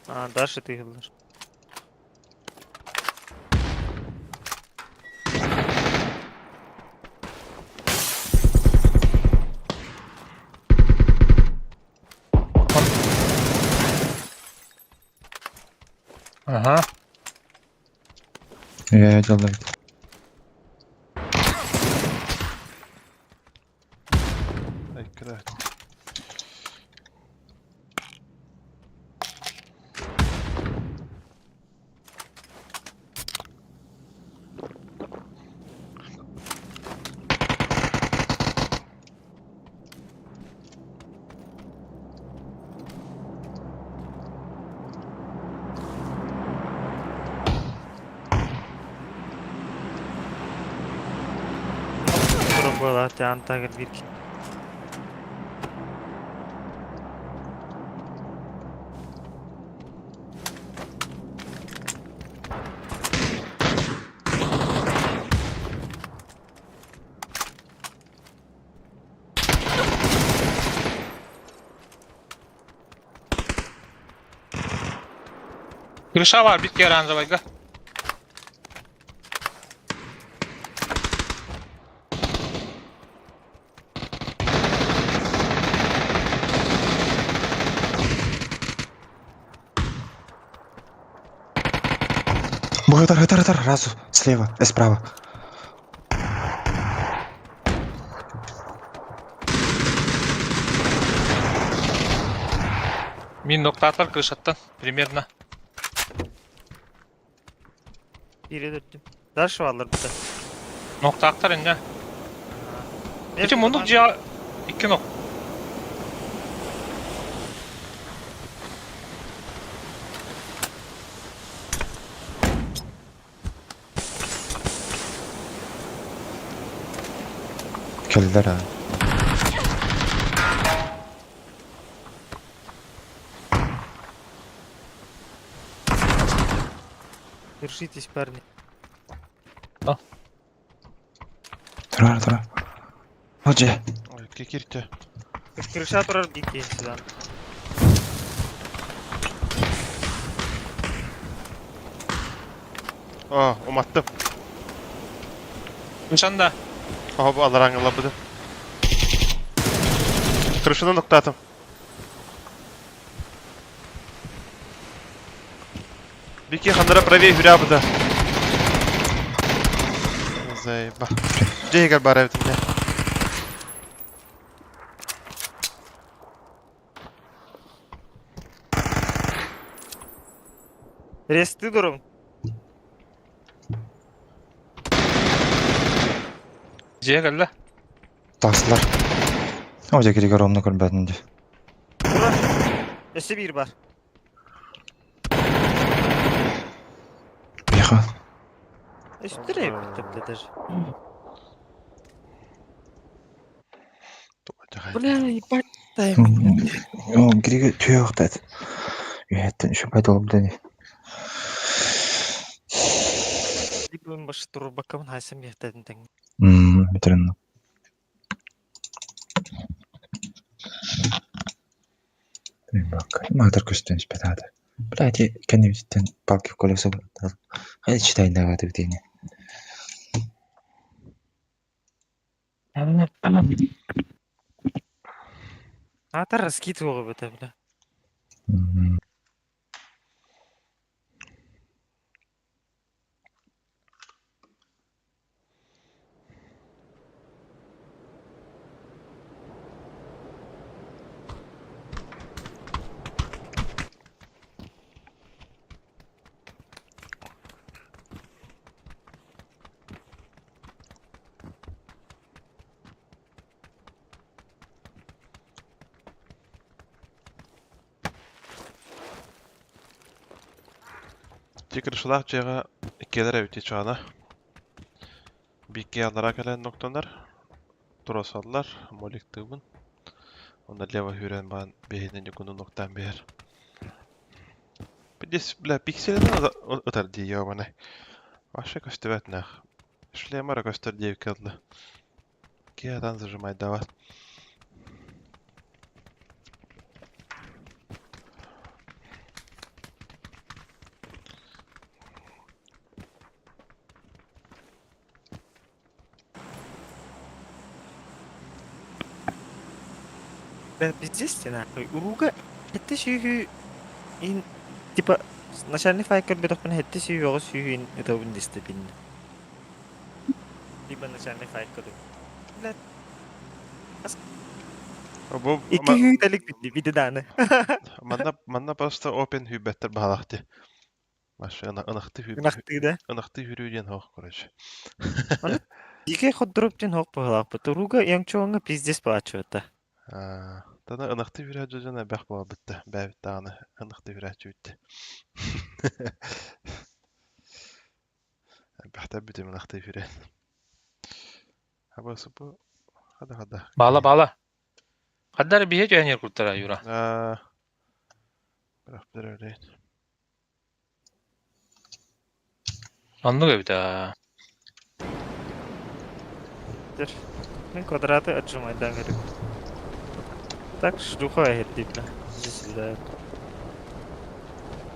А, Даша ты говоришь. Ага. Я делаю. Ай, Была, ты бирки. Крыша var bir kere оранжевайга. Богатар, гатар, гатар, разу, слева, справа. Мин ноктатар крышаттан примерно. Biri dörttüm. Даша alır bu da. Ноктаактар инне. Эти мундук жа икки нок. Келдер а. Держитесь, парни. Турар, турар. Ожи. Ой, кикирте. Крыша турар бики сюда. Aa, umattım. Крышанда. Aha bu alarangıla budu. Крышаны ноктатым. Бики хандара правее хүря буда. Заеба. Джейгар бар эбит мне. Ресты дурум. Же келле. Тасылар. Ожи киригер омну көрбөтүн ди. Турар. Өсө бир бар. Бияха. Өстүрэ битте бля даже. Бля, ебать. О, кириге түйө октат. Үйеттен үшө пайда болуп дени. Либо баш турбакамын хайсам яхтадын тең. Мм, битерин. Маатар көстөн испэт аата. Бля, ити кэннибититтэн палки в колеса хайа читайдаабатыбыт ини. Аатар раскидывал это, бля. Ити крышалаах дьиэҕэ иккиэлэр эбит чаана. Биикки аллараа кэлэн нуктанар, турасаллар, моликтыыбын. Онно лево сүүрэн баран биһинэн ньукуну нуктаан биһэр. Здесь, бля, пикселинэн ытар дии ёбаный. Вообще көстүбэт нах. Шлема эрэ көстөр диэбиккэ дылы. Киһи атан зажимайдаабат. Да, пиздец ты нахуй. Уруга это сүүһү ин типа начальный файк көрбөтөхпүнэ хэттэ сүүһү оҕо сүүһү ин ытабын дистепиннэ. Либо начальный файк көрүм. Блядь. Бу Икки сүүһү талик битти бити дааны. манна манна просто open hүүбэттэр баһалахти. Машина ынахты hүү Ынахтыы да. ынахты хүрүү диэн хоох короче. Аны дикий ходдроп диэн хоох быһалаахпыт. Уруга Янгчоҥҥа пиздец бааччыбыта. Тана ынахты хүрээ дьон эбэх буолбутта. Бэбит даҕаны ынахты хүрээччи бүттэ. Элбэхтэр бүтүм ынахты хүрээ. Аба супу хада хада. Баала баала. Хаддар биһи түһэн куртара Юра. Аа. Бирах бир Оннук эбит аа. Мин квадраты отжимайдан көрүм. Так шлюха эһэрдиибнэ. Здесь да.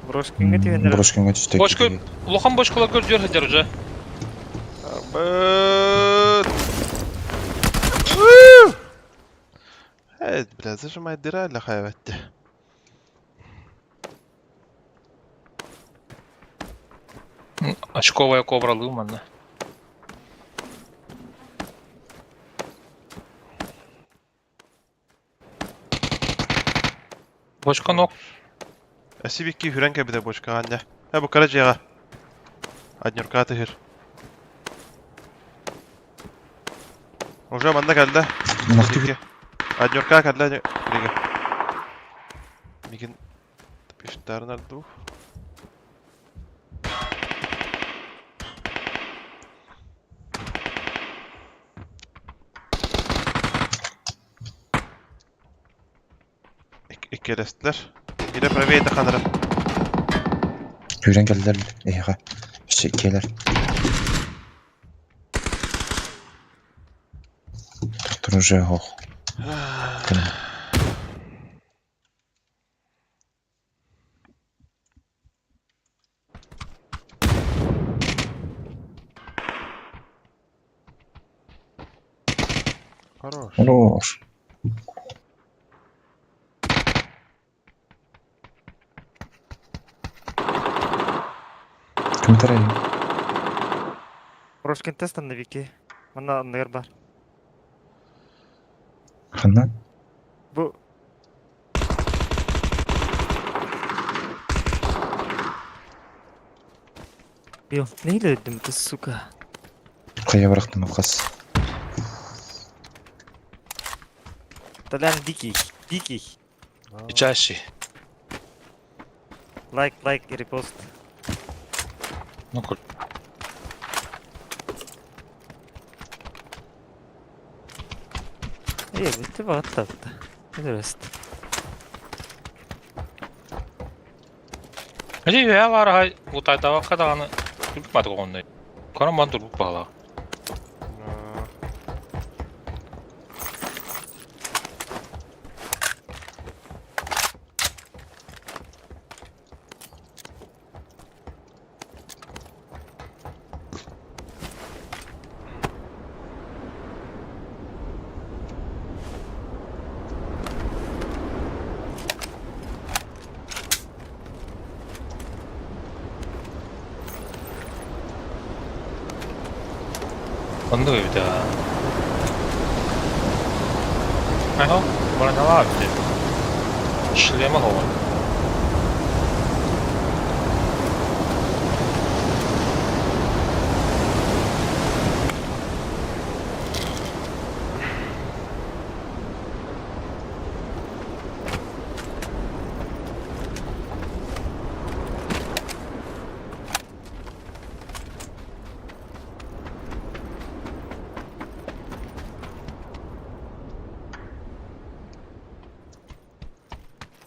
Брошкиҥҥа түһэннэр Брошкиҥҥа түстэ Бочка улахан бочкалар көрдүөр сылдьар уже. Абыт. Evet, бля, зажимай дыра для хайватти. Очковая кобра манна. Бочка нок. Эсибикки хүрэн кэбитэ бочка анне. Э бу каражыга. Аднюрка тыһыр. Уже манна кэллэ. Ынахты Аднюрка кэллэ бириге. Мигин пиштарнар дух. Иккелестилер. Ире правее ханара. Хүрэн кэллэр эһиэхэ. Киэлэр. Доктор уже хоох. Хорош. Хорош. Комментарий. Брошкин тест новики. Манна анныгар бар. Ханна? Бу Бил, neyle öldüm ты, сука? Хайа бырахтым алхас. Толян дикий, дикий. Чаще. Лайк, лайк и репост. Ну кур. Эй, бүттү багаттапты. Интересно. Эти үһэ баар утайдабакка даҕаны турбат оҕонной. Корон бан турбут баҕалаах. Оннук эбит аа. Аһо, броняла эбит. Шлема оҕо.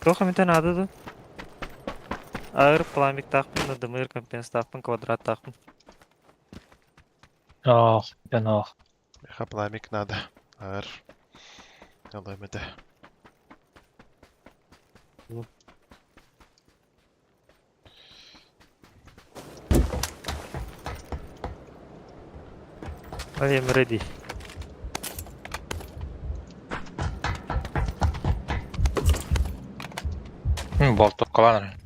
Туох эмитэ наада дуо? Аыр пламиктаахпын, дымыыр компенстаахпын, квадраттаахпын. Ох, ох. Миэхэ пламик надо. Аар. Алым этэ. I am ready. Болтуккалаан эрэ.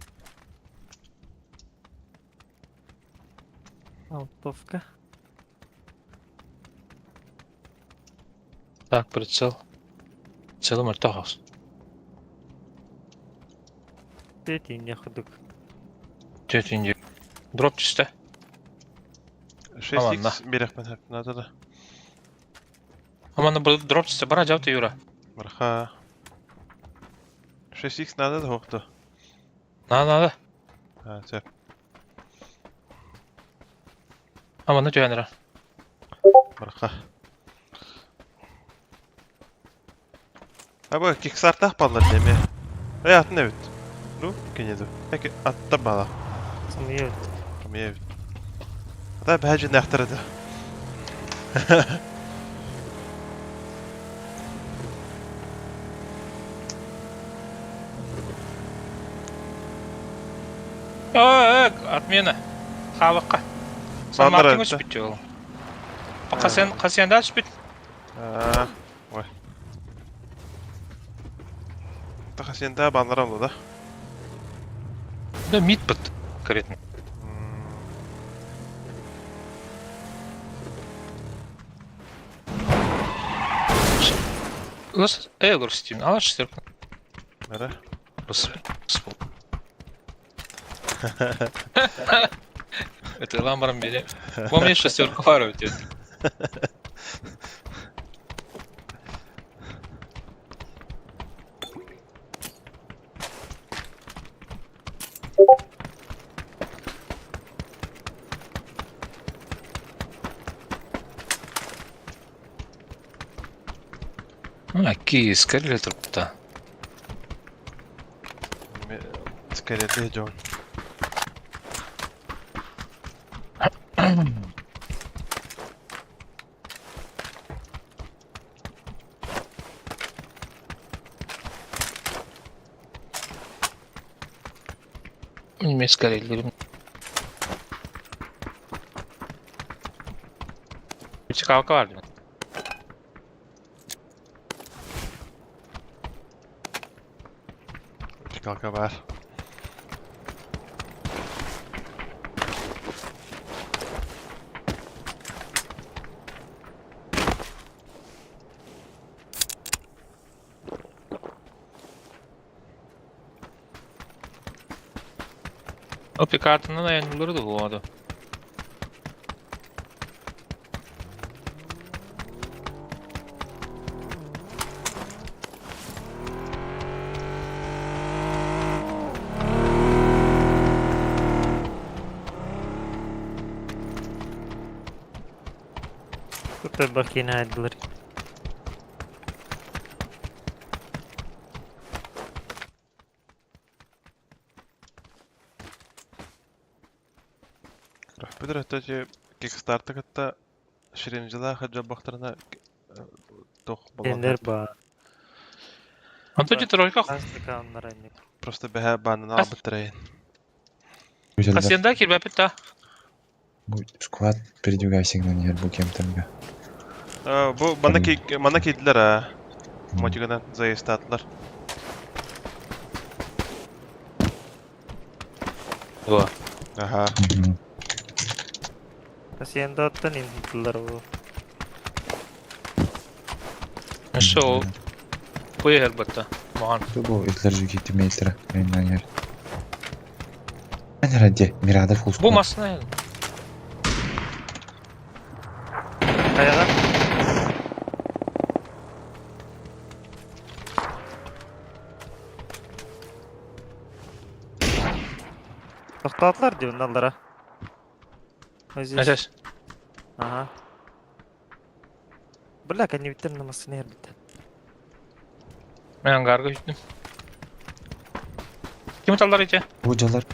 Алтовка. Так, прицел. Прицелым өлтөх ос. Тетинне курдук. Тетинде. Дроп түстэ. 6x биэрэхпин сөп надо да. Аманна дроп түстэ. Бара жауты Юра. Барха. 6x надо да хоқту. Надо, надо. А, сөп. Аманна түһэн эрэ. Барха. Аба киксартах баллар деме. Эй атын эбит. Ну, кенеду. Эки атта бала. Сымыйа Кымыя эбит. Ата бәһәжи нәхтәрәді. Э, отмена. Хавыққа. Сан Бандыр Мартин өтті. өспүт ол. Қасен қасенда өспүт. Аа, ой. Тахасенда бандарам да. Да мид бит. Конкретно. Ус, эй, Стивен, ала шестерка. Бара. Рус. Это ламбаром бери. Помнишь шестерку фару тебе? А, киевская трупта. Скорее дойдем. Немецкая религия. Чекалка var değil mi? Чекалка бар. Опи картынан ayarları da bu arada. Тут бакина айдылар. Рахпыдыр өттөчү Kickstarter кытта Ширимжила хаджабахтарына тох Тендер ба. Антон тройка. Астыканнар анник. Просто бэһэ банына албыттырайын. Хасенда кирбәпит та. Сквад передвигайся на нер бу кемтерге. Бу мана ки мана кийдилер а. Мотигынан заестатлар. Два. Аха. Хасенда аттан интылар бу. Өссө ол поехал батта. Маҕан. Бу итилер жуки тимейлтера. Айнанер. Анера де, Мирада фулс. Бу массына. Хайаҕа? Тохтоотулар дии онналлара. Вот здесь. Эсэс. Ага. Бля, кэннибиттэн на массыына иһэрбиттэр. Мен ангарга үттүм. Ким таллар ити? Бу дьалар.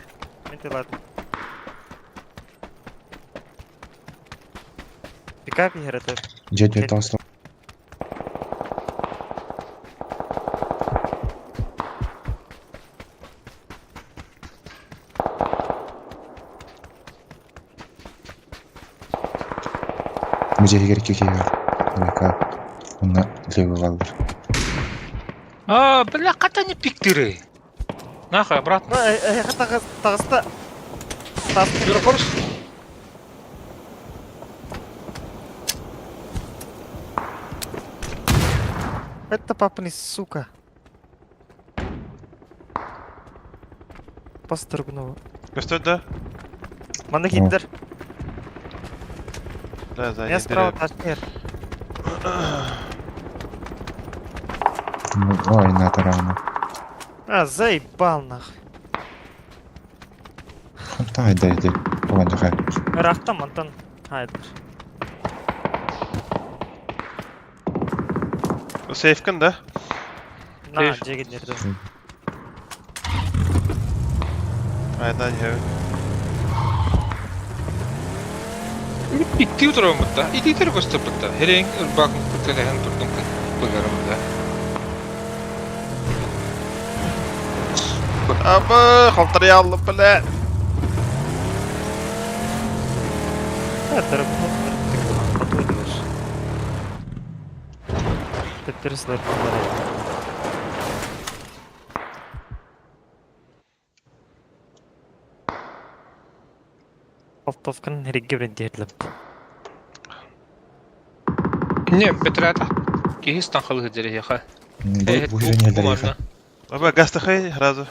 Мен тылаатым. Пикап иһэр этэ. Дьэ дьэ тосло. Бу дьиэтигэр икки киһи бар. Двойка. Уонна левый бааллар. А, бля, хата не пиктыры. Нахуй, обратно. Ну, эһиэхэ таҕыста. Таҕыста. Юра, корус. Это папа сука. Пастыргунова. Көстөр да? Манна киирдэр. Да, за Я справа ташнер. Ой, на тарана. А, заебал нахуй. Тай дай дай. Туган жакай. Ырахтан мантан. Хайдыр. Сейфкин да? На, Сейф. дьиэгиннэрдэ. Айдан иһэбин. Икки утураммытта. Ититер көстөппүттэ. Херең ырбакын кытыраһын турдум быгарымда. Абы, халтарыяллым бля. Это работает. Теперь слэп Оптовкан регги диэтлеп. Не, бетрата. Киһи станхалы дерехе. Бу херен Абы, гастахай, сразу.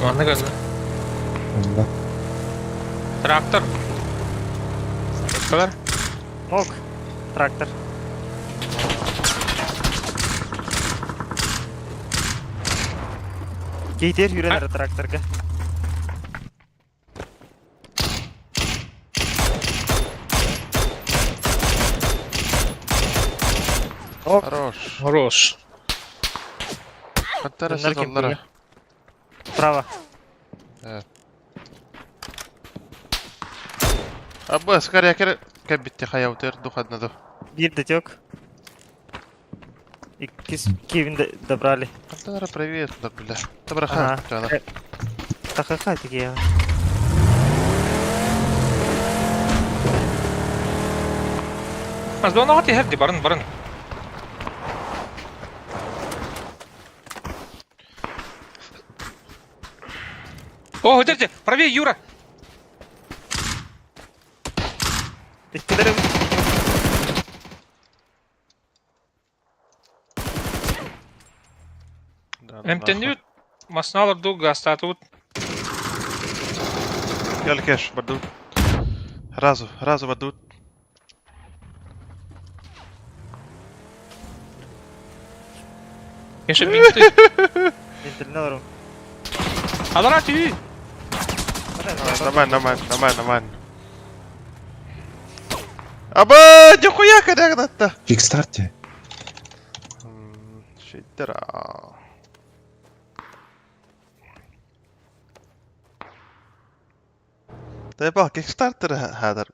Манна гана. Трактор. Калар. Ок. Трактор. Кейтер хүрэнэр тракторга. Ок. Хорош. Хорош. Хантара Төннөр сыталлара. Право. Абы, скорее кер кәбитте хаявтыр духадна ду. Бир датек. И Кевин добрали. Хантара привет, да бля. Табраха, Ага. Тахаха такие. Аз дона хати херди барын барын. О, держи, правее, Юра. Иккилерим. Эмтеннүт масналар ду гастатут. Кел кеш, бардут. Разу, разу бардут. Кеше бинти. Интернет. Алара түй. Нормально, нормально, нормально, нормально. Абы, нихуя корректно-то. Кикстарте. Шиттера. Тайпал Kickstarter хадar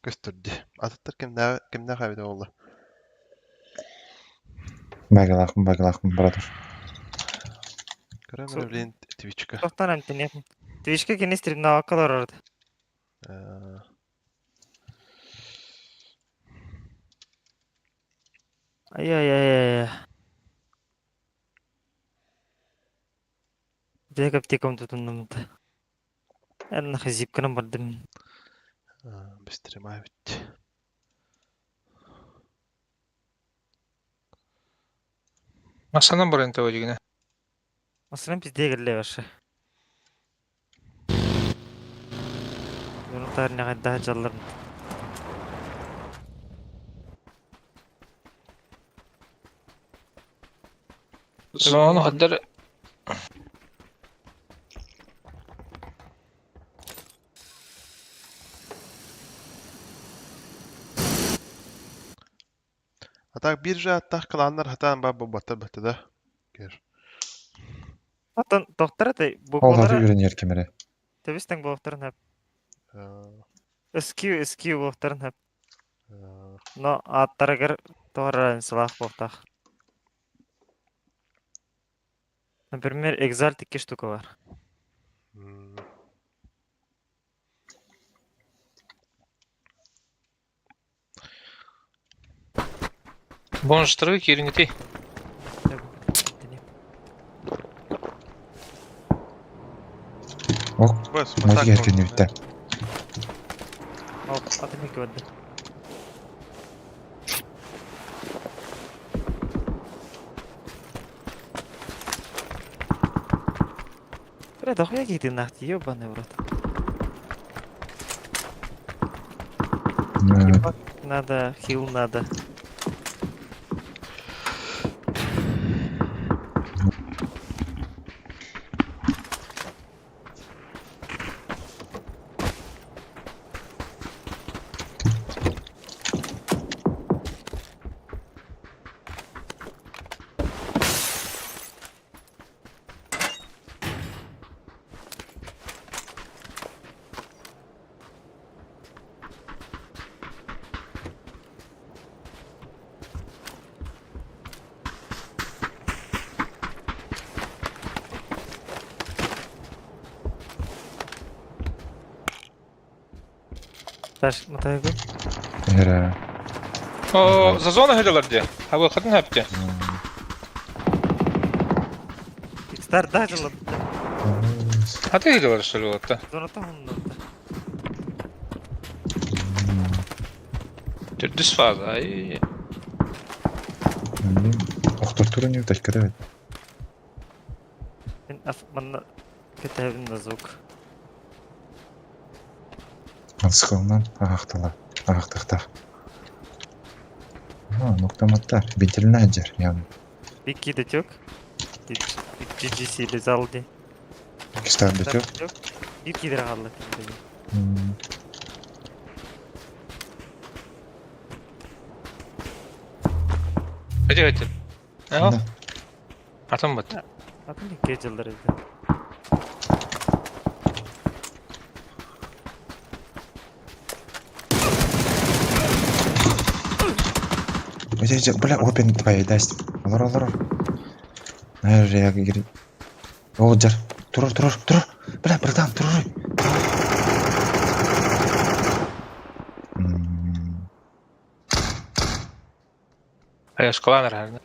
көстүрдү. Атыттар кимдә кимдә хабиде болду. Багалахым, багалахым, братыр. Көрөм билин Twitchка. Тоқтан әмтен Твичке кини стримна акалар орды. Ай-яй-яй-яй. Бек аптекам тутундум. Энна хазипканам бардым. Быстримаа эбит. Масанан баран таба дигинэ. Масынан пиздее кэллэ вообще. Дьону таарыйа хайдах дьалларын. Зону хаддар А так биржа аттах кланнар хатаан ба бу баттар баттада. Кер. Оттон доктор это Ол хаты буквалара үйренер кемере. тэбистең буолуохтарын сөп. SQ SQ буолуохтарын сөп. Но ааттарыгар тоҕо разницалаах буолуохтаах. Например, Exalt икки штука бар. Бонустарга киириҥити. Ок, Бas, мазик эркини бүтэ. Ол атын икки барда. Бля, дохуя какие ты нахти, ёбаный в рот. Ебать надо, хил надо. Дальше мотайгу. Эра. О, за зона хедалар де. Хабы хатын хапте. Стар даже лапта. Хаты хедалар что ли вот-то. Зона там он Төрдүс фаза. Ай. Охтор турын yok dakika evet. Мен аф манна кетебин на звук. Сықылынан ағақтала. Ағақтақтақ. А, ноктаматтар. Бентерин аджар. Яғни. Бики датек. GGC или залди. Кистар датек. Бики дыргалла. Hadi hadi. Ага. Атам бат. Атын икки жылдар эди. Бля, опен твоя даст. Алар, алар. Наверное, я говорю. О, жар. Турор, турор, турор. Бля, братан, турор. Ай, школанар харна.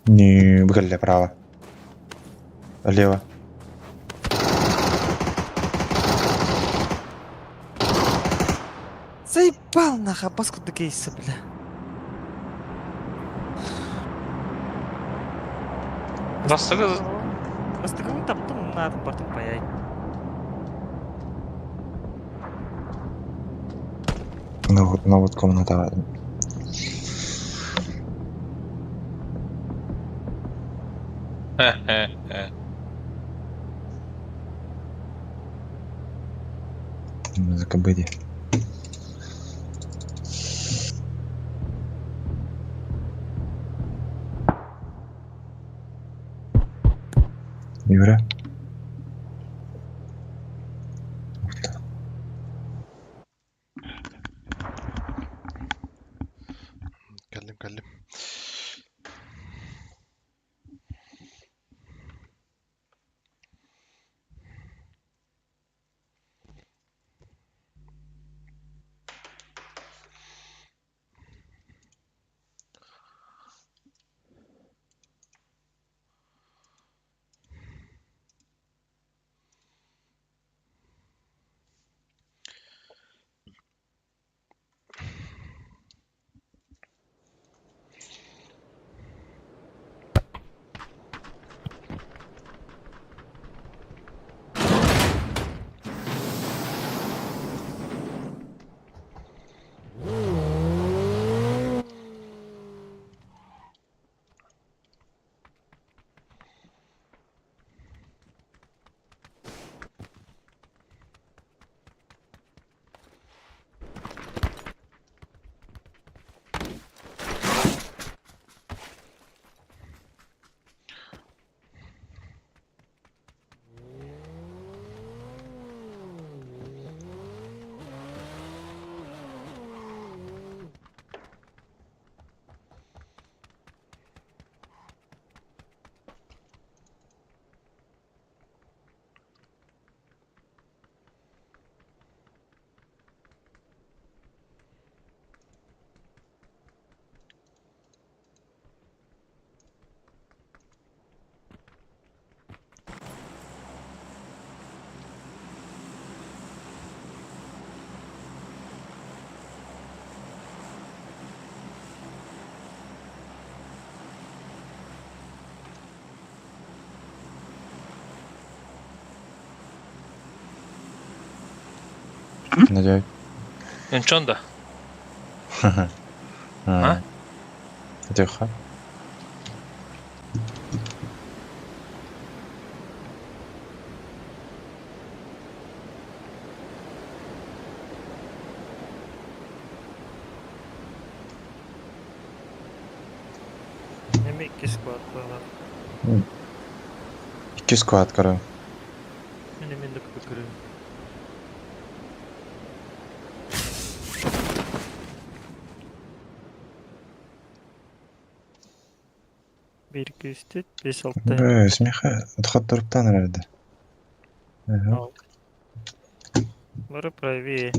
Не, выголя право. Лево. Заебал нахуй, баску до кейса, бля. Бастыгы Бастыгы таптым на этом бартым паяй. Ну вот, ну вот комната. Хе-хе-хе. Музыка были. Юра. Ух ты. Кэллим, кэллим. Надя. Инчон да? А? Тихо. Эми икки склад буолар. Икки склад көрөм. Мин эмин да көрөм. Бир күстүт, бес алты. Бö, смеха, тохотторуптан эрэрди. Бары правее.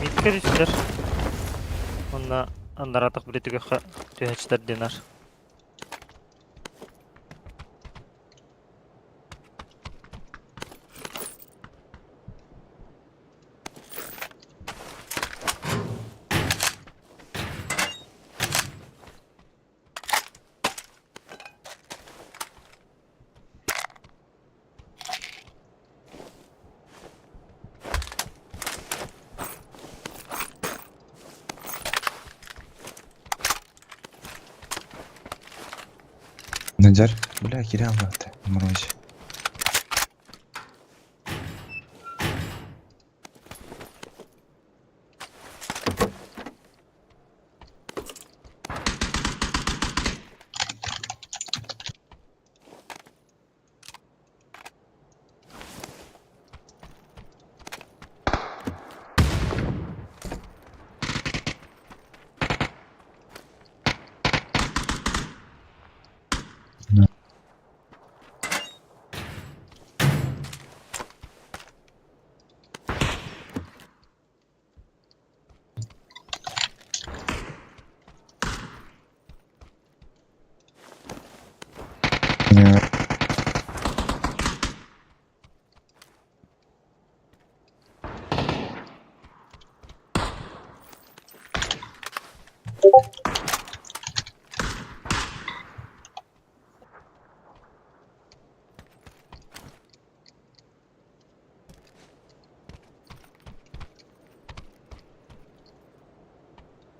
Митка түстэр. Онна андаратах билетүгөххө түһэчтэр динар. Надяр, бля, кире албатты. Мороз.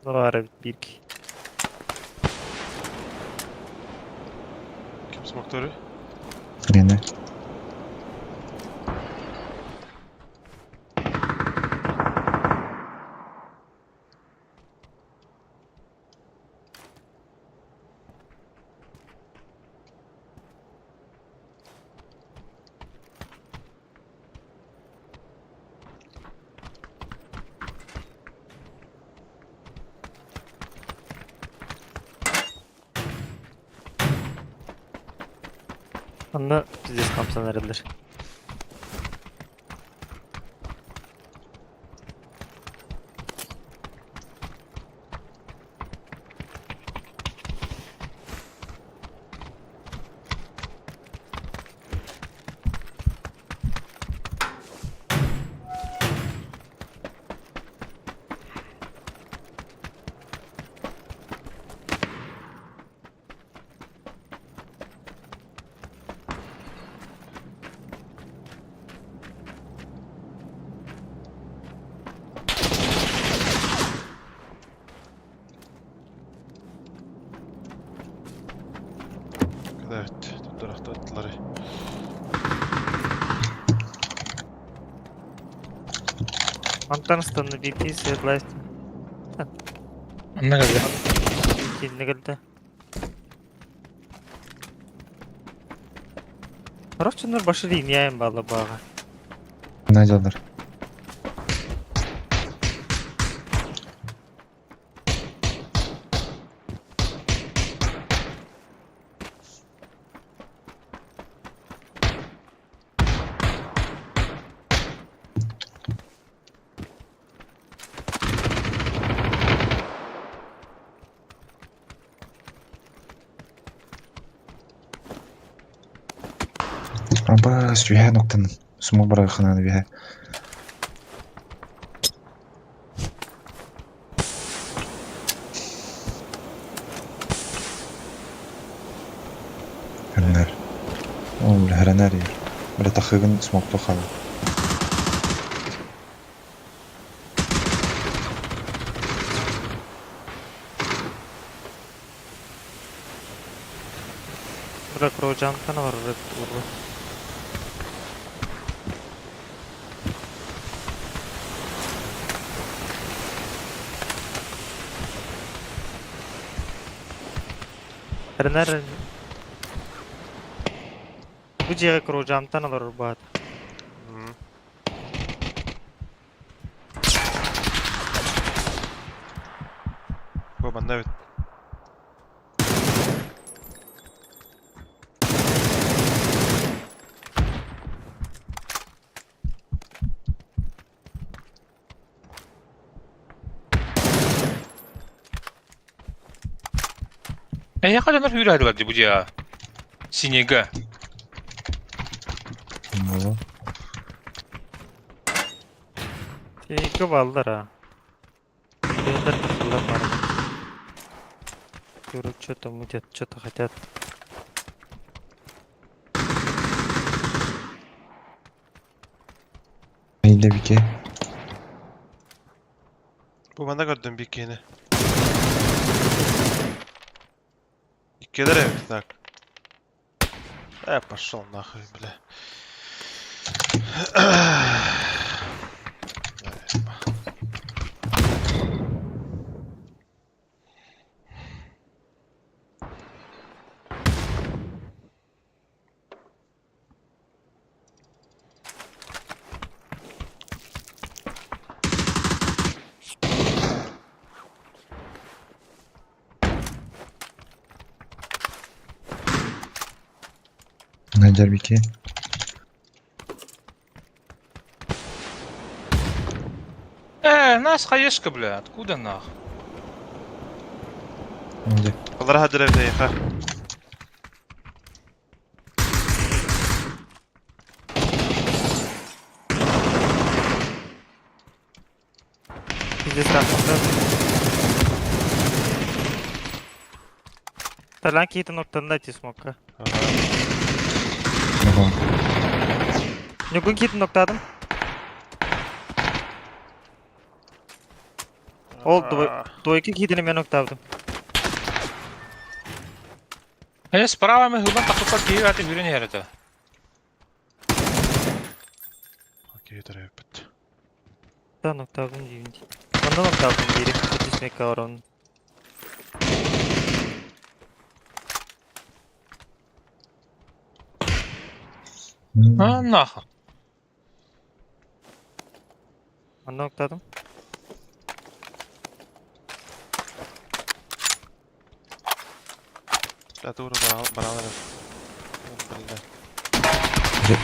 Var bir ki. Ким смоктары? Хрена. Онно пиздец хамсан эрэллэр. Evet, tarafta attılar. Антон станны BP светлайт. Онно кэллэ. Кинне кэлдэ. Короче, нур башы линияйын балы баға. Надялар. Аба, сүйә ноктан. Сумо барахананы бия. Хәрнәр. О, бля, хәрнәр ер. Бля, тахыгын смокту хал. дьиэҕэ Крожантан олорор буолуо. Эрэнэр бу дьиэҕэ Крожантан олорор баат. Бу манна эбит. Эһиэхэ дьоннор үүрээдилэр дии бу дьиэҕэ. Синега. Буолуо. Синега бааллар аа. Кинилэр тахсаллар бааллар. Говорю, что-то мутят, что-то хотят. Эйдэбике. Бу манна көрдүм бикини. Иккилэр эбит так. Пошел нахуй, бля. Надя Бике. Нас хаешка, бля, откуда нах? Где? Аллара хадыр эбит Пиздец рахмат. Талан киитин оттонно ти смокка. Ага. Ньугун киитин октадым. Ол двойка киитини мен октавдым. Справа мы хылбан тахсыппат киһи ааты үүрэн иһэр этэ. Окей, төрөппүт. Да, октавдым диибин. Оннан октавдым диири. Сэттис мекка орон. А, нахуй. Онно октадым. Да, тура баралар. Бля.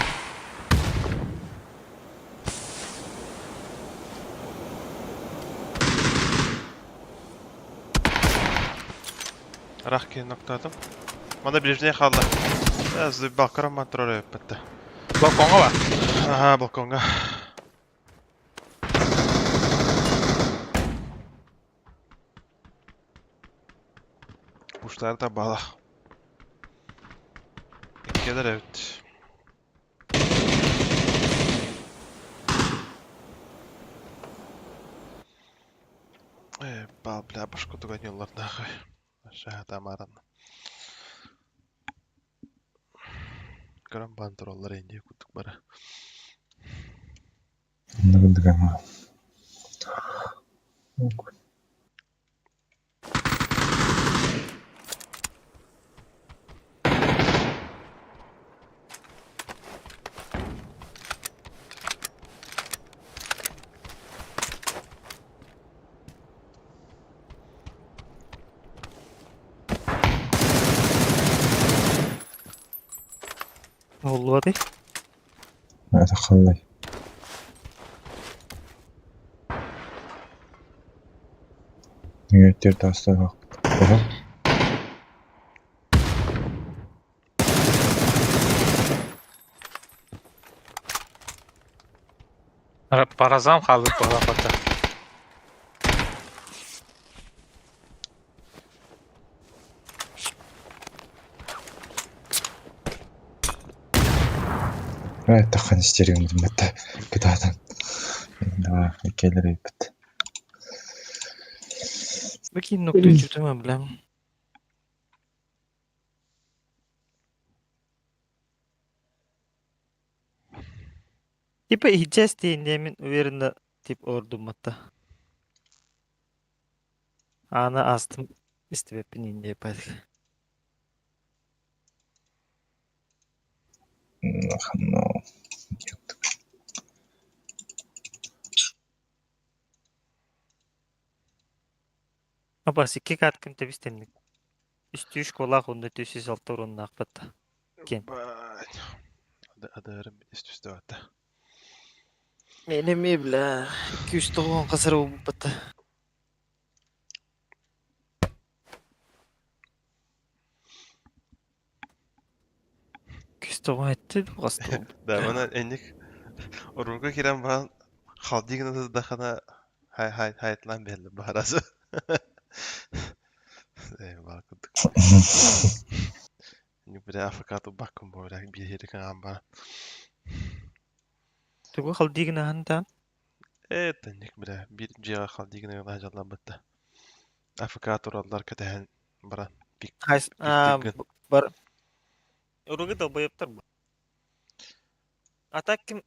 Рахки ноктадым. Мана ближний халла. Балкарам мантроле өппетте. Балкоҥҥа ба? Ага, балконга. Kuşlar da bala. Gelir evet. Бал, бля, башку туганилар нахуй. Шахата маран. Көрөн бантыроллар инди кутук бара. Нагдгама. Оллуотай. Атахаллай. Ньүөттер таастаах. Оһо. Паразам хаалбыт баҕалаах Тахан истеригим бэтэ. Кытаатан. Да, келер эбит. Бу киин нокту үчүтүмэ, бля. Типа иһирдьэ эстиэн диэммин уверенно тип олордумматта. Ааны аастым истибэппин иин диэппэтик. Но. Абас икки кааткын тэбис-тэнник. Үстүү школаах уонна 306 уруннаахпыт. Киэн. Бать. Адарым ис түстэ бата. Мен эмиэ бля 290 хасара буолбута. 290 этти хаста Да, мана энник уруга кирен баран халдигин сыздахана хай хай хайтлан белли барасы. Э, бар кудук. Инник бire Африкату баккын бу бир хери кан бар. Тугу халдигин аһантаан? Э, тэнник бire бир жига халдигин гына жаллабытта. Африка тураллар кэтэһэн баран пик Хайс пиктигин. бар. Уругу долбоептар бу. А так ким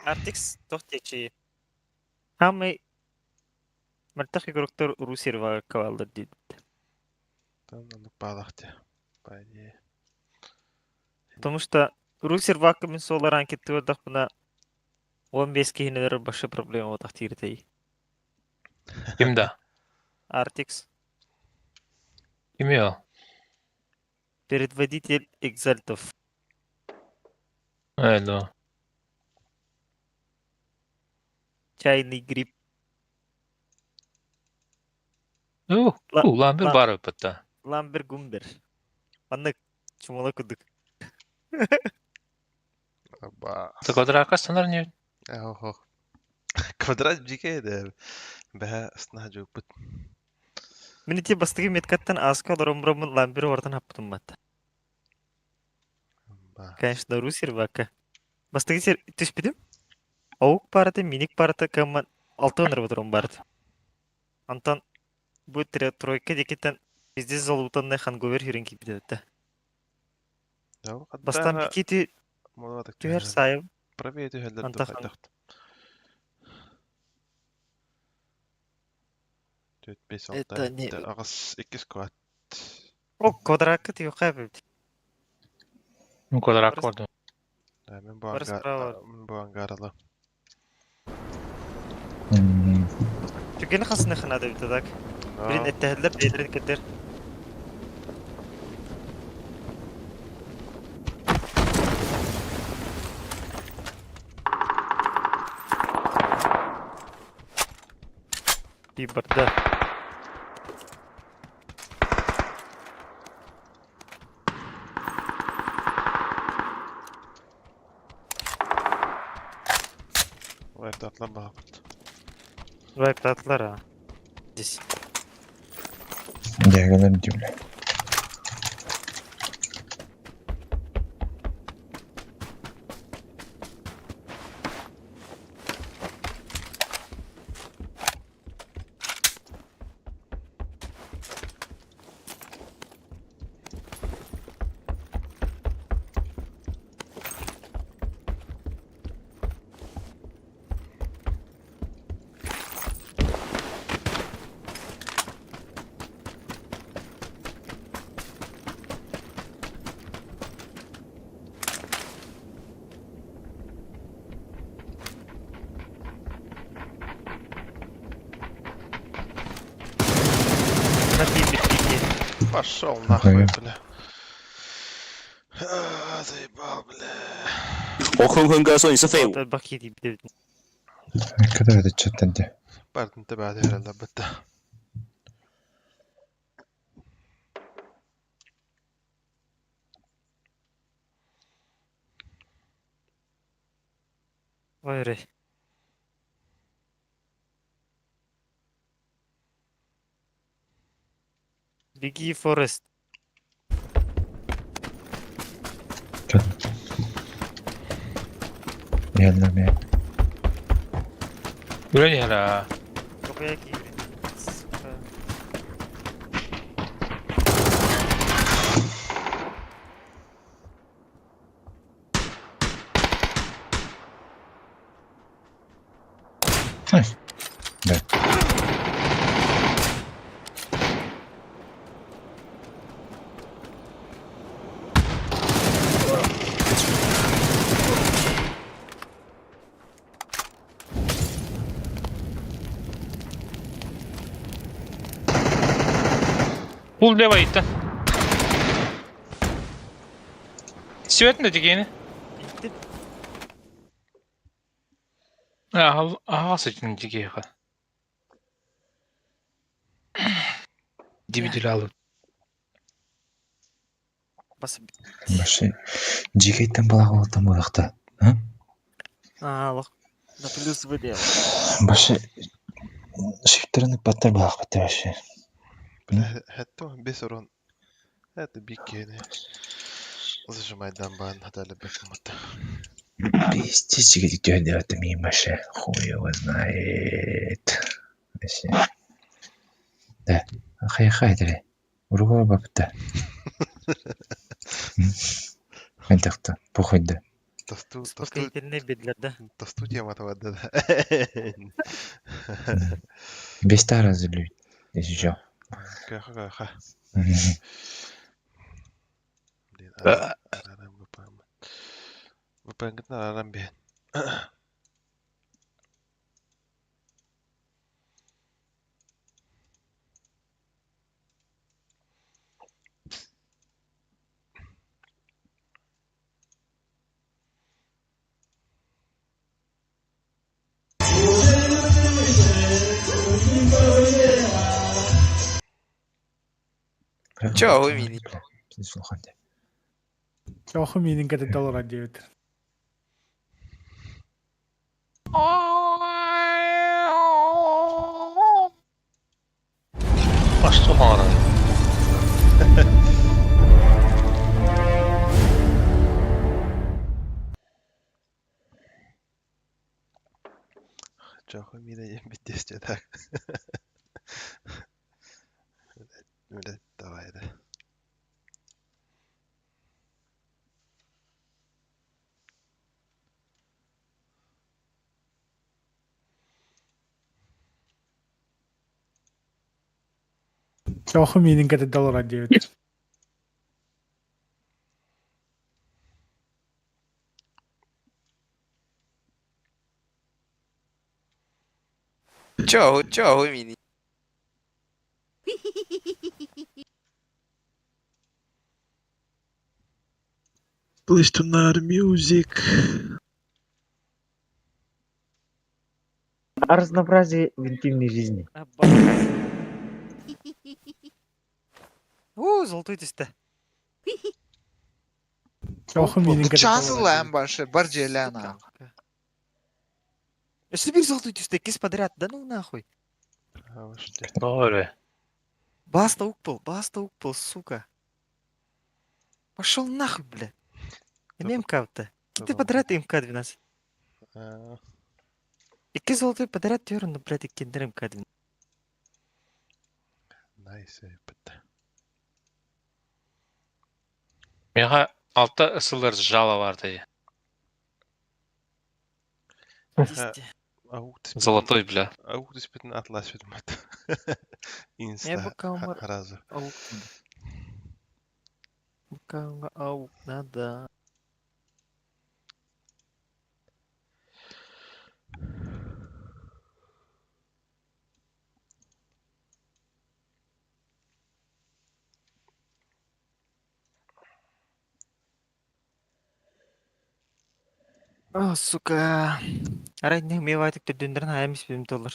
Артикс тох течи. Хамай мартах игроктор уру сервага кавалдар дейт. Там оннук баалахты. По идее. Потому что уру сервакка мин соло ранкетты бардахпына 15 киһинелер башы проблема отах тииртей. Ким да? Артикс Ким ол? предводитель экзальтов. Ээ, да. Чайный гриб. Уу, Ла- ламбер ла- бар ыппытта. Ламбер Гумбер. Маннык чумала кудук. Аба. Квадратка станар не? Охо. Квадрат жике де. Бэһэ ысна жуппут. Мин ити бастыгы меткаттан аска олоромброммун Ламбер ортан хаппытым батта. Ба. Конечно, ру сервака. Бастыгы сер түспүтүм. Аук бараты, миник бараты кымман алты онор барат. Антон бу тройка декеттен пиздец залутанный ханговер хүрен кийбит Бастан пикити түһэр сайым. Правее түһэллэр Антон хан- тухайдахт. Төрт бес алта Это не- жети аҕыс икки сквад. О, квадратка тиюкка бит. Ну, квадратка бар. Да, мен бу Бар ангар справа. мен бу ангарала. Түгені қасына ханады бит так. Бирин эттәһелләр, бейлерин кетер. Би барда. Вайптатлар баҕаппыт. Вайптатлар а. Здесь. Дьэгэлэр дьүлэ. На пипе пики. Пошел нахуй, Охуя. бля. А, заебал, бля. 我坤坤哥说你是废物。 Баки дип бит. Кыда өтө чөттен де. Бардын тебәде herhalde бітті. Ой, рей. Беги, Форест. Ялла мен. Үрэн яра. Какая кири? Сука. Да. Пул левый иттен. Светно дигени. Иттим. Аха сытын дигеха. Дибидилалы. Бас Вообще, дьиикэйтэн балаҕа олоттон буолуохта. А, лох. На плюс выдел. Вообще, шифтерин ыппаттар балаахпыттар вообще. Бля, хэтто бес урон. Это бикини. Зажимайдан бан хатали бекмут. Пиздец, где это мимо вообще. Хуй его знает. Вообще. Да. Хай-хай, дали. Уруга бапта. Ментахта, похуй да. Тосту, тосту, Успокоительный бедлер, да? тосту тема това да. Без тара залюбить. Если чё. Каха, каха. Блин, арарам ВПН. ВПН арарам бен. Чё, вы меня? Пиздец, улахан дии. Чооху миинин кэтэ доллара диэбит. А что мало? Чоху мина битесте так. Блядь, давай, да. Чооху миинин кэтэ доллара диэбит. Чё, чё вы меня? Please to music. О разнообразии в интимной жизни. У, золотой түсті. Чооху миинин кэтэ Часы доллара лэм баше, барджеляна. Өссө бир золотой түсті, кис подряд, да ну нахуй. Добре. Баста укпал, баста укпал, сука. Пошел нахуй, бля. МК-то. Ты подряд МК-12. Икки золотой подряд терн, блядь, иккендер МК-12. Найс, бітті. Меха алта ысылар жала бар ди. Золотой, бля. Аук түспетін атлас бітмәді. Я Инста. пока умар. Разы. Аук. Пока аук надо. О, сука. Арай не умевает, кто дүндерін аймыс бім доллар.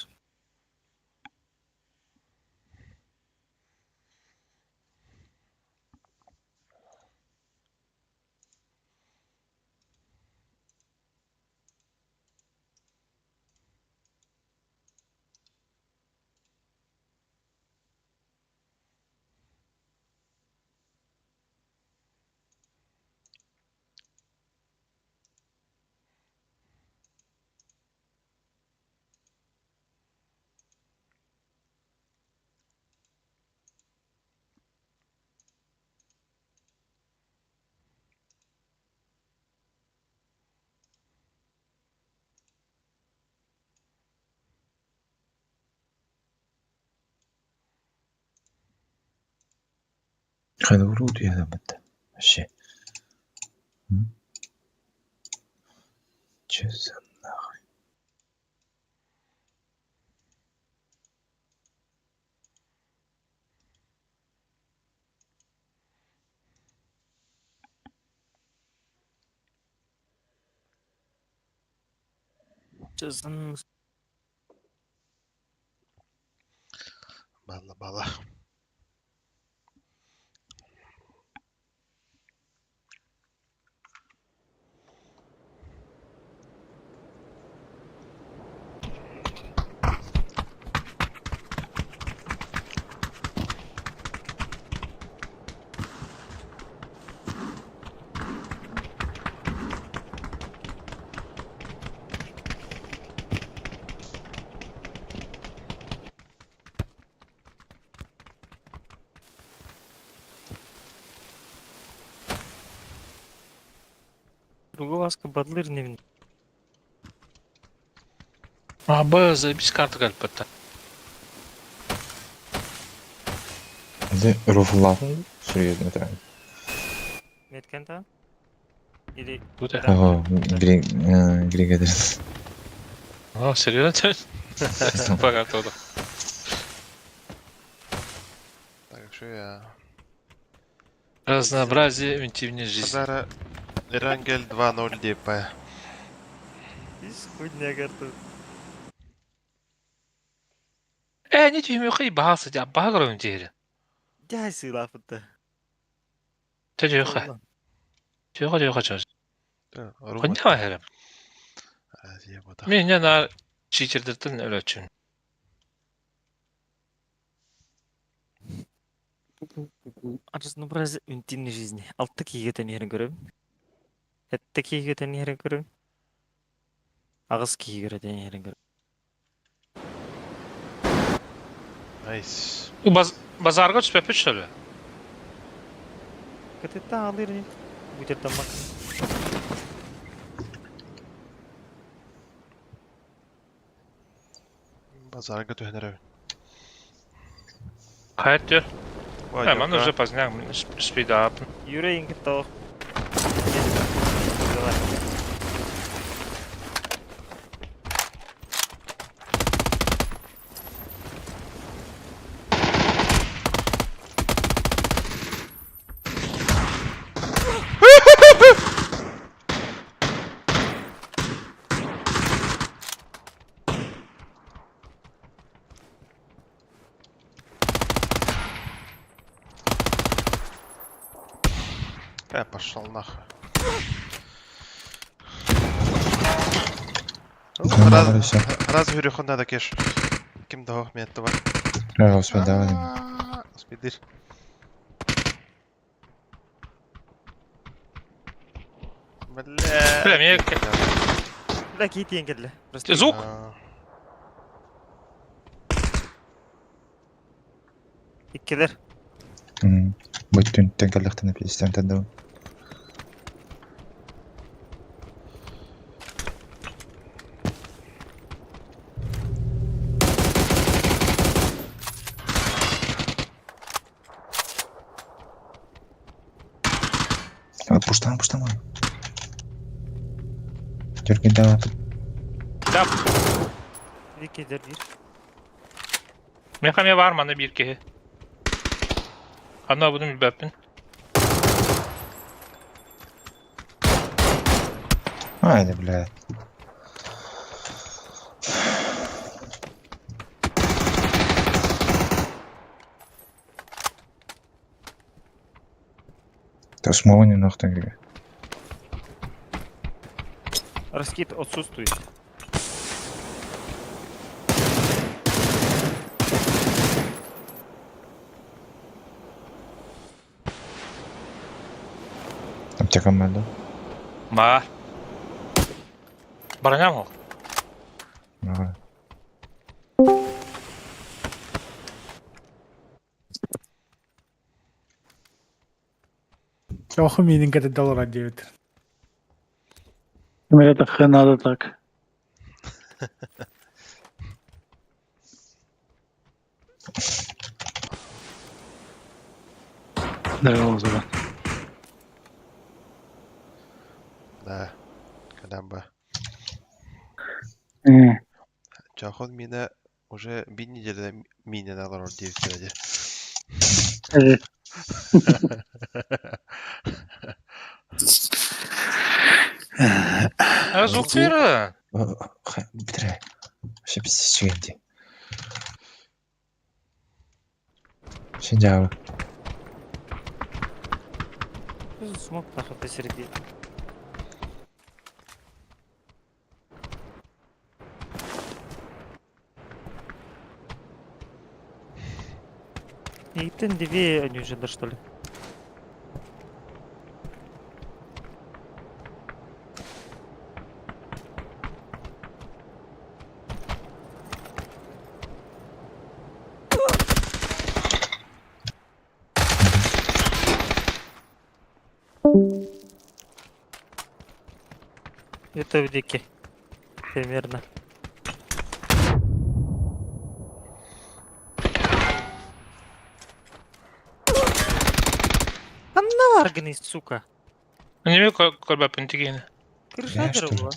Хайдах утуйа Вообще. Че за нахуй? Чызын Бала бала. Другого бадлыр не Аба, заебись карта калпатта. Это рофлатын? Серьезно, это? Меткента? Или... Куда? Ого, Григадер. А, серьезно? Пока то. Так, что я... Разнообразие в интимной жизни. Хазара Эрангель 2.0 ДП. Хуйня карта. Э, не тебе хай бахасы, я багром деле. Дяй сыйлапытты. Ты жеха. Жеха жеха жеха. Хонья хэрэ. Мен на читердертен өлөчүн. Разнообразие интимной жизни. Алты кийгетен ерін көрөм. Этте кийгетен ерін көрөм. Ағыз кийгетен ерін көрөм. Найс. Баз базарга түспөпү что ли? Кытытта алыр не? Бутерден бак. Базарга түһэнэрэ. Хайт. Э, ман уже поздняк спидап. Юрейин кытта Э, пошел нахуй. Раз, раз говорю, надо кеш. Ким дого метова. Господи, давай. Спидыр. Бля. Бля, мне... Бля, кейтен келді. Звук? Иккелер. Бүтүн тәңкәлләхтән пистән тәндә. Пуштан, пуштан. Түрген давай. Да. Викедер bir. Мехаме бар маны бир кеһи. Ана буну билбэппин. Айда, блядь. Та смола не нахтан грига. Раскид отсутствует. Аптека да? Ма. Броням ол. Ага. Оху минин кете доллара девять. Это хрен надо так. Здорово, Зура. Да, Калямба. Чахон мина уже бир неделя минен алар диэбиттэрэ дии. А звуктыра. Битре. Вообще пиздец дии. Син Смог нахуй посередине. Итен две они уже да что ли? Это в дике. Примерно. Анна сука. Неме көрбәппин тигине. Крыша что ли? была.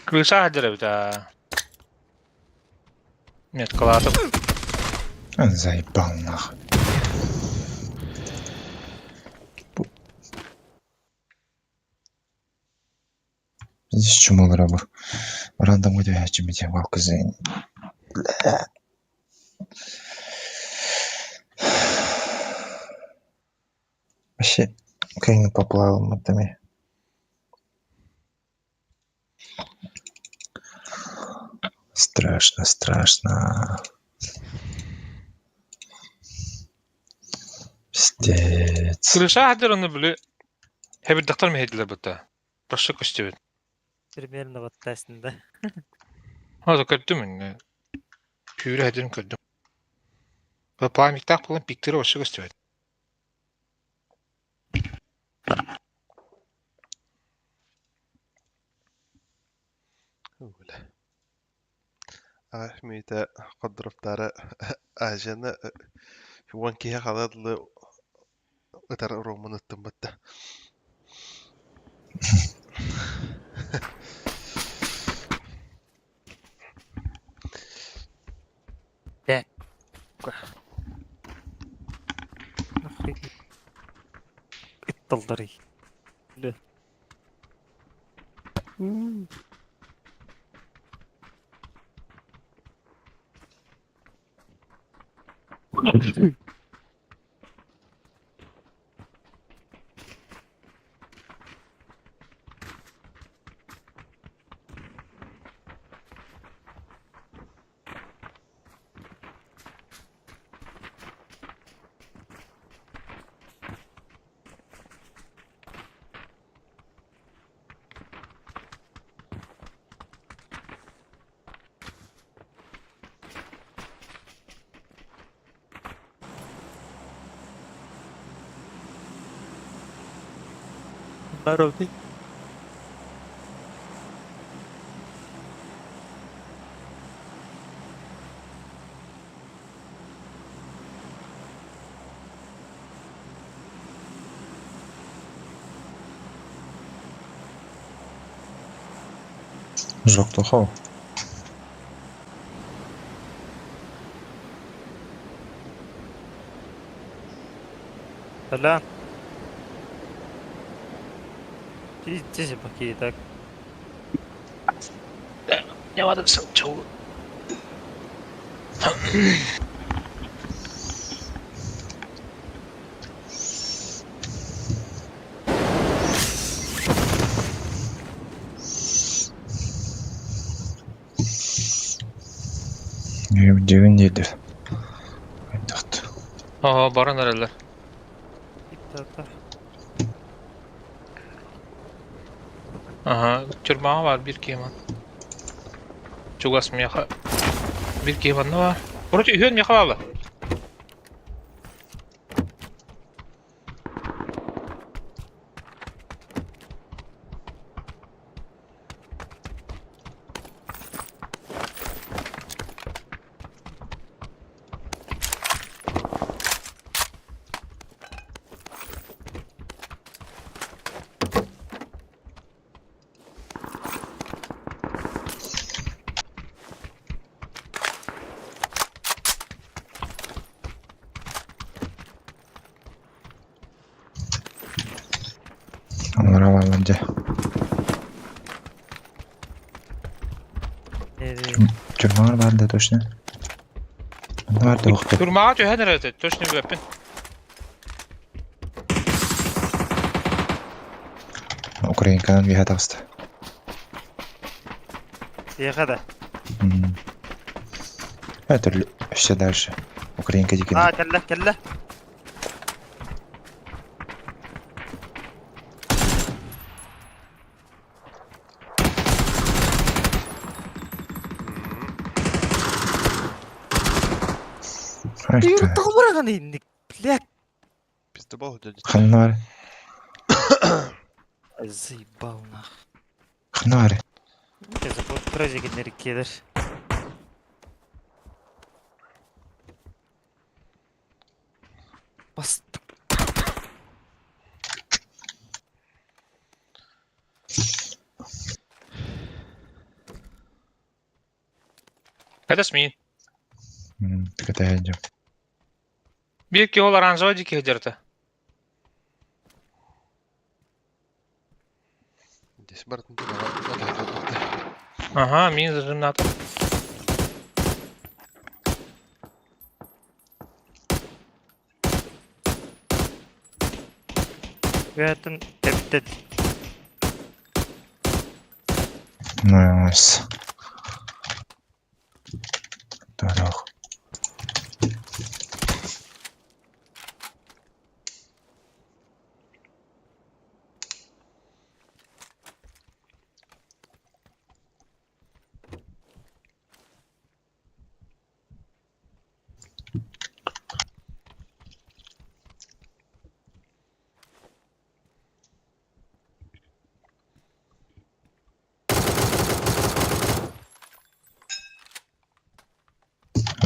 Крыша хадыр да. Нет, калатып. Он заебал нахуй. Здесь чумал рабы. Рандом где валка. Вообще, Кейн поплавал матами. Страшно, страшно. Пиздец. Крыша хадыр оны биле. Хебir дактар мехедилер бутта. Прошу көстөбүт. Примерно вот тастин, да? Хазы көрдүм инне. Пүүрэ хадырын көрдүм. Пламиктак булан пиктери вообще көстөбүт. Бля. Ахмита қоддырыптары ажаны уон киһи халадлы ытар ромун ыттым бытта. Нахуй. Итталдары. Бля. Здорово, ты. Жоқ тохау. Толян. Пиздец, баки, так. Не вадым чоу. Дүйін дейді. Айтақты. Ага, баран аралар. Та-та. Ага, тюрьма бар бир кеман. Чугас меха. Бир кеман бар. Вроде үйөн меха балы. Дьэ. Тюрьмаҕар баар да точно? Онно баар да уохтур. Тюрьмаҕа түһэн эрэр этэ, точно билбэппин. Украинканан үөһэ таҕыста. Тиэхэ да. Это все дальше. Украинка дикин. А, кэллэ, кэллэ. Тоҕо быраҕан инник, блядь. Пиздобол дядя. Ханна Заебал нах. Ханна Это вот праздник келер. Бас. Это СМИ. Кэтэһэн Биир киһи ол оранжевай дии киһи дьарыта. Здесь бартын туда. Ага, мин зажимнатым. Үөһэттэн тэптет. Nice. Так.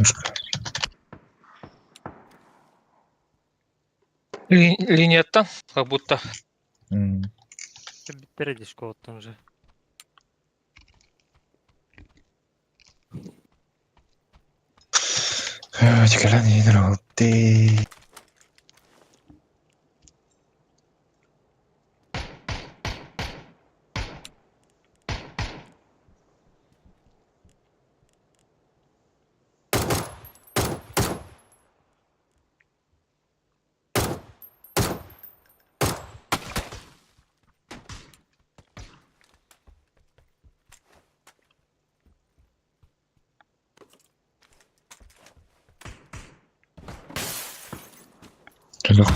Ушка. Линияттан, как будто. Бүттэрэ дии школаттан уже. Тикалан иинэр Чудох.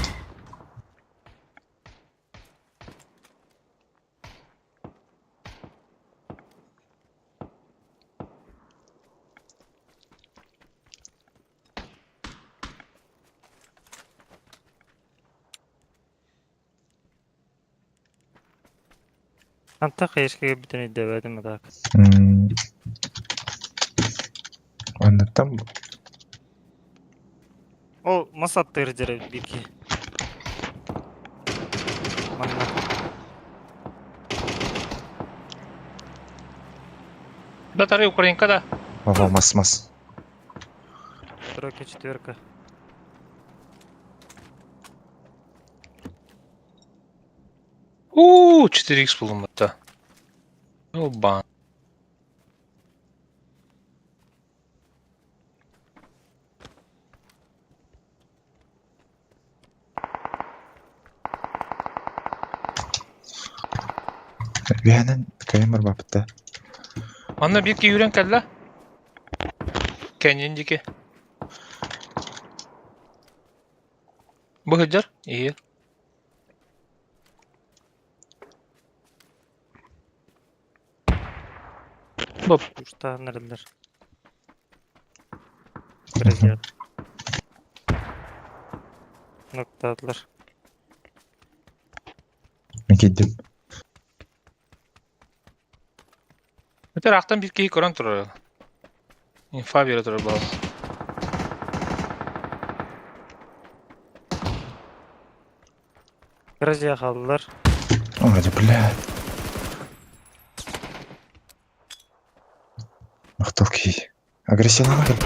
Антах эшкеге бүтүн өйдөбөтүм так. Оннуттан Ол мас аттыыр дьэрэ биир Манна. Да, тары Украинка да. Ого, мас мас. Тройка, четверка. У, 4х булуммата. Оба. Үһэнэн кайымыр бапытта. Манна биир киһи үүрэн кэллэ. Кэннин диэки. Бу сылдьар, иһиэ. Боп. Уштаан эрэллэр. Президент. Ноктаатылар. Мен киирдим. Өтөр ахтан биир киһи көрөн турар. Инфа биэрэ турар буолла. Грозия хааллылар. Ой, да блядь. Махтал киһи. Агрессиялаама кэл.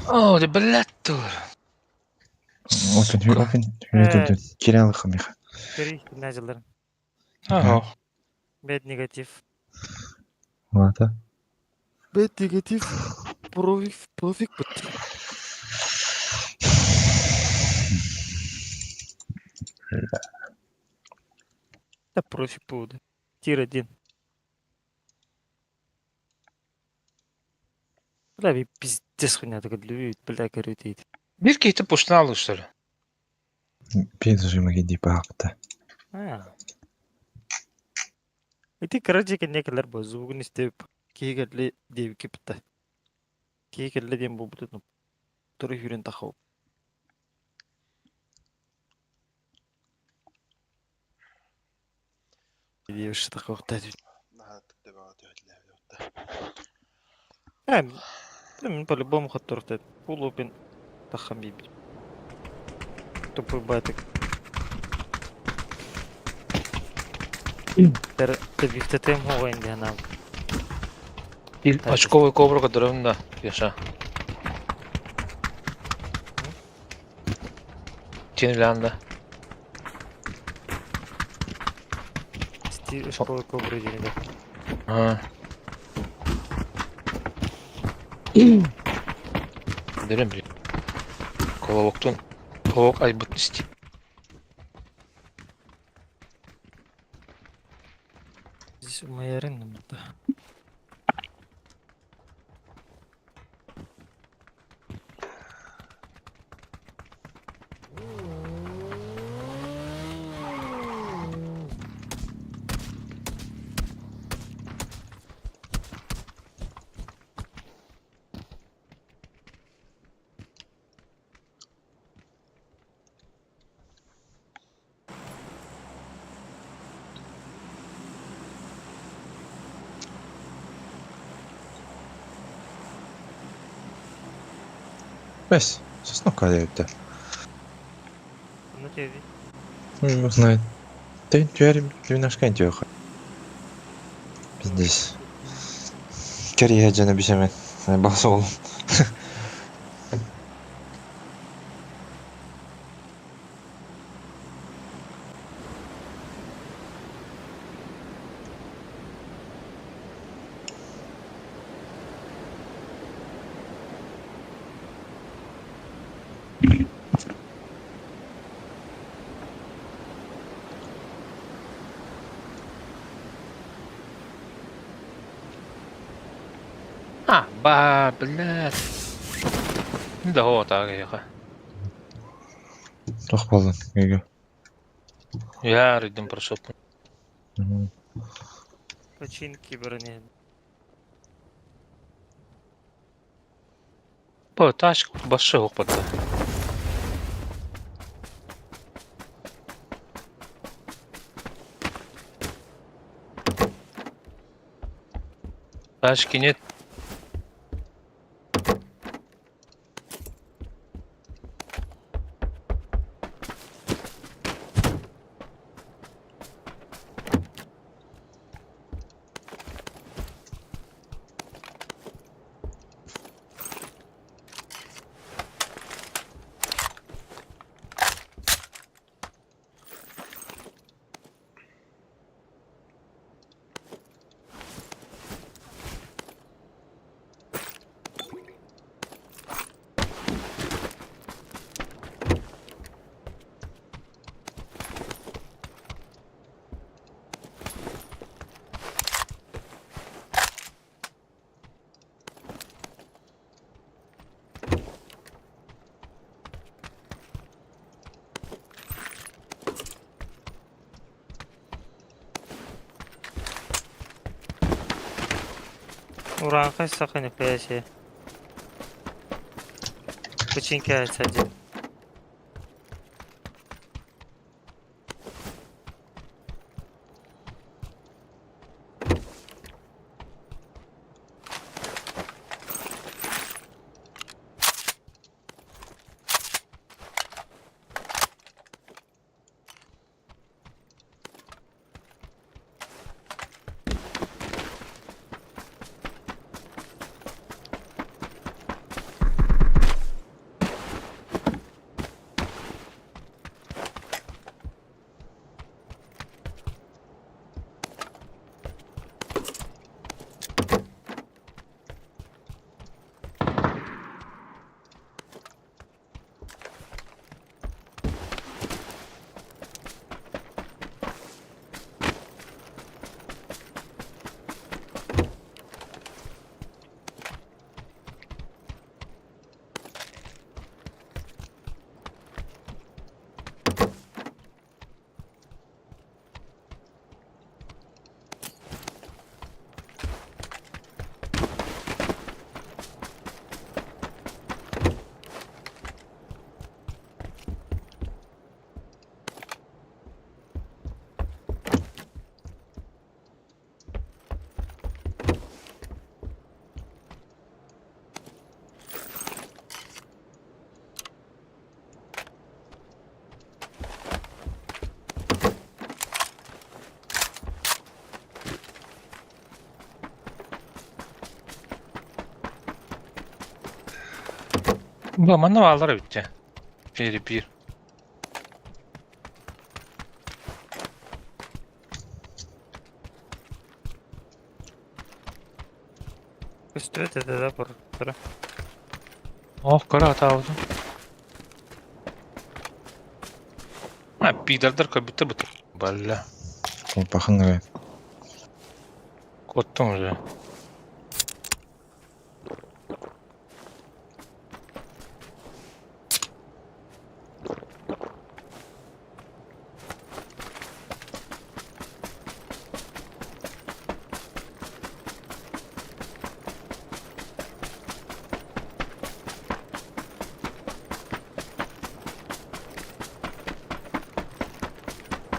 О, да блядь тур. Open, open. Киралыха миха. Көрүй, гимназияларын. Ага. Бэт негатив. Ата. Бэт негатив. Профик, профик бут. Да профик буду. Тир один. Бля, би пиздец хуйня такой любит, бля, короче, Бир киһи пуштан алыштыр. Пенсия жима пахта. А. Ити короче некелер бу звугун истеп киһи диэби кипта. Киһи кэллэ диэн буолбутун туру хүрен тахау. Диэбиши тахауқта. Э, мен по-любому хотторухта. Пулупин тахам биби. Тупой батик. Тэр бифтетем хоҕойн диһанаа. Очковый кобра көрдөрөм да, Яша. Тинлянда. Стиль школы кобры диэн. А. Дөрөм били. Коловоктун коловок айбыт исти. Здесь моя рынна да. Бес. Сосновка дебитте. Ну тебе. Ну, знает. Ты теперь двенашка тёха. Пиздец. Керия жана бисемен. Басол. А, ба, блядь. Да вот так яха. Тох болдун. Үйгө. Я рыдым прошел. Починки брони. По тачка башы опыта. Тачки нет. Ураанхай саха нихуя себе. Починки один. Бу манна бааллар эбит дьэ. Биир. Көстүбэт этэ да буруттара. Ох, көрө атаабытым. А, пидордар көрбүттэр бу. Балла. Пахын эрэ. Куоттум уже.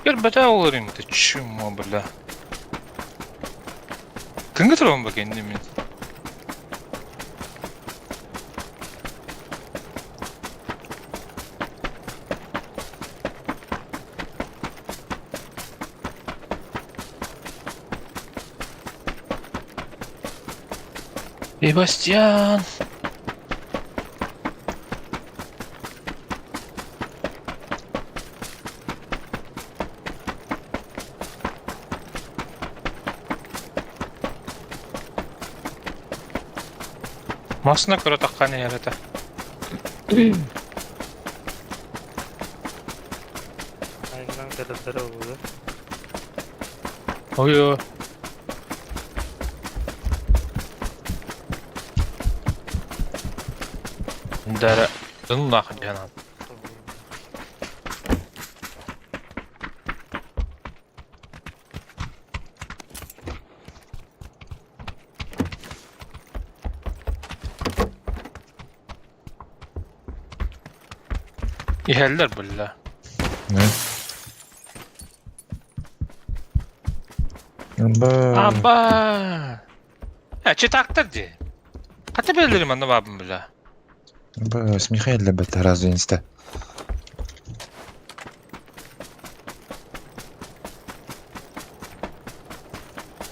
Көрбөтө олор им, ты чмо, бля. Кыңгы турабын ба кэнним мин? Себастьян! Масына көрө тахханы ярата. Айынан кэлэллэрэ буолуо. Ой-ой. Дара ыннах диэн Иһэллэр булла. Не? Аба. Аба! Э, читактар дии. Хата бэллэрим анна баабын била. Аба, с Михаилом бэт разве инста.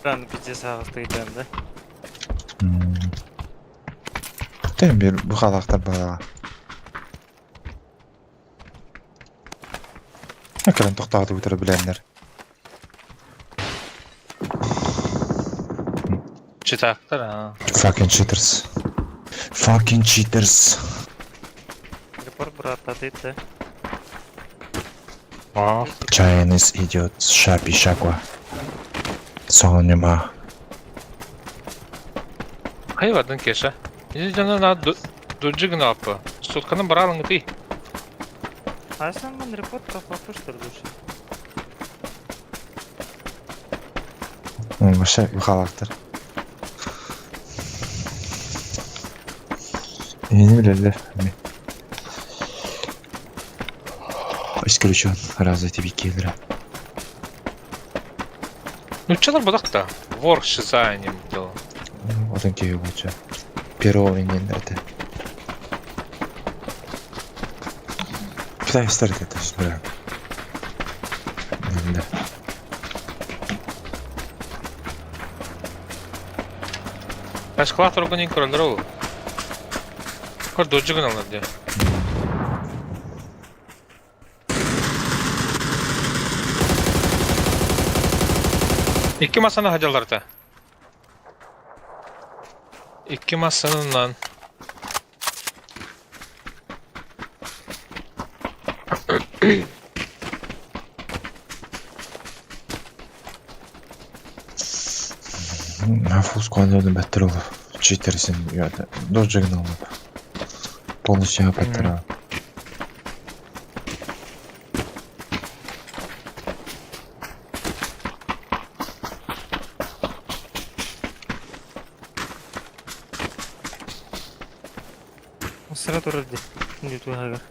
Раны пиздец ааҕыстыйдан да. Тем bir bu халахтар баа. Кэлэн тохтооту бүтэрэ билэннэр. Читактар, а. Fucking cheaters. Fucking cheaters. Репорт брат, да. А. Chinese idiot Shapi Shakwa. Сонима. Хай бардын Кеша. Изи жана на дуджигна аппа. Сутканы баралың ты. А сам он репорт пропал, что ли, лучше? Вообще bu халахтар. Yeni bilirler. Исключен. Разве тебе киллера? Ну чалар бодақта. Вор шизайнем дел. Отын кеби болчу. Первого инженерде. Китай старт это бля. Да. Башкалар тургун көрөлөр ол. Көр дуджигна алар де. Икки масаны хадяларда. Икки масанынан. На фул складывали беттер ол. Читерсин яда. Доджигна алып. Полностью беттер. Сыра турар ди. Нүтү хагар.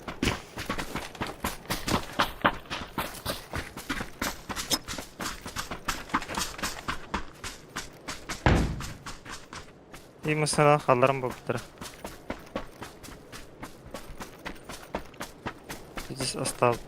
И масана халларым болуптар. Здесь осталось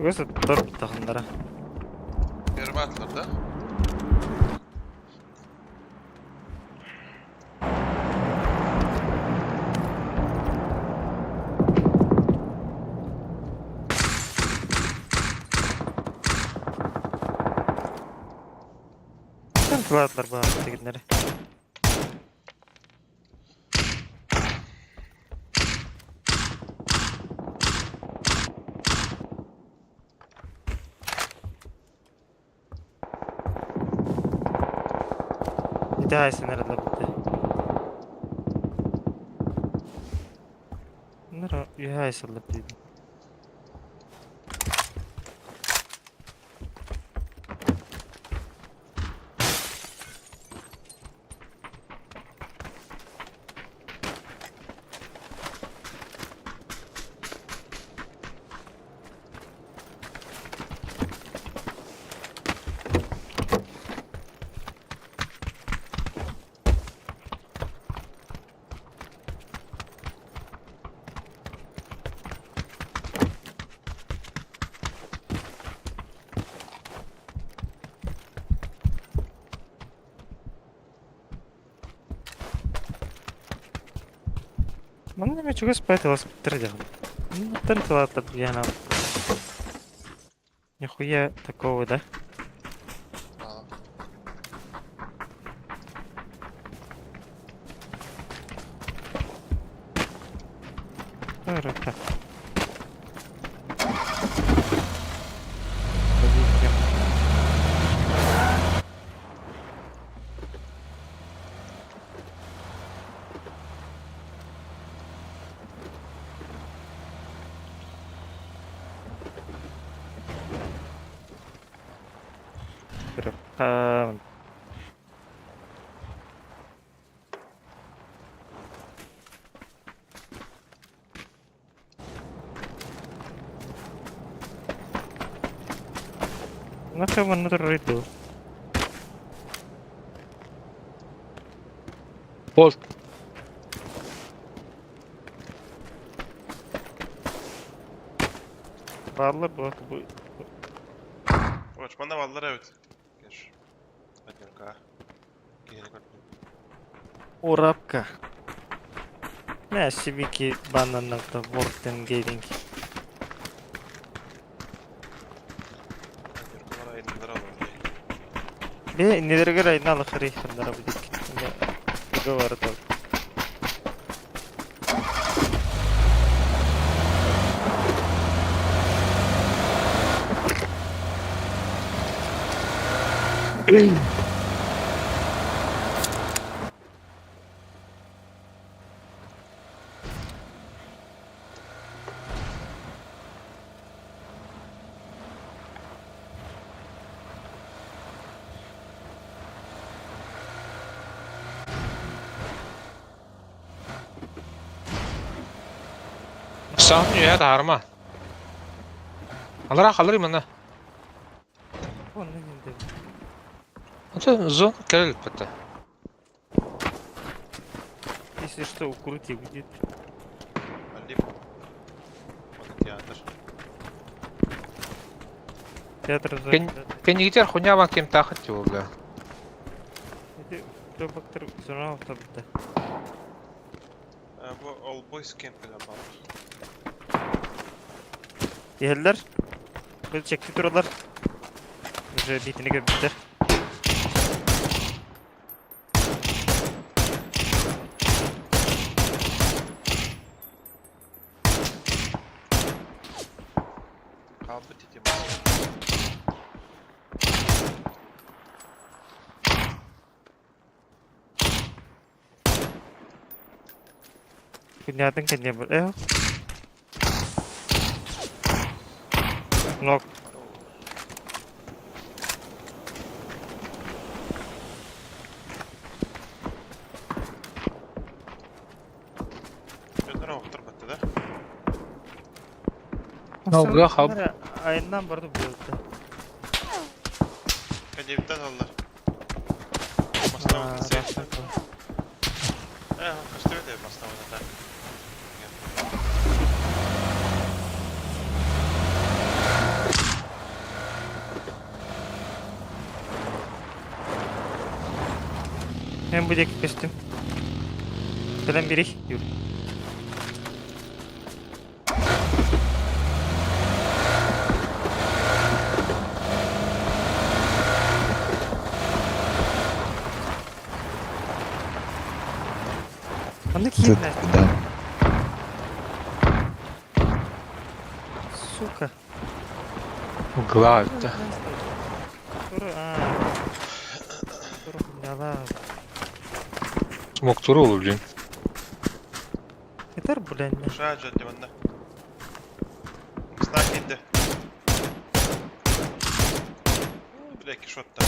Үгүс оттор тахыннара. Перватлар да? Тылаатылар баар тигиннэри. Ити хайсынар ылабыт. Нара үһэ айсыллар диибин. Манна эмэ чугас баай таласпыттар диэҕим. Манныктан тылааттар диэн Нихуя такого, да? Хорошо. Көрөххө. Нахуй манна турарый дуу? Бол. Бааллар буолла бу Очманда баллар эбит. Кеш. Одинка. Киһини көрдүм. Урапка. Мэ сибики бананнарда Worten Gaming. Одинкалар айнылар алар. Бе иннилэригэр айна алахари ханнара бу дик. Туга бары тол. Саҕын үөһэ таһаарыма. Алара халыр манна. Онно диэн Ото зон кэлэл бата. Если что, укрытие будет. Алип. Вот театр. Театр Кен- Кэннигитер хуня кем тахат буолла. Эти бактер зона автобута. Бу All Boys Camp бар. Иһэллэр. Бұл чекти туралар. Уже битini көбүттэр. Kaldı titi mas. Күннээтин кэнниэ бар. Э. Нок. Дьоннор оҕуттар батты да? Быга хаб. Айынан барды буолта. Кадебиттен аллар. Маставын кесер. Э, көстүбэт э маставын так. Мин бу диэки көстүм. Кэлэн бирий, Юр. Манна Тут, киирдэ. да. Сука. Угла да. Смок туру блин. Этер блин. Шаджа диванна. Знак иди. Бля, кишот-то.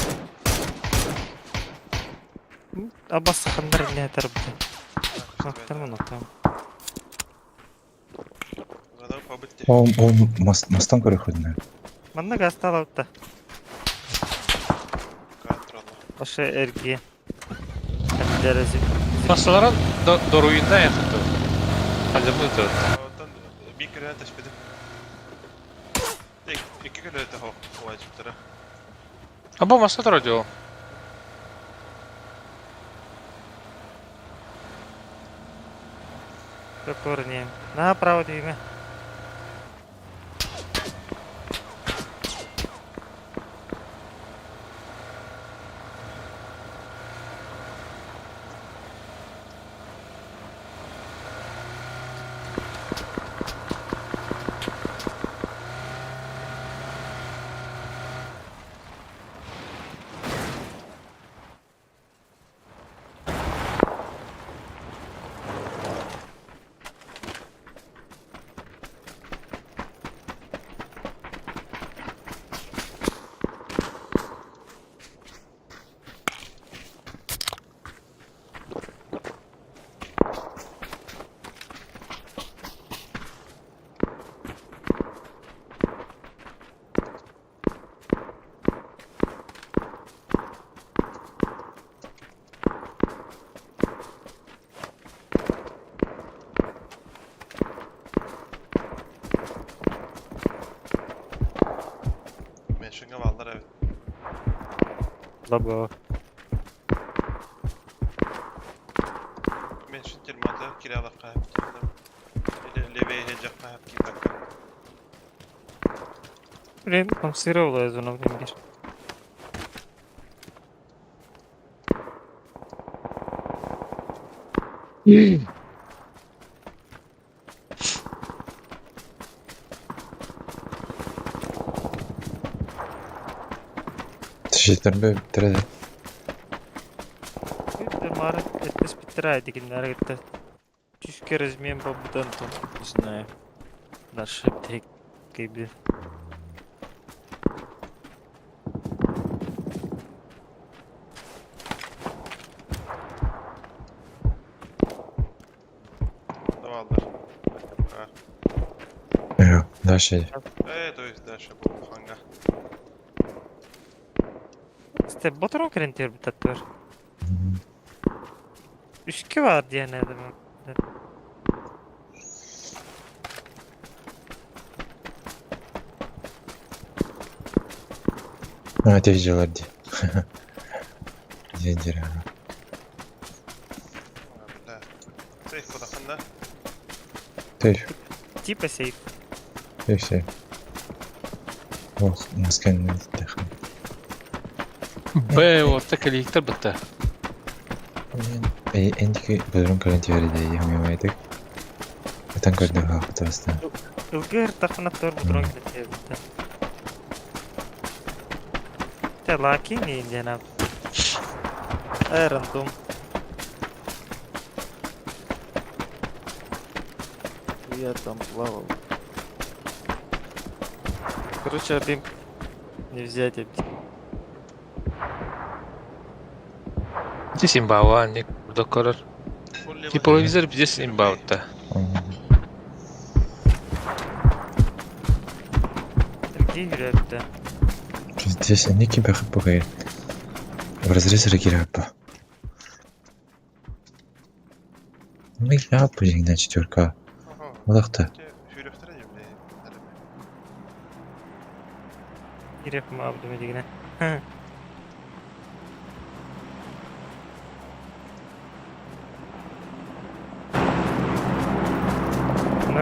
Абас хандар не этер блин. Ноктам ноктам. Ол, ол мостан көрөхүннэ. Манна гастал аутта. Аша эрги. Масаларын доруйунда яхты. Халымы то. Оттон бир көрөн тэспитим. Икки көрөтө хо ховачыптара. Аба маса радио. Корни. Направо двиме. Меншинге балдар evet. Лабо. Меншин термата киралап кайып кирдим. Или левее жакка кайып кирдим. Блин, там сыровая зона в нем. Тишитербе тире. Мар, это спитра, дигнар, это чушки размен по бутанту. Не знаю. Наш кейби. Давалдар. Э, дальше. Э, то есть дальше был ханга. Сте ботрон крентер битаттыр. Үшке бар диэн эдим. А, те дела ди. Дедер. Да. Сейф подаханда. Сейф. Типа сейф. Сейф, сейф. Ох, маскан не. Б орта келиктер бітті. Э, эндики бөдөрүн көрөн теорияда ямаймайдык. Этан көрдө хакытыбызда. Ылгыр тахынаттар бутрон крентер битта. Те лаки не индиана. Э, рандом. Я там плавал. Короче, один не взять один. Здесь имбава, не докорор. Тепловизор здесь имбаута. Сергей. Здесь они бахып бугай. В разрез регирапа. Мы я на четверка. Олақта. Киреп ма.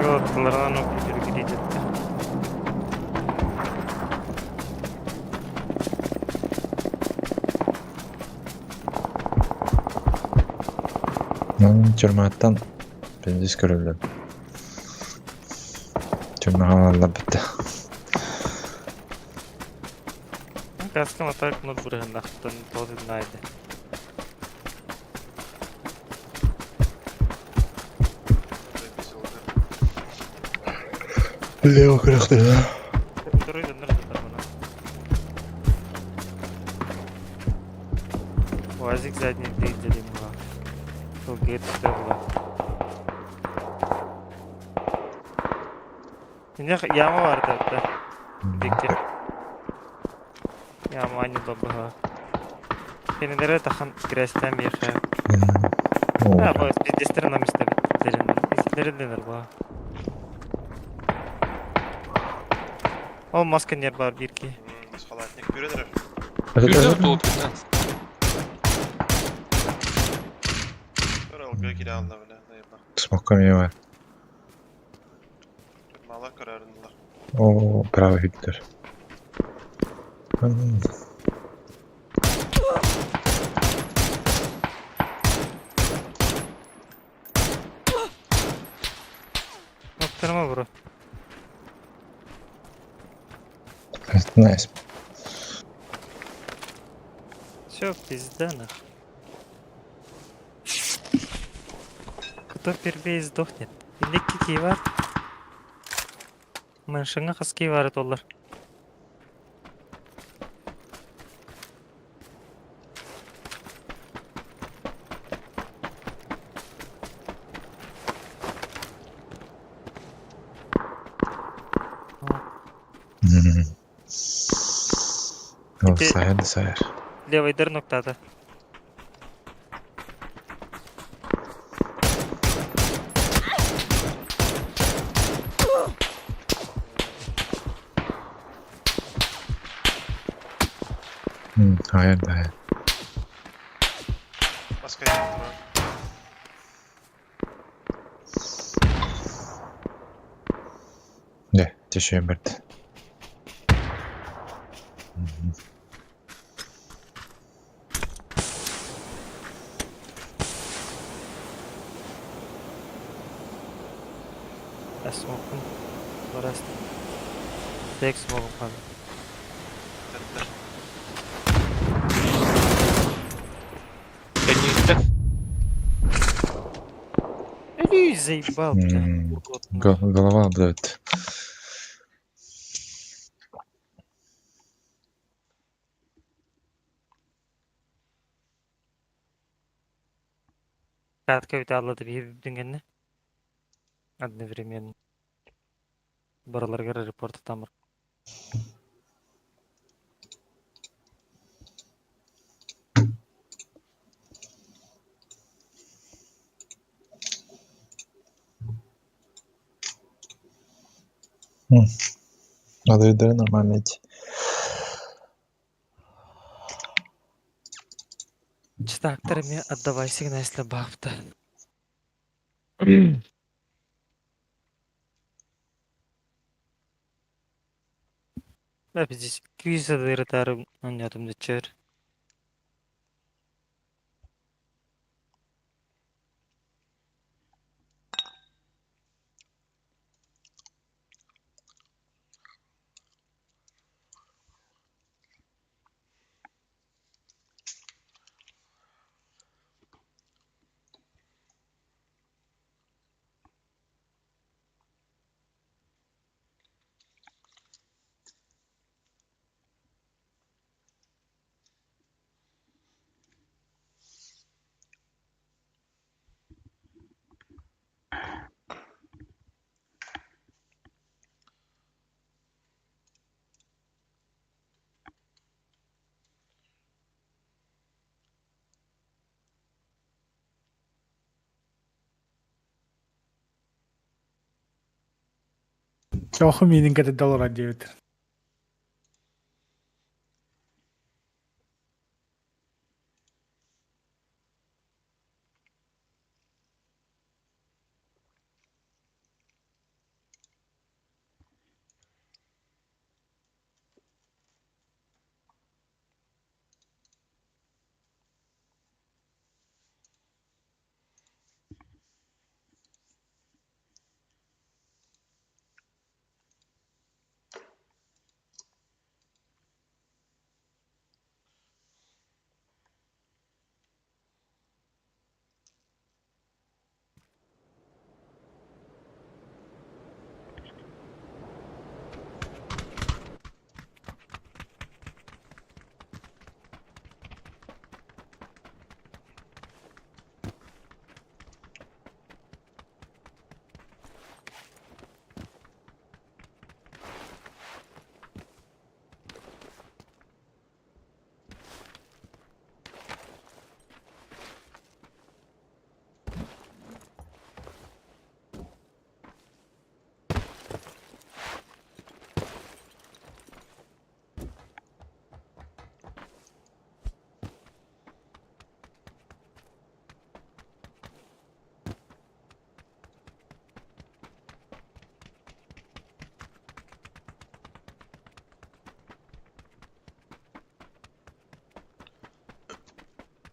Наголоткаларынан оккутүргү жетти. Тюрьматтан пиздец көрөллөр. Тюрьмаҕа алаллар бүтте. Каска матак нот бырыһыннахтан тоҕо наайды. Лево көрөхтөрө. Второй донор донор. Уазик задний двигатель была. ЛГ была. Инех яма бар да. Бикке. Яма не добыла. Кенелere тахан грязьтен бияха. Ha, bu пиздестер нам истебиттерин. Истериннер ба. Ол маска нер бар бирки. Халатник бүренер. Үрдө туут. Көр алга кире алла бile. Дайба. Смокка мне бар. Мала көрөрүнлар. О, правый хиттер. Ноктарма бро. Найс. Все, пизда нах. Кто первее сдохнет? Инники кивар. Мэншиңа хаски бар доллар. О, Ити- сайыр да сайыр. Левый дыр ноктады. Хайыр да хайыр. Маска яктыра. Не, тешеем берді. Смокун. Барас. Тек смогум хан. Тәттер. Кэнниттен. Эй, заебал, бля. Урод, нахуй. Голова обдает. Катка ведь аллады bir дүнгенне. Одновременно. Бараларга репорт тамыр. Надо нормально идти. Читактерами отдавай сигнал, если бафта. Да, здесь квиза дырытары онятым дечер. Чооху миинин кэтэ доллар диэбит.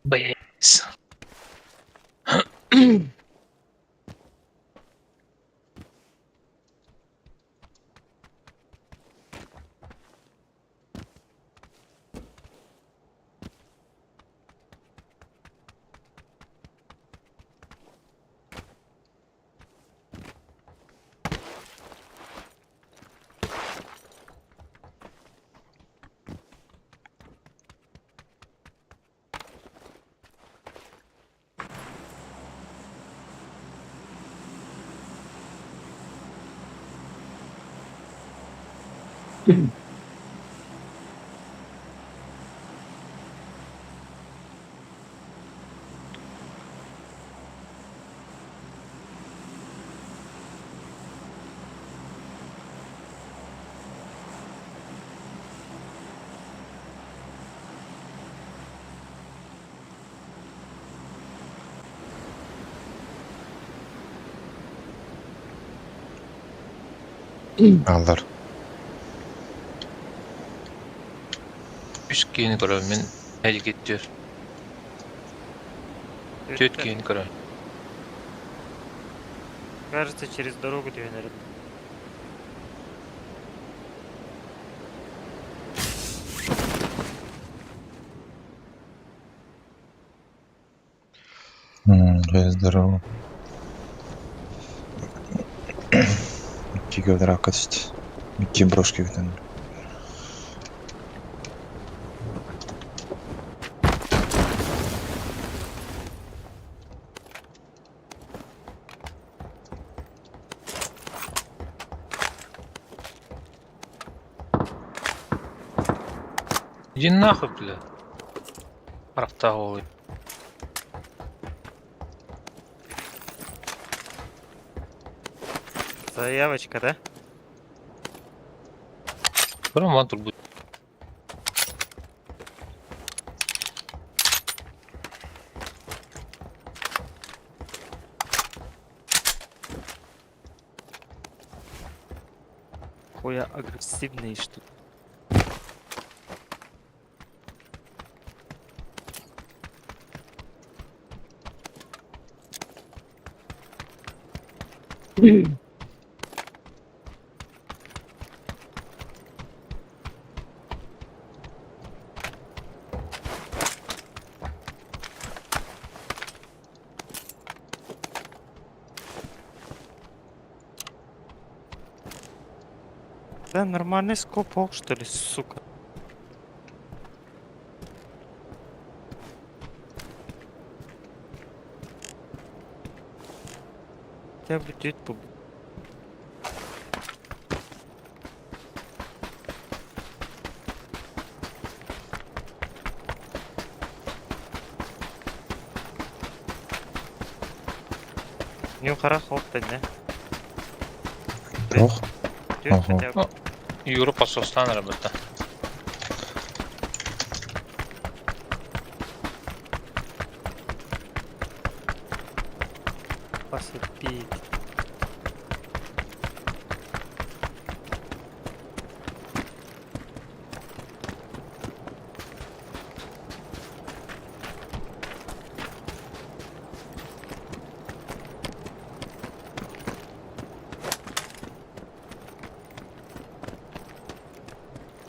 Боец. Аллар. Үс киһини көрөбүн мин эргиттиир. Түөрт киһини көрөбүн. Кажется, через дорогу түһэн эрэр. Здорово. Икки квадракка түстэ. Икки брошка бүтэн. Иди нахуй, бля. Харахтаах уолуй. Заявочка, да? Роман турбут. Хуя агрессивные штуки. Да, нормальный скопок, что ли, сука. Хотя бы чуть поб... Нюхара хоп не? Туох? Түөрт Ага. хотя бы. Юра посостан работа. Посыпить.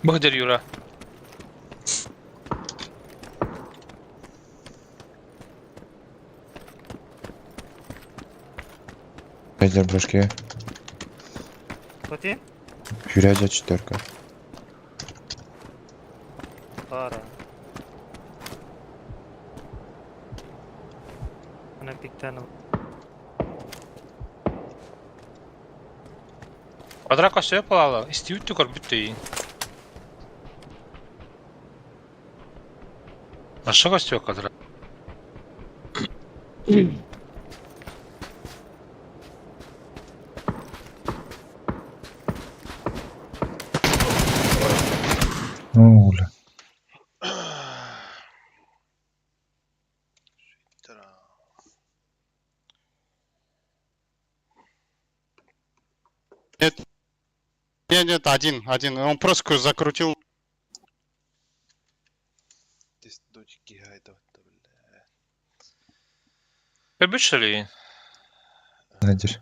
Благодарю, Юра. Пойдем брошки. Плати? Юрядя четверка. Пара. Она пиктана. Квадрака сөп алала, истибит түкөр бүттейин. Аша көстүө квадрат. Ну, бля. Нет. Нет, нет, один, один. Он просто закрутил. Дочки гайда, бля. Көрбүт шалейин. Надир.